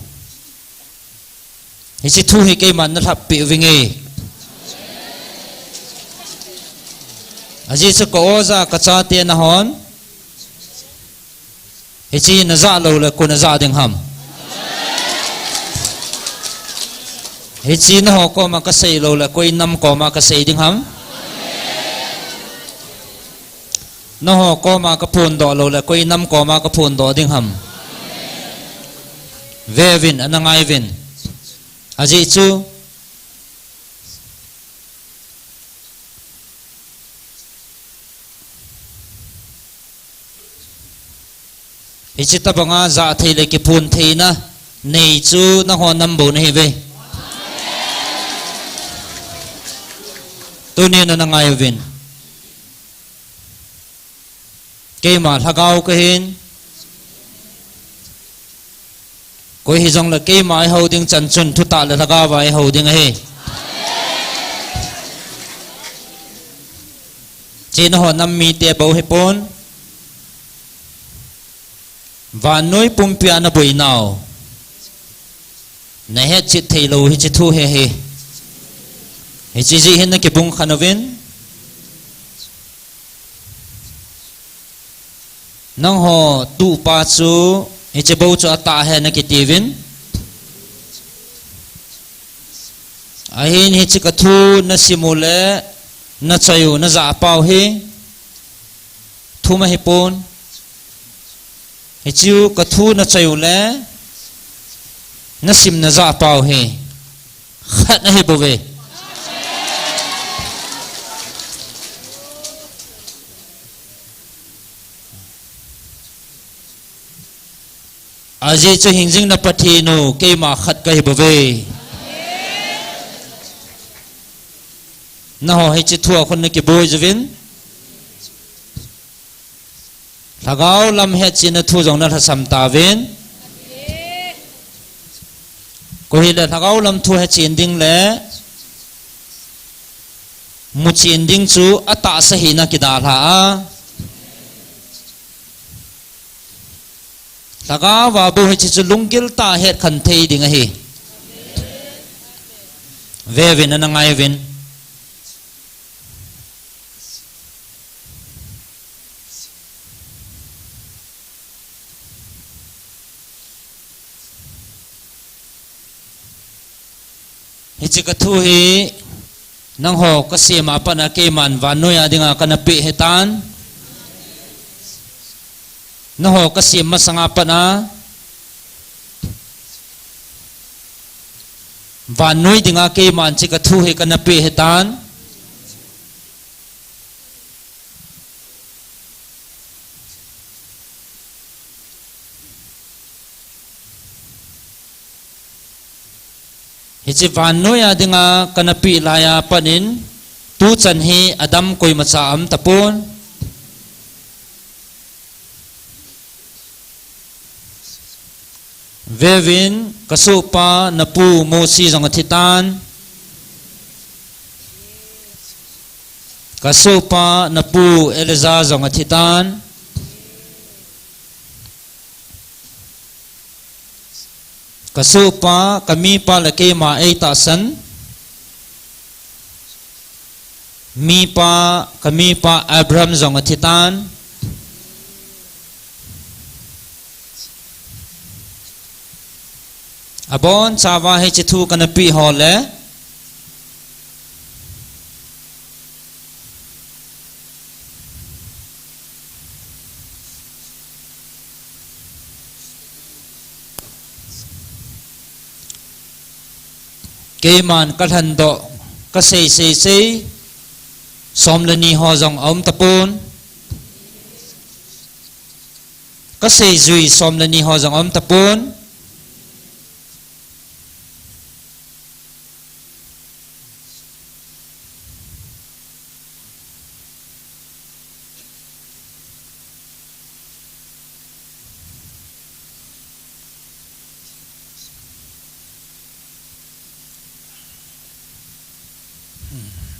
Hiche thu hi keiman na lhappeh uvinge. Ajeh chu ka oja ka chate nahon hiche na jah lou le koi na jah ding ham? Hiche nangho koma kasei lou le, koi nam koma kasei ding ham? Nangho koma kaphondoh lou le, koi nam koma kaphondoh ding ham? Veuvin, ana ngaiyuvin. Ajeh chu, hiche tobanga jathei le kiphon theina nei chu nangho nam bou nahiuve. Tunin ana ngaiyuvin. Keima lhagao kahin. Koi hijongle keima eihou ding chan chun thutah le lhagao va eihou ding ahi. Hiche nangho nam mite bou hipon. Vannoi pumpia naboinau. Nahetchet theilou hiche thu hi ahi. Hiche jeh hin nakibung khen uvin. Nangho tuhpa chu, hiche bou chu atah ahi nakitiuvin. Ahin hiche kathu nasim u le, nachoi u najah pau hi. Thum ahipon. Hiche u kathu nachoi u le, nasim najah pau hi. Khat ahibouve. Ajeh chu hingjing na Pathen u, keima khat kahibouve. Nangho hiche thua khun nakiboi jiuvin. Lhagao lam hetchetna thu jong nalhasam tauvin. Koi hile lhagao lam thu hetchen ding le muchen ding chu atahsa hina kidalha a. Lhagao va bou hiche chu lunggil tah a hetkhen thei ding ahi. Veuvin, ana ngaiyuvin. Hiche kathu hi nangho kasem a pat a keiman vannoi a dinga kana peh ahitan. Nangho kasem masang a pat a vannoi dinga keiman hiche kathu hi kana peh ahitan. Hiche vannoi a dinga kana peh laiya pat in, tuchan hi adam koimacha aum tapon. Veuvin, kasohpa napu Mosi jong athitan. Kasohpa napu Elijah jong athitan. Kasohpa, kamipa le keima eitahsan mipa, kamipa Abraham jong athitan. Abonchauva hiche thu kana peh ho le, keiman kalhandoh, kasei sei sei, som le ni ho jong aum tapon. Kaseijui som le ni ho jong aum tapon.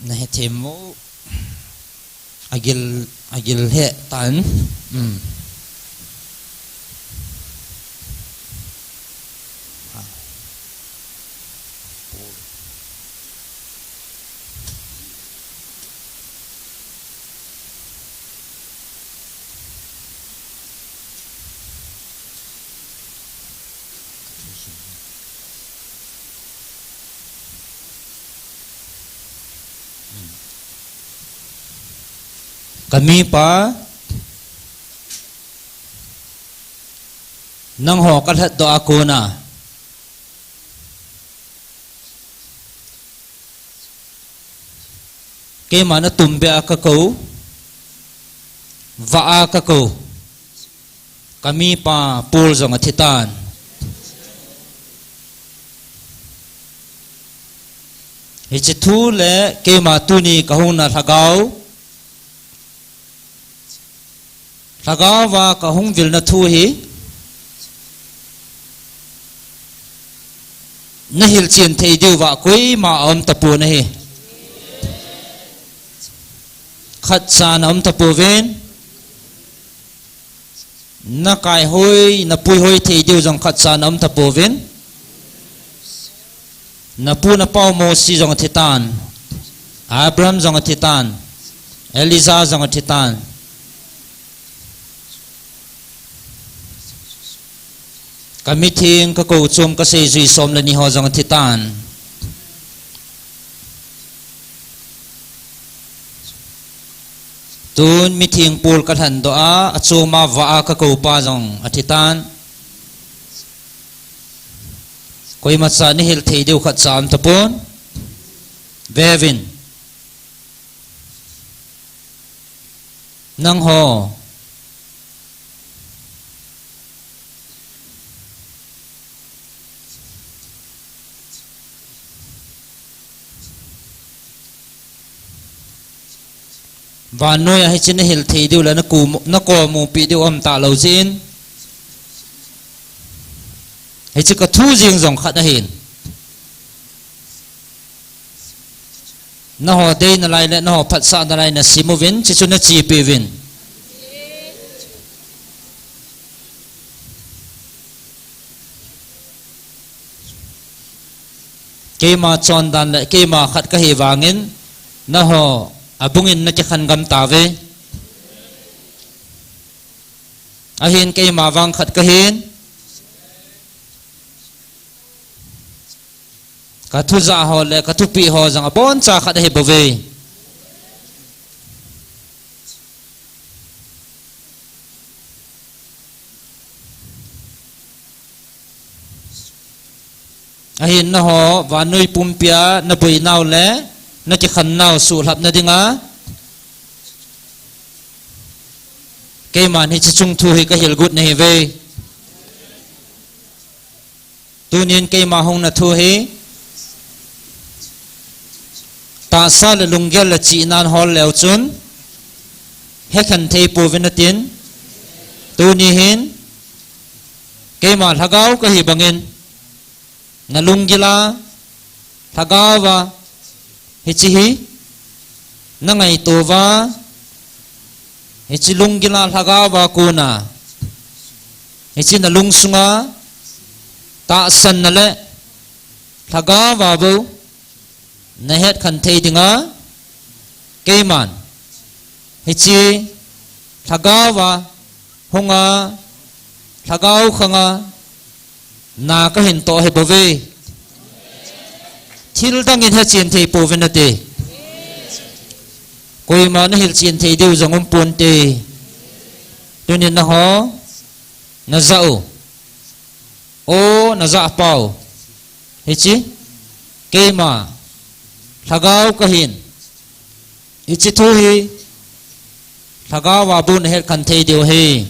Nahethem mo? Agil, agil hetan. Hmm. Ka mipa, nangho ka lhatdoh a kona, keima na tumbeh a ka kou, vah a ka kou, ka mipa Paul jong athi tan. Hiche thu le keima tuni ka hung na lhagao, lhagao va ka hung vilna thu hi na hilchen thei diu va koima aum tapon ahi. Khatcha na um tapouvin. Na kaihoi, na puihoi thei diu jong khatcha na um tapouvin. Na pu na pau Mosi jong athi tan. Abraham jong athi tan. Elijah jong athi tan. Ka mitheng, ka kou chom, ka seijui som le ni ho jong athi tan. Tun mitheng Paul ka lhandoh a, achom a vah a ka kou pa jong athi tan. Koimacha na hil thei diu khatcha um tapon. Veuvin. Nangho. Vannoi a hiche na hil thei diu le na ku, na komu pi diu um talou jeh in. Hiche ka thu jing jong khat ahin. Nangho deina lai le nangho phatsahna lai na sim uvin, chuchu na chepi uvin. Keima chondan le keima khat kahi vangin, nangho abungin na kikhen gam tauve. Ahin keima vang khat kahin. Ka thujah ho le ka thupeh ho jong aboncha khat ahi bouve. Ahin nangho vannoi pumpia na boinau le na kikhannau suhlhapna dinga keiman hiche chung thu hi ka hilgot nahiuve. Tunin keima hung na thu hi, tahsa le lunggel le chihnan hol leu chun, hekhen thei pouvin atin, tuni hin, keima lhagao kahi bangin, na lunggil a, lhagao va, hiche hi, na ngaito uva, hiche lunggil a lhagao va kona, hiche na lungsunga, tahsanna le, lhagao va bou, na hetkhen thei dinga, keiman, hiche, lhagao va, hunga, lhagao khanga, na kahin toh ahi bouve. Thil dangin hechen thei pouvin ati. Koima na hilchen thei diu jong um ponte. Tunin nangho, na jah u. O, na jah pau. Hiche, keima, lhagao kahin. Hiche thu hi, lhagao va bou na hetkhen thei diu ahi.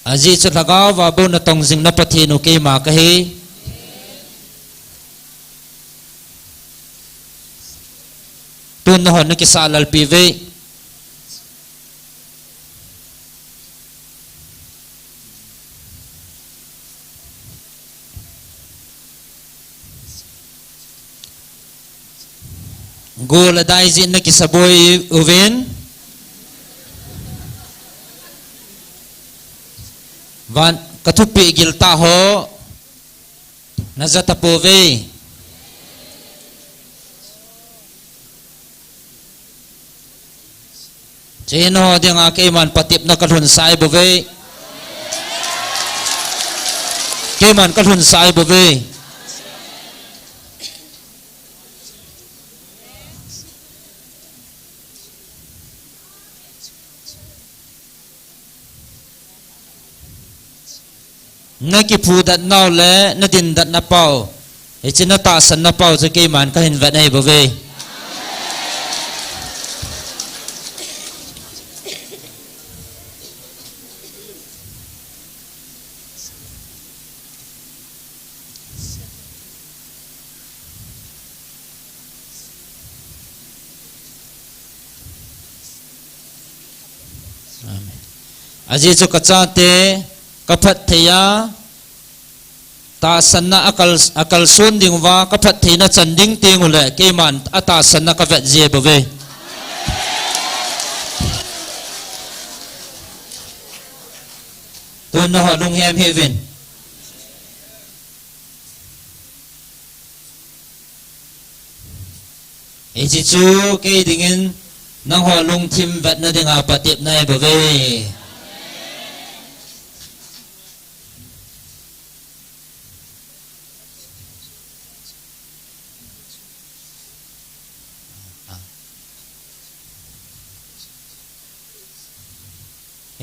Ajeh chu lhagao va bou na tong jing na Pathen u keima kahi. Tun nangho na kisah lalpi uve. Gol a dai jin na kisaboi uvin. Van ka thupeh gil tah ho. Na ja tapouve. Cheno dinga keiman patepna ka lhunsah bouve. Keiman ka lhunsah bouve. Na kiphudatnau le na dindatna pau, hiche na tahsanna pau chu keiman kahin vet ahi bouve. Amen. Ajeh chu kachate kaphatthei a, tahsanna akal, akalson diuva, kaphattheina chan ding tengule, keiman atahsanna kavet ji bouve. Tun nangho lunghem hih uvin. Hiche chu kei dingin nangho lungthim vetna dinga patepna ahi bouve.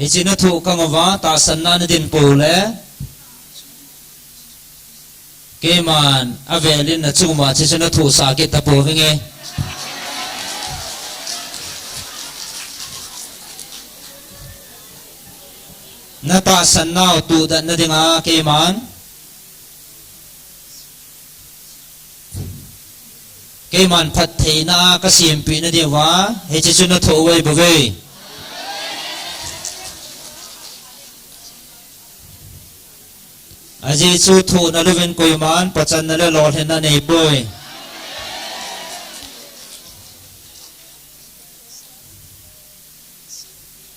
Hiche nathoh kang uva, tahsanna nadin pou le, keiman avelin nachung uva hiche chu nathohsah kit tapou vinge. Natahsannau tuhdatna dinga keiman, keiman phattheina a kasempeh nadiuva hiche chu nathoh u ahi bouve. Ajeh chu thohna louvin koiman pachanna le lolhinna neipoi.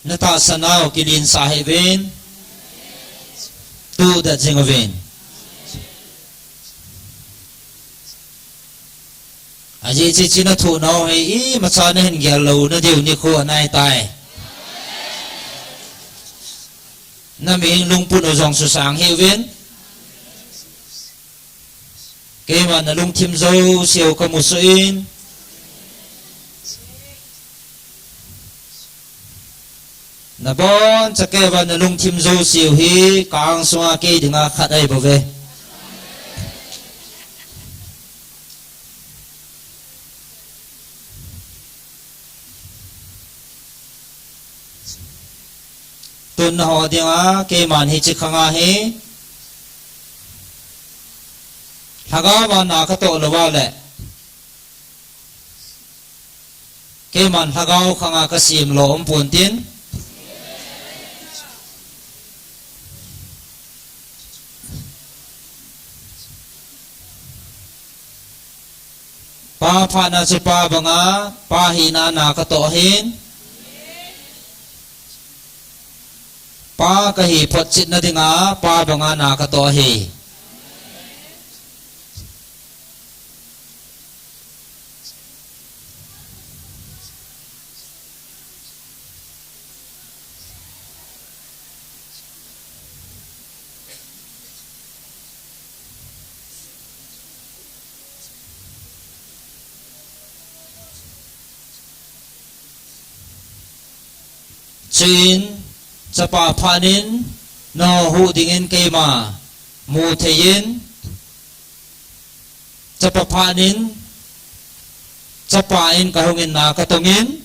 Natahsanau kilinsah hih uvin, tuhdat jing uvin. Ajeh chu hiche nathohnau hi imacha nahin gel lou nadiu nikho anaitai. Naming lungput u jong susang hih uvin. Keiman nalungthim jouseu kamusoh in, nabonchauva nalungthim jouseu hi ka-ang sunga kei dinga khat ahi bouve. Tun nangho dinga keiman hiche khanga hi lhagaova na katoh louva le, keiman lhagao khanga kasemlou umpontin, Pa phatna chu Pa banga, Pa hina na katoh ahin, Pa kahi photchetna dinga Pa banga na katoh ahi. Chuin, Chapa phatnin, nangho huhhing dingin keima mutheiyin, Chapa phatnin, Chapa in kahungin na katongin.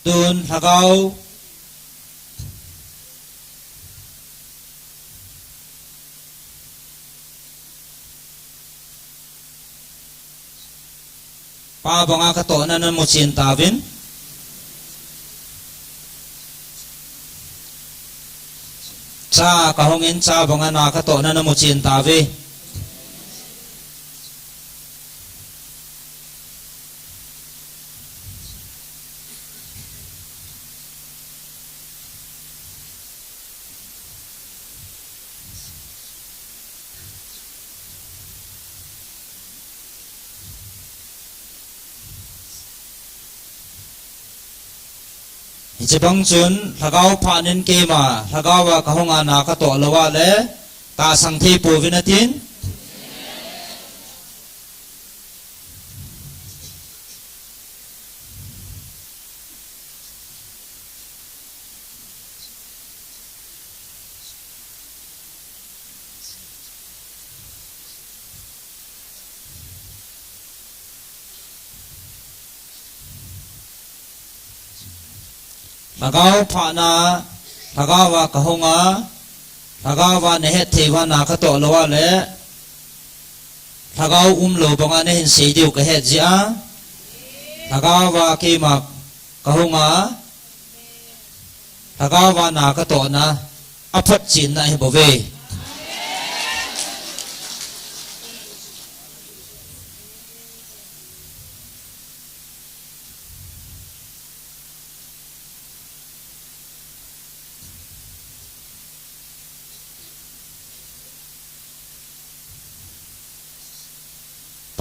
Tun lhagao Pa banga katohna namuchen tauvin. Cha kahungin Cha banga na katohna namuchen tauve. Hiche bang chun, lhagao phat in keima, lhagao a kahunga na katoh lou a le, tahsan thei pouvin atin. Lhagao phat na, lhagao a kahunga, lhagao a nahet thei uva na katoh lou a le, lhagao umlou banga nahin sei diu kahet jeh a, lhagao a keima kahunga, lhagao a na katoh na, aphotchenna ahi bouve.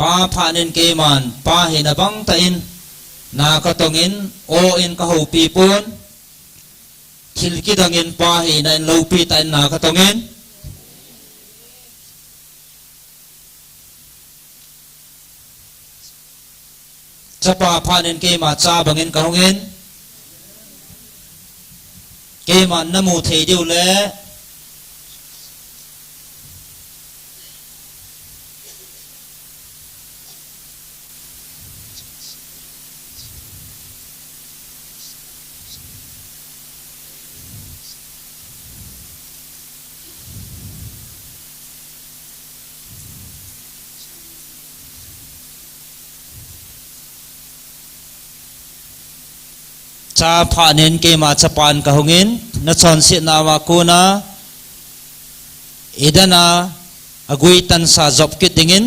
Pa phat in keiman, Pa hina bang tah in, na katong in, o in kahoupi pon, thil kidang in Pa hina in loupi tah in na katong in. Chapa phat in keima cha bang in kahung in. Keiman namu thei diu le. Cha phat in keima chapa in kahung in, nachonsetna uva kona, Eden a, agui tansa jop kit ding in,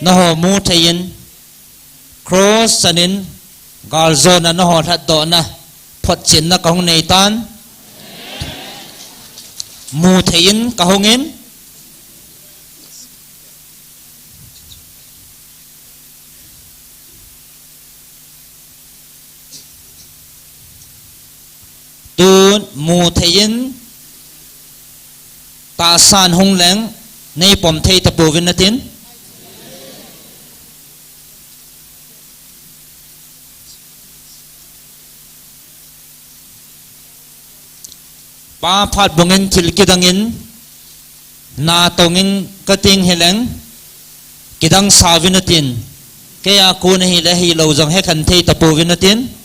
nangho mu thei in, cross chan in, galjona nangho lhatdohna, photchenna kahung nei tan, mu thei in kahung in, tun mu thei in, tahsan hung leng, nei pom thei tapouvin atin. Pa phat bang in thil kidang in, na tong in kating hileng, kidang sauvin atin, keiya kon ahile hilou jong hekhen thei tapouvin atin.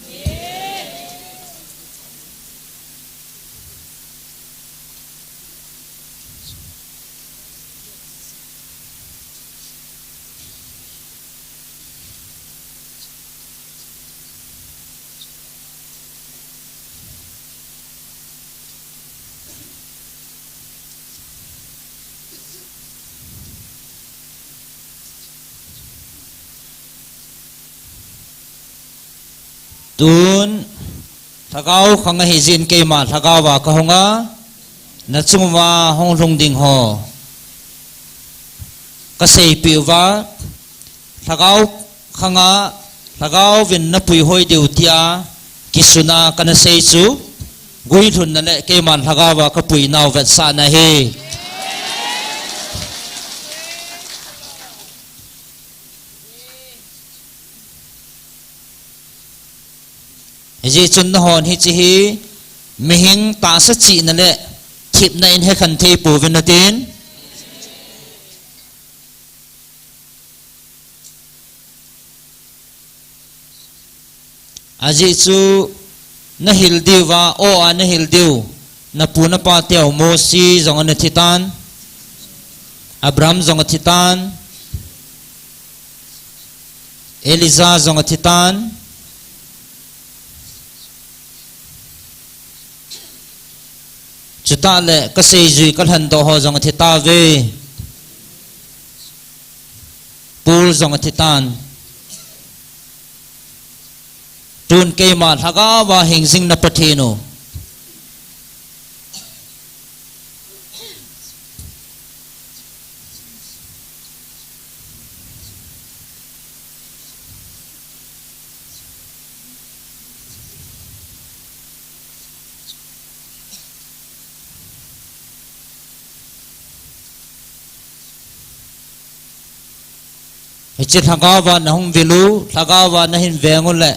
Tun, lhagao khang ahi jeh in keima lhagao a kahung a, nachung uva hung lhung ding ho kaseipeh uva, lhagao khang a, lhagao vin napui hoi diu tia, kisun a kana sei chu, guilhunna le keiman lhagao a kapui nau vetsahna ahi. Hijeh chun nahon hiche hi, mihem tahsa chihna le thepna in hekhen thei pouvin atin. Ajeh chu nahil diu va, o a nahil diu, napu napa teu Mosi jong ana thi tan, Abraham jong athi tan, Elijah jong athi tan. Chutah le kaseijui kalhandoh ho jong athi tauve. Paul jong athi tan. Tun keima lhagao a hingjing na Pathen u. Hiche lhagao va nahung vil u, lhagao va nahin veng u le,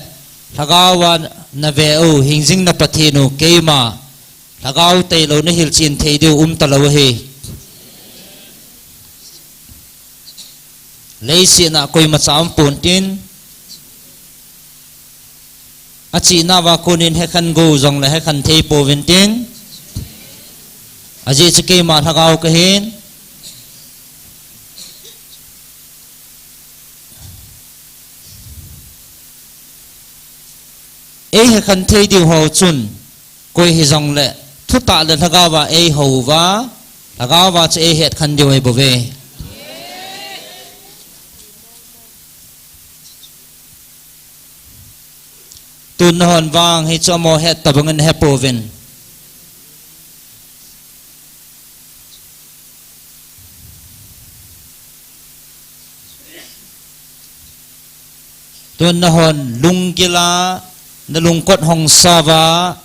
lhagao va nave u, hingjing na Pathen u, keima lhagao tailou nahil chen thei diu um talou ahi. Leiset a koimacha um pontin, achihna va konin hekhen go jongle hekhen thei pouvin tin, ajeh chu keima lhagao kahin. Ei hekhen thei diu ho chun, koi hijongle, thutah le lhagao va ei hou va, lhagao va chu ei hetkhen diu ahi bouve. Tun nahon vang hichu amaho het tabang in hepouvin. Tun nahon lunggil a, nalungkot hong sa uva,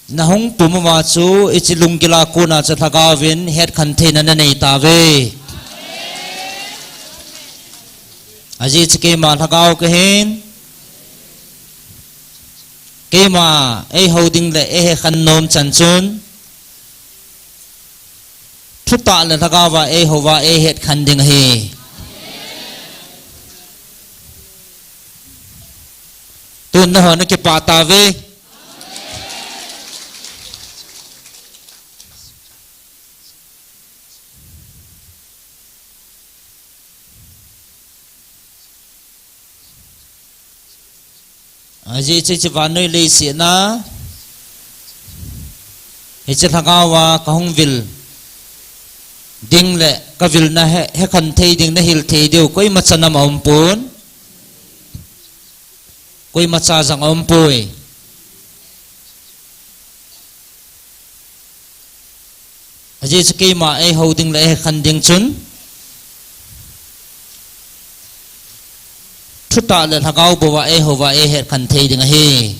nahung pum uva chu, hiche lunggil a kona chu lhagao vin hetkhen theina nanei tauve. Ajeh chu keima lhagao kahin, keima ei hou ding le ei hekhen nom chan chun, thutah le lhagao va ei hou va ei hetkhen ding ahi. Tun nahon nakipah tauve. Ajeh chu hiche vannoi leiset a, hiche lhagao va kahung vil ding le kavilna he, hekhen thei ding nahil thei diu koimacha nam aum pon. Koimacha jong aum poi. Ajeh chu keima ei hou ding le ei hekhen ding chun, thutah le lhagao bou va ei hou va ei hetkhen thei ding ahi.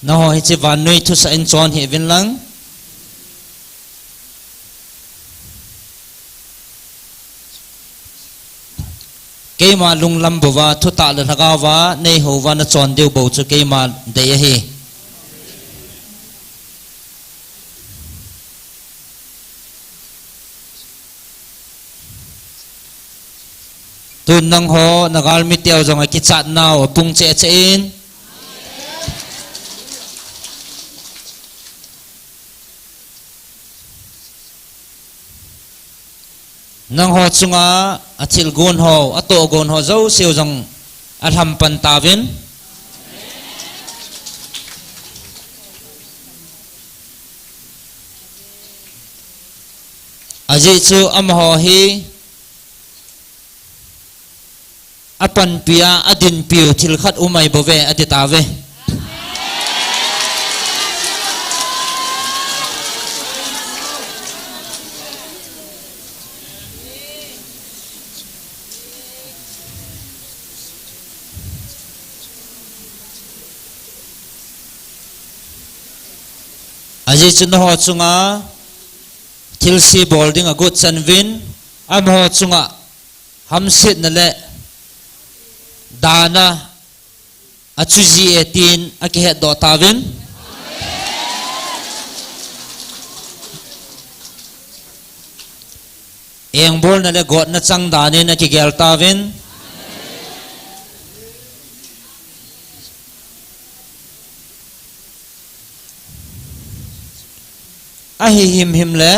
Nangho hiche vannoi thusah in chon hih uvin lang. Keima lunglam bou va, thutah le lhagao va nei hou va nachon diu bou chu keima dei ahi. Tun nangho nagalmi teu jong akichat nau apung cheh cheh in. Nangho chunga athil gon ho, atoh gon ho jouse u jong alham pan tauvin. Ajeh chu amaho hi apanpi a, adinpiu thil khat um ahi bouve, ati tauve. Ajeh chu nangho chunga thilse bol ding agot chan uvin, amaho chunga hamsetna le dana achu ji e tin akihetdoh tauvin. Engbolna le gotna chang danin akigel tauvin. Ahi himhim le,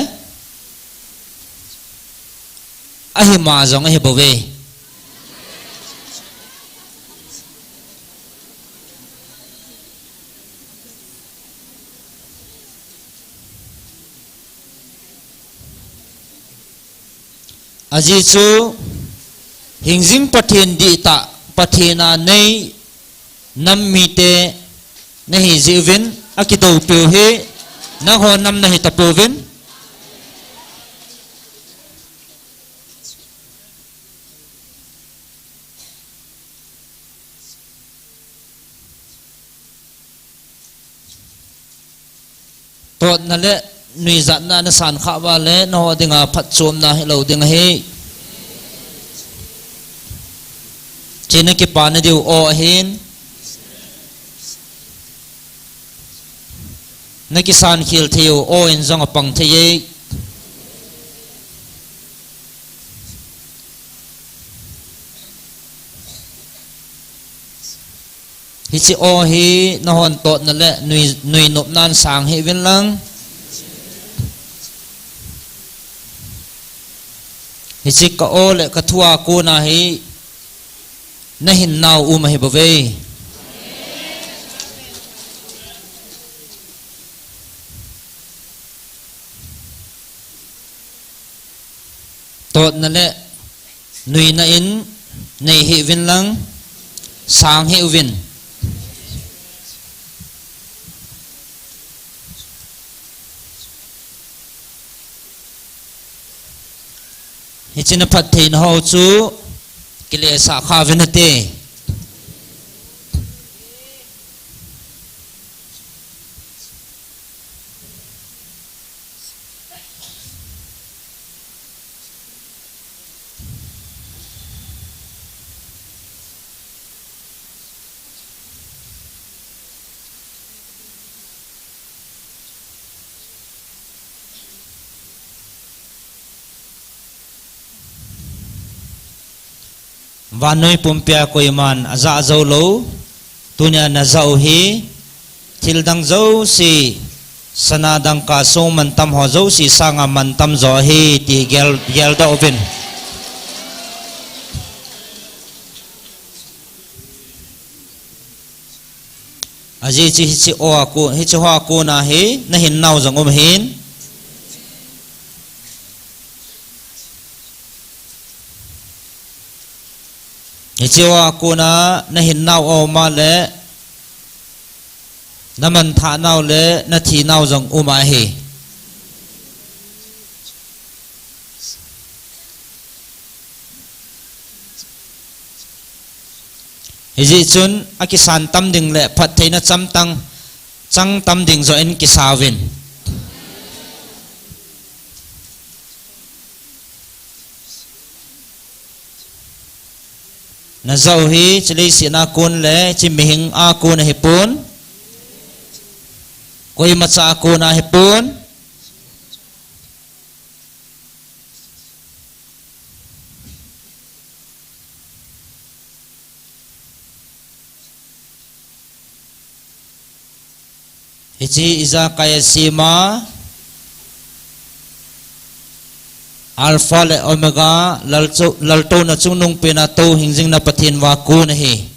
ahi ma jong ahi bouve. Ajeh chu, hingjing Pathen dihtah, Pathen a nei nam mite nahi jeh uvin, akidoupiu hi nangho nam nahi tapouvin. Totna le nuijatna nasan khah uva le, nangho dinga phatchomna hilou ding ahi. Hiche nakipana diu aw ahin. Nakisan khel theiyu aw in jong apang thei e. Hiche aw hi nahon totna le nui, nui nopnan sang hih uvin lang. Hiche ka aw le ka thu a kona hi nahinnau um ahi bouve. Totna le nuina in nei hih uvin lang, sang hih uvin. Hiche na phattheina ho chu kilesah kha uvin nate. Vannoi pumpia koiman ajah jou lou, tunia najah u hi, thil dang jouse, sana dangka song mantam ho jouse sanga mantam jo ahi ti gel, geldoh uvin. Ajeh chu hiche aw a kon, hiche hoa kona hi nahinnau jong um ahin. Hiche hoa kona nahinnau aw ma le, namanthah nau le nathinau jong um ahi. Hijeh chun akisan tam ding le phattheina chang tam, chang tam ding joh in kisa uvin. Najah u hi hiche leiset a kon le hiche mihem a kon ahipon, koimacha a kon ahipon. Hiche ijakai a sema, Alpha le Omega, laltouna chungnung pena tou hingjingna Pathen uva kon ahi.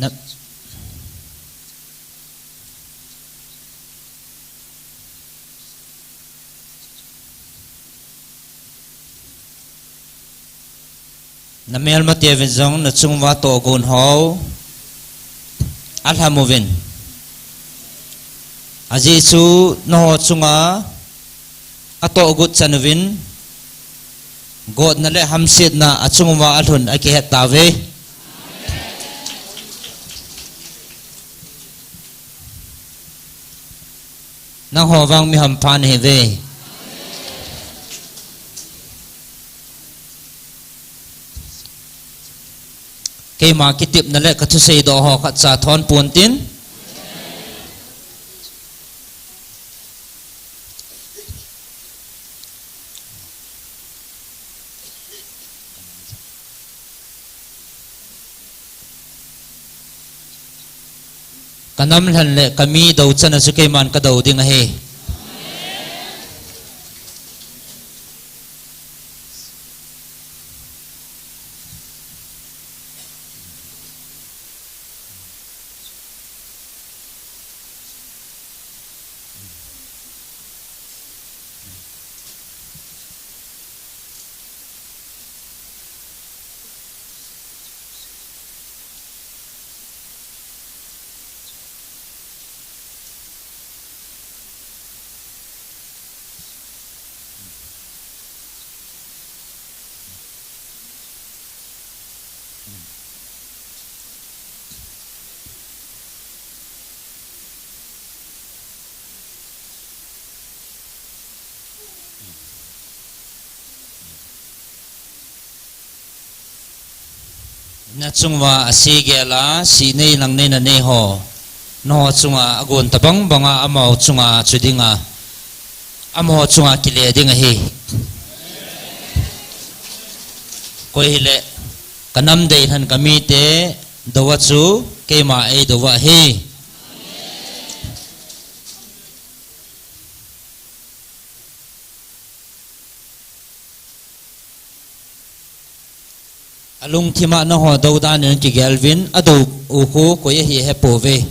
Na, namelmate uvin jong nachung uva tohgon ho alham uvin. Ajeh chu nangho chunga atohgut chan uvin, gotna le hamsetna achung uva alhun akihet tauve. Nangho vang mi hampha nahiuve. Keima kitepna le kathusei doh ho khatcha thon pontin. Kanam lhan le kami dou chan a chu keiman kadou ding ahi. Nachunguva ase gel a, sih nei lang nei nanei ho, nangho chunga agon tabang banga amaho chunga chu dinga, amaho chunga kile ding ahi. Koi hile, kanam dei lhan kamite dou a chu keima eidou ahi. Alungthima nangho dou dan in kigel uvin, adou u khu koi ahi hepouve.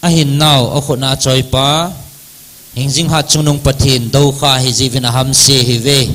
Ahin nao, akhut a choipa, hingjing hat chungnung Pathen, doukha hijeh uvin ahamse hiuve.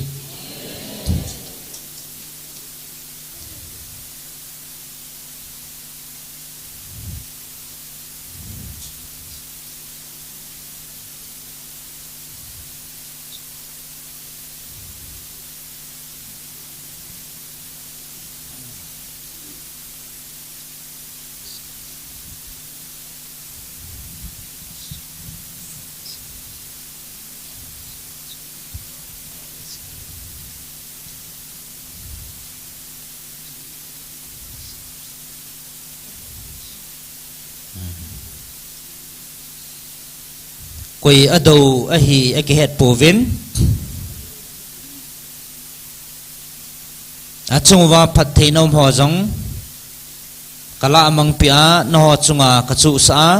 Koi adou ahi akihet pouvin. Achunguva phattheina um ho jong kalah mangpeh a, nangho chunga kachuhsah a.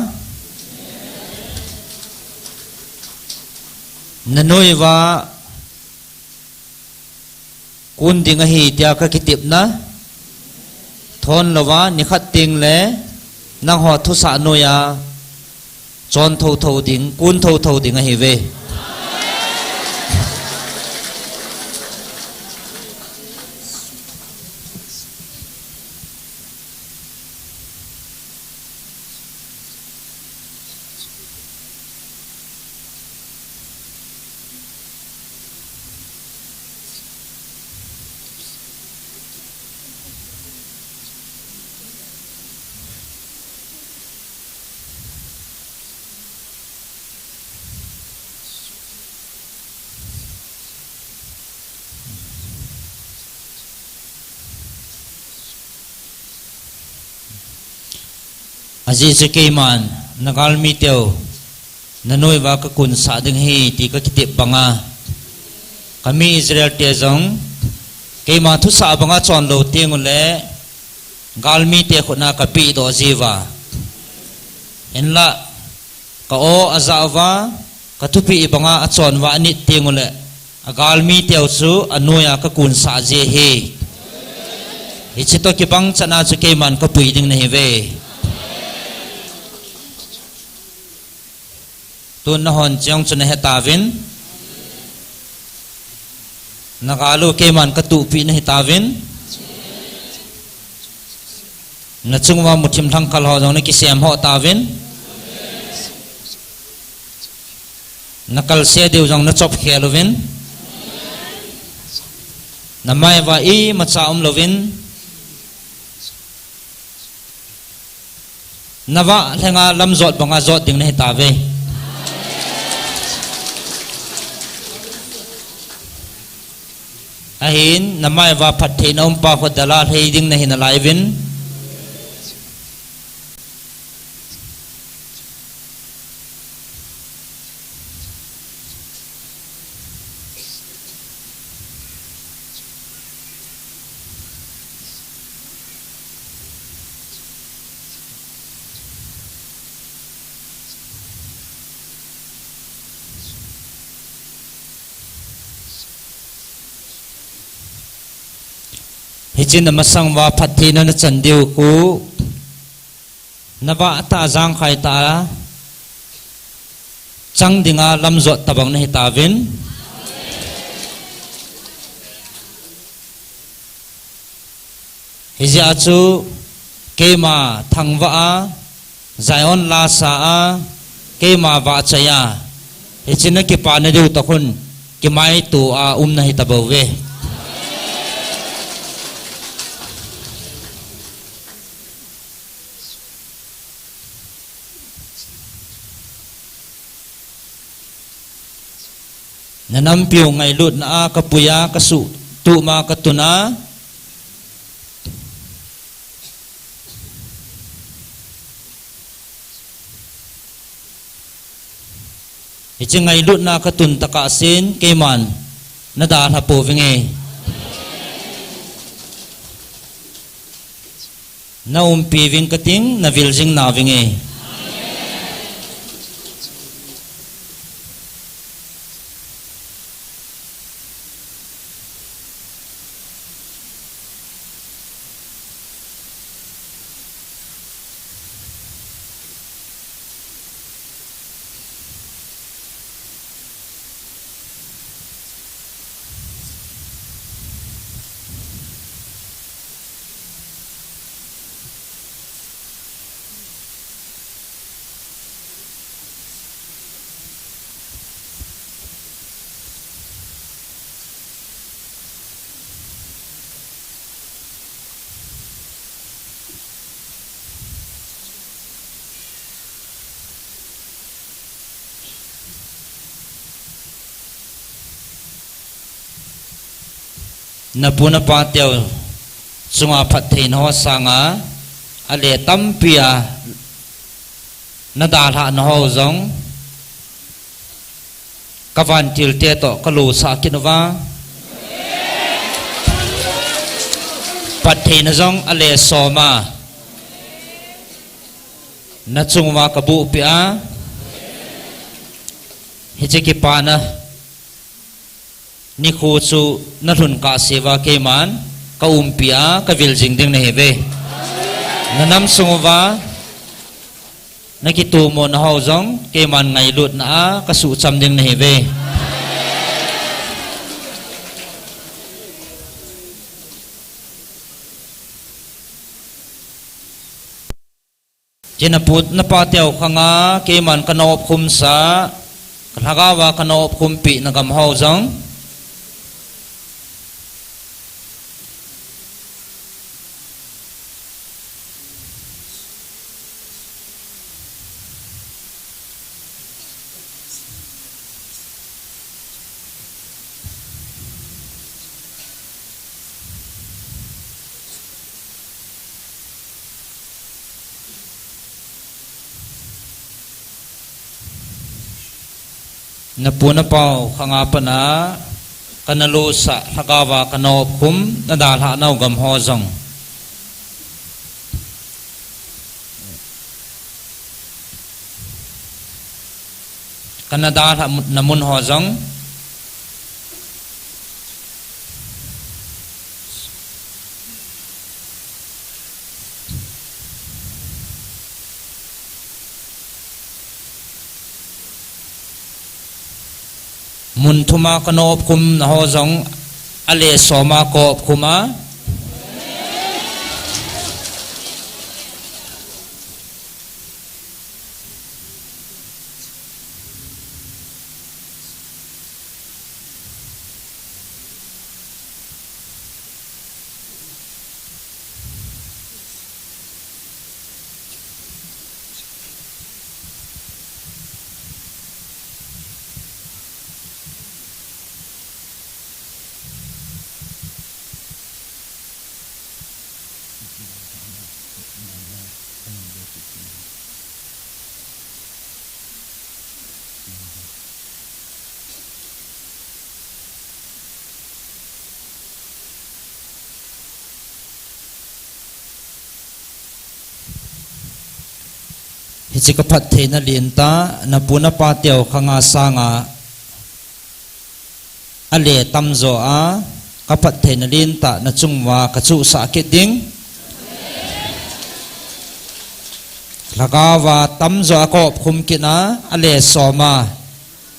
Nanoiva kun ding ahi tia kakitepna thon louva, nikhat tengle nangho thusah noiya chon thotho ding, kun thotho ding ahiuve. Ajeh chu keiman, nagalmi teu, nanoiva kakunsah ding ahi ti kakitep banga, kami Israel te jong, keima thusah banga chon lou tengule, galmite khutna kapehdoh jiuva. Hinla, ka-o ajah uva, kathupeh banga achon uva anit tengule, agalmi teu chu anoiya kakunsah ji ahi. Hiche toh kibang chan a chu keiman kapui ding nahiuve. Tun nahon cheng chu nahetauvin. Nagal u keiman katuhpeh nahitauvin. Nachunguva muthim lhangkhal ho jong nakisem ho tauvin. Nakalse diu jong nachop khel uvin. Namai uva imacha umlouvin. Navah lhenga lamjot banga jot ding nahitauve. Ahin, namai uva phattheina umpa khu dalha lhei ding nahi nalaiuvin. Hichun namasang uva phattheina nachan diu khu, navah tah a jangkhai tah a chang dinga lamjot tabang nahitauvin. Hijeh a chu keima thangvah a, Zion lasa a, keima vahchoi a, hiche na kipana diu toh khun kimaito a um na hita bouve. Na nampiu ngailutna a kapui a, kasuhtup ma katun a. Hiche ngailutna katun tokah sen keiman na dalha pouvinge. Na umpi ving kating, na vil jing nauvinge. Na pu na pa teu chunga phattheina ho sanga, ale tampi a na dalhahna ho jong, ka vantil te toh ka losah kit uva, phattheina jong ale som a, na chung uva ka buhpi a, hiche kipana nikho chu na lhun kahse uva keiman ka umpi a, ka vil jing ding nahiuve. Na nam sung uva na kitomona ho jong keiman ngailutna a ka suhcham ding nahiuve. Hiche na pu na pa teu khanga keiman ka na opkhumsa, ka lhagao a ka na opkhumpi na gam ho jong. Na pu na pau khanga pat a ka na losah lhagao a ka na opkhum na dalhah nau gam ho jong. Ka na dalhah mun, na mun ho jong. Mun thum a ka na opkhum na ho jong, ale som a ka opkhum a. Hiche ka phattheina lentah, na pu na pa teu khanga sanga, ale tamjo a, ka phattheina lentah na chung uva ka chuhsah kit ding. Lhagao a tamjo a ka opkhum kit a, ale som a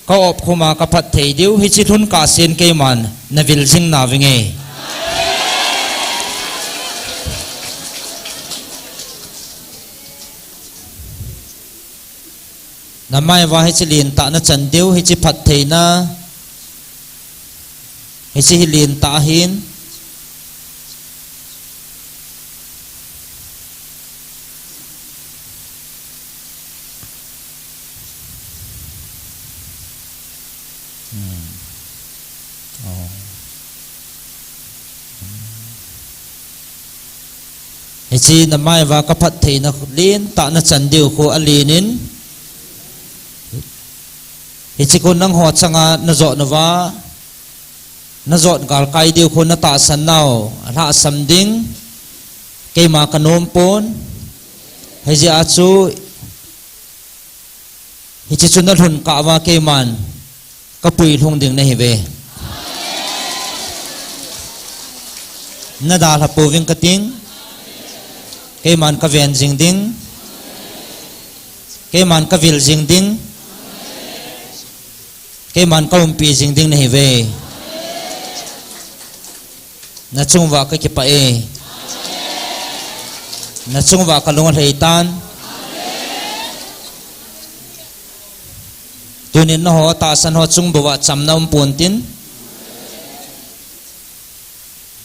ka opkhum a ka phatthei diu, hiche lhun kahsen keiman na vil jing nauvinge. Namai va hiche lentah na chan diu, hiche phattheina, hiche hi lentah ahin. Hmm. Oh. Hiche namai va ka phattheina lentah na chan diu khu alenin. Hiche khu nangho changa na jot nauva, na jot galkai diu khu na tahsan nau alhahsam ding, keima ka nom pon. Hijeh a chu, hiche chu na lhun kah uva keiman ka puilhung ding nahiuve. Na dalha pouving kating, keiman ka ven jing ding, keiman ka vil jing ding, keiman ka umpi jing ding nahiuve. Na chung uva ka kipah e. Na chung uva ka lung alhai tan. Tunin nangho tahsan ho chung bou a chamna um pontin.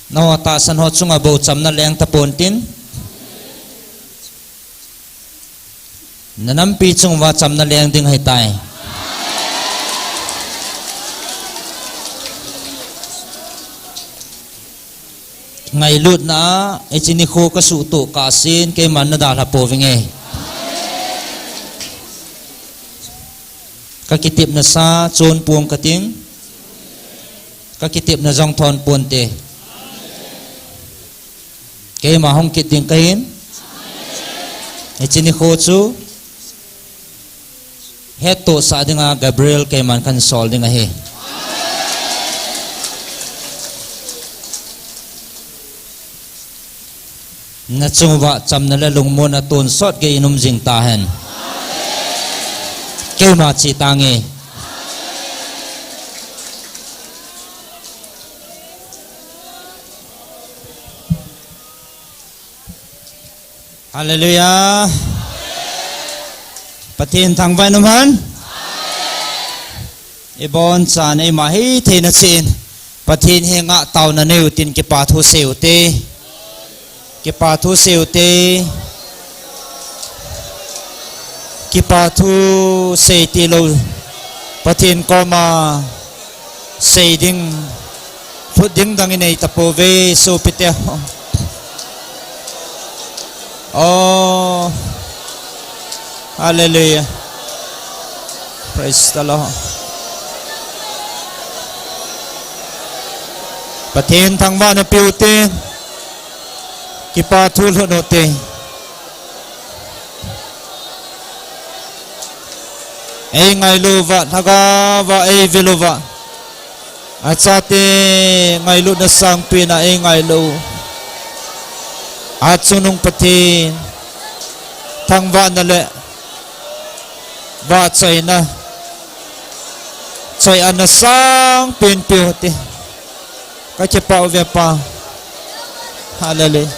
Nangho tahsan ho chunga bou chamna leng ta pontin. Na nampi chung uva chamna leng ding ahitai. Ngailutna a, hiche nikho ka suhtoh kahsen, keiman na dalha pouvinge. Ka kitepna sa, chon pong kating. Ka kitepna jong thon ponte. Keima hung kit ding kahin. Hiche nikho chu hettohsah dinga Gabriel keiman kahin sol ding ahi. Na chung uva chamna le lungmonna tonsot geiyin um jing tahen. Keima che tange. Hallelujah. Pathen thangvah in umhen. Ibon chan eima hithei na chen. Pathen henga taona neiyu tin kipa thu seiyu te. Kipa thu seiyu te. Kipa thu sei tilou. Pathen koma sei ding, phut ding dang inei tapouve, sopite. Oh, hallelujah. Praise the Lord. Pathen thangvahna peuvin, kipa thu lhut ute. Eingailu uva, lhagao va eivil uva. Achate ngailutna sangpen a eingailu. Achungnung Pathen thangvahna le vahchoina, choi-atna sangpen peuvin te. Ka kipah uve Pa. Hallelujah.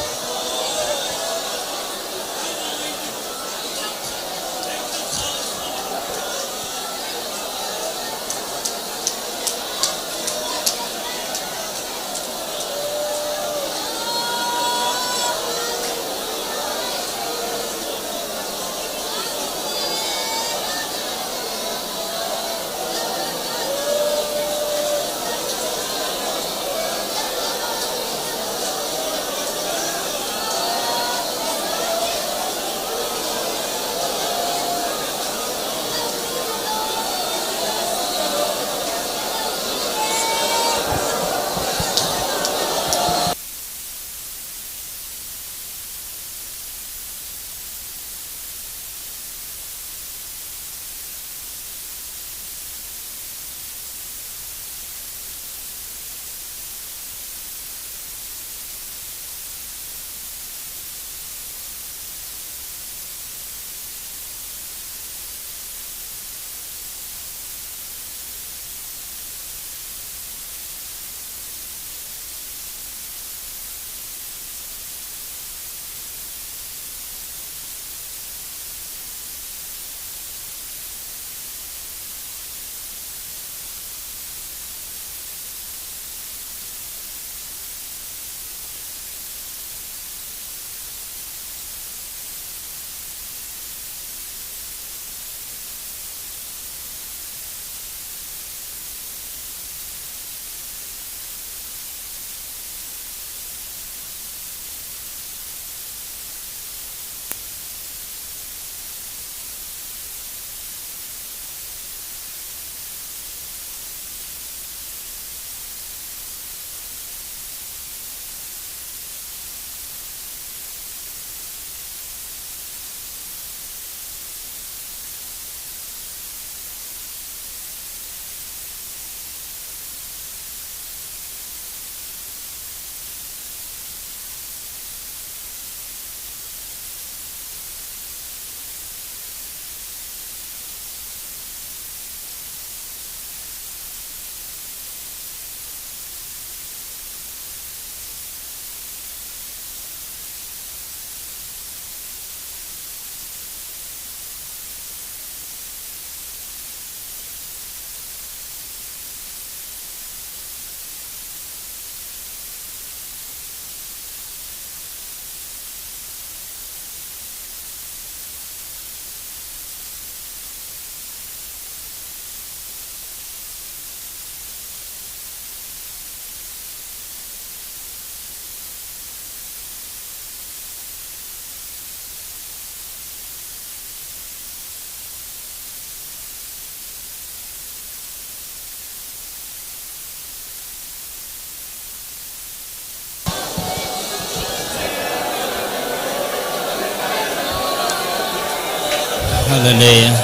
Hallelujah.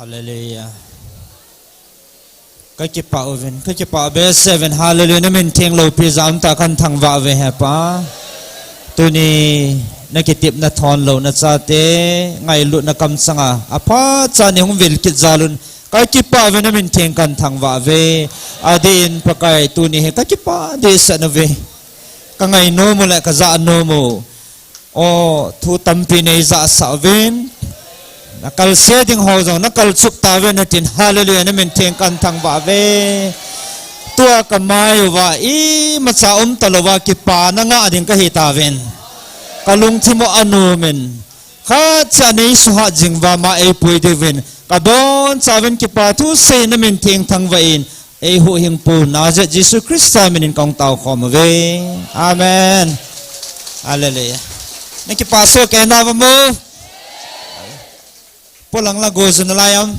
Hallelujah. Kakipah uvin, kakipah behseh uvin, hallelujah, namin theng loupi jat umtah kahin thangvah uve hepa. Tuni nakitepna thon louna chate, ngailutna kamchanga aphacha neihung vil kit jal un, kakipah uvin, namin theng kahin thangvah uve. Adeh in Pakai, tuni hi kakipah dehset uve. Kangai nom u le kajah nom u. O, thu tampi neijahsah uvin. Nakalse ding ho jong nakalchup tauvin natin, hallelujah, namin theng kahin thangvah uve. Tua kamai uva imacha umtalouva kipana ngah ding kahi tauvin. Kalungthim u anom in. Khatcha neisuhat jing uva ama eipui diuvin kabonchauvin, kipa thu seiyin namin theng thangvah in, eihuhhingpu Nazareth Jesu Christa minin kahung taokhom uve. Amen. Hallelujah. Nakipah soh kei nau vem? Polang la go ju nalai am?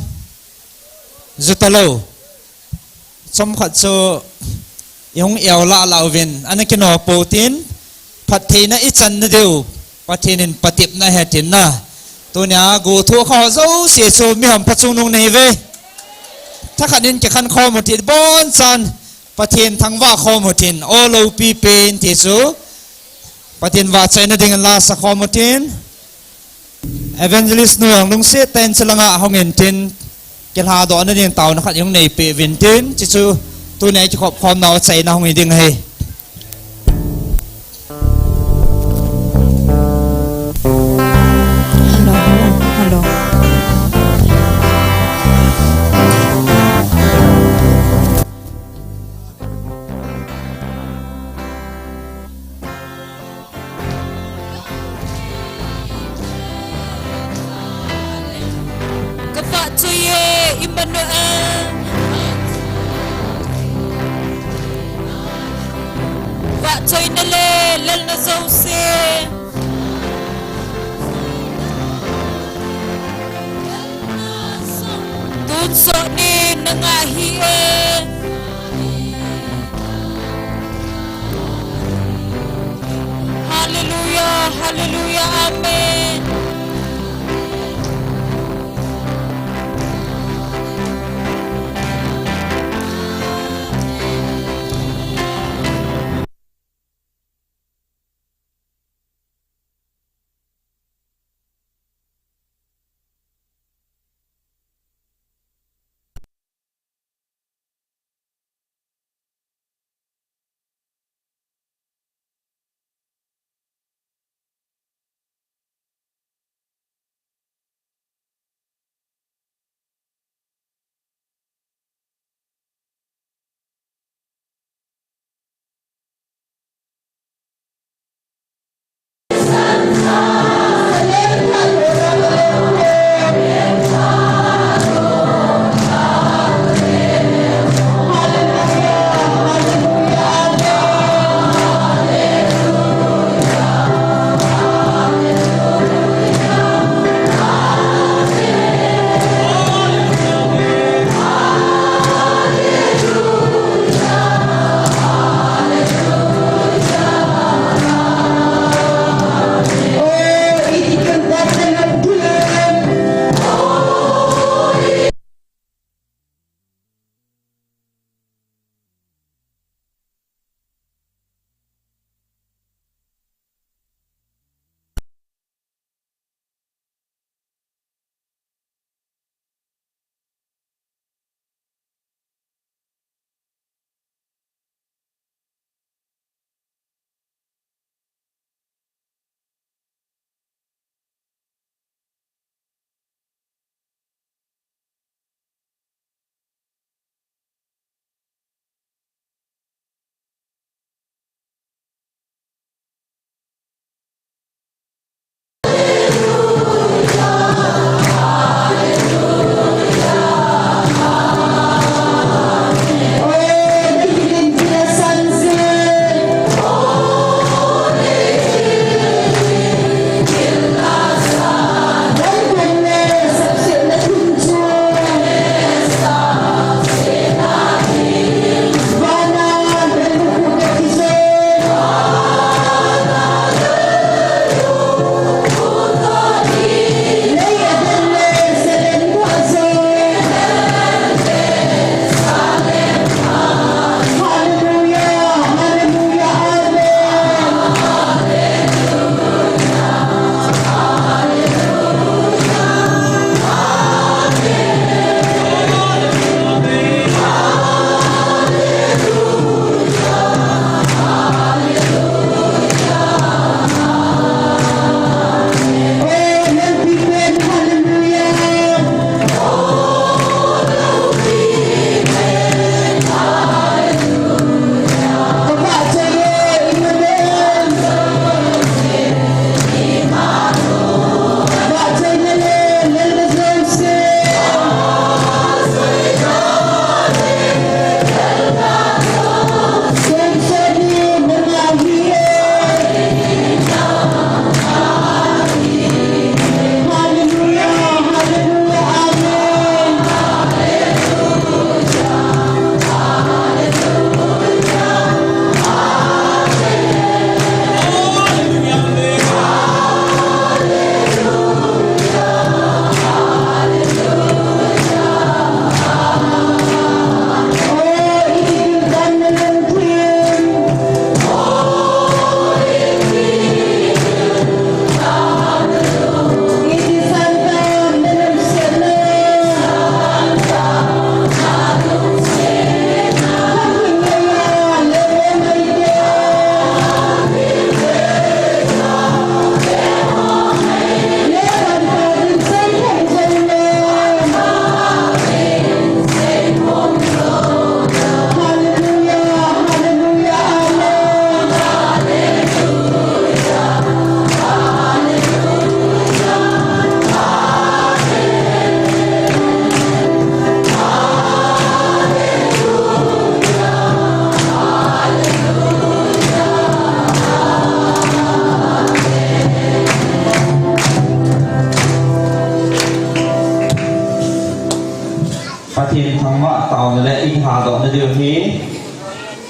Ju talou. Chomkhat chu ihung eo lah lah uvin, ana kino pou tin, phattheina ichan nadiu Pathen in patepna ahi tin na. Tunia go thukha ho jouse chu mihem phachungnung nahiuve. Thakhat in kikhen khom u tin, bonchan Pathen thangvah khom u tin, o loupi pen ti chu Pathen vahchoina dingin la sa khom u tin. Evangelist nu jong lungset tah in chelanga hung in tin, kilhadohna ding taona khat ihung neipeh uvin tin, chuchu tunia ikikhop khomnau achaina hung hi ding ahi. Hello, hello, hello. Ka vahchoi e, Emmanuel. Vahchoina le lalna jouse. Tonsot nin na ngah hih e. Hallelujah. Amen.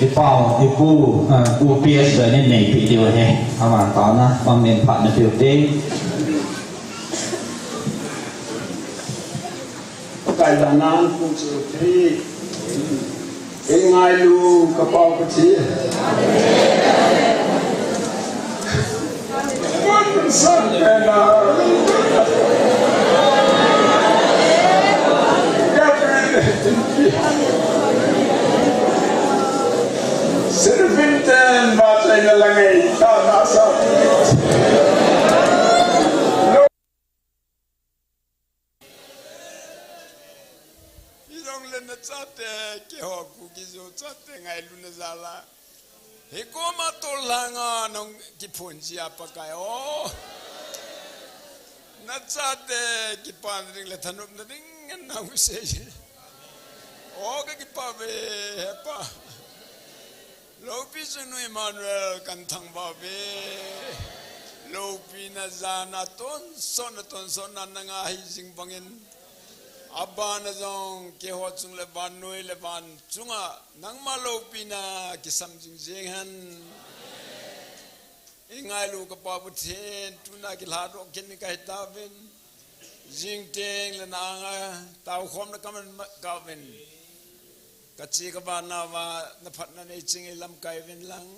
Ipau, ipu, ah, Pu P S Joy in neipi diu ahi. Ama tana, bang nen phat na piu te. Kai da nan pu chu ti. Ei ngailu ka pau ka ti. Sa pe na. Sirvin ten ba tai na la ngai ta na sa. Hijong le na chate, keiho Kuki-Zo chate ngailutna jal a. Hikoma tol langa nong kiphun jia Pakai o. Na chate kipan ding le thanopna ding ngen nau sei. O ka kipah ve, he Pa. Loupi chungnung Emmanuel kan thangvah uve. Loupina jan a tonsot na tonsot na nanga hi jing bangin. Abana jong keiho chung le vannoi le van chunga nangma loupina kisam jing jing hen. I ngailu ka Pa Pathen, tuna kilhadoh kit ni kahi tauvin. Jing teng le nanga tao khom na kaman ma-, kauvin. Ka che ka vana va na phatna nei ching ei lamkai uvin lang.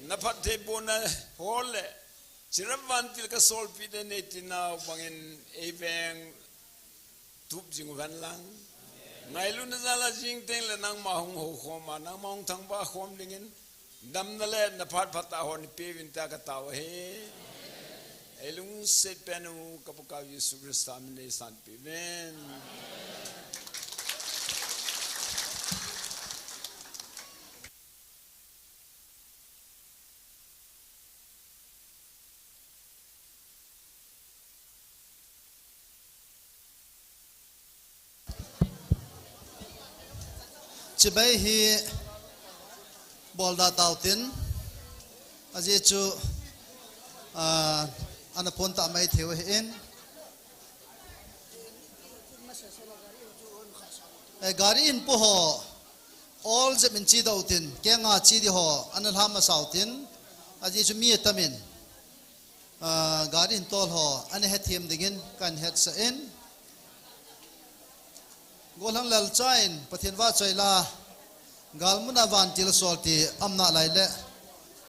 Na phattheibohna hol le. Chirap vantil ka solpi de nei tinau bangin ei veng tup jing uhen lang. Ngailutna jal a jing teng le nangma hung hou khom a, nangma hung thangvah khom dingin. Damna le na phat phat a hon peh uvin tia ka tao ahi. Ei lungset pen u ka Pakaiu Jesu Christa min nei sanpeh uvin. Chibai hi bolda tautin, ajeh chu, ah, ana pon ta mai theu ahin. Eh, gari in pu ho, ol jep in che doh tin, kenga che di ho, ana lha masa utin, ajeh chu mi atamin. Ah, gari in tol ho, ana hethem dingin, kan hetsah in. Golhang Lalcha in, Pathen vahchoi la, galmuna vantil sol ti, aumna lai le,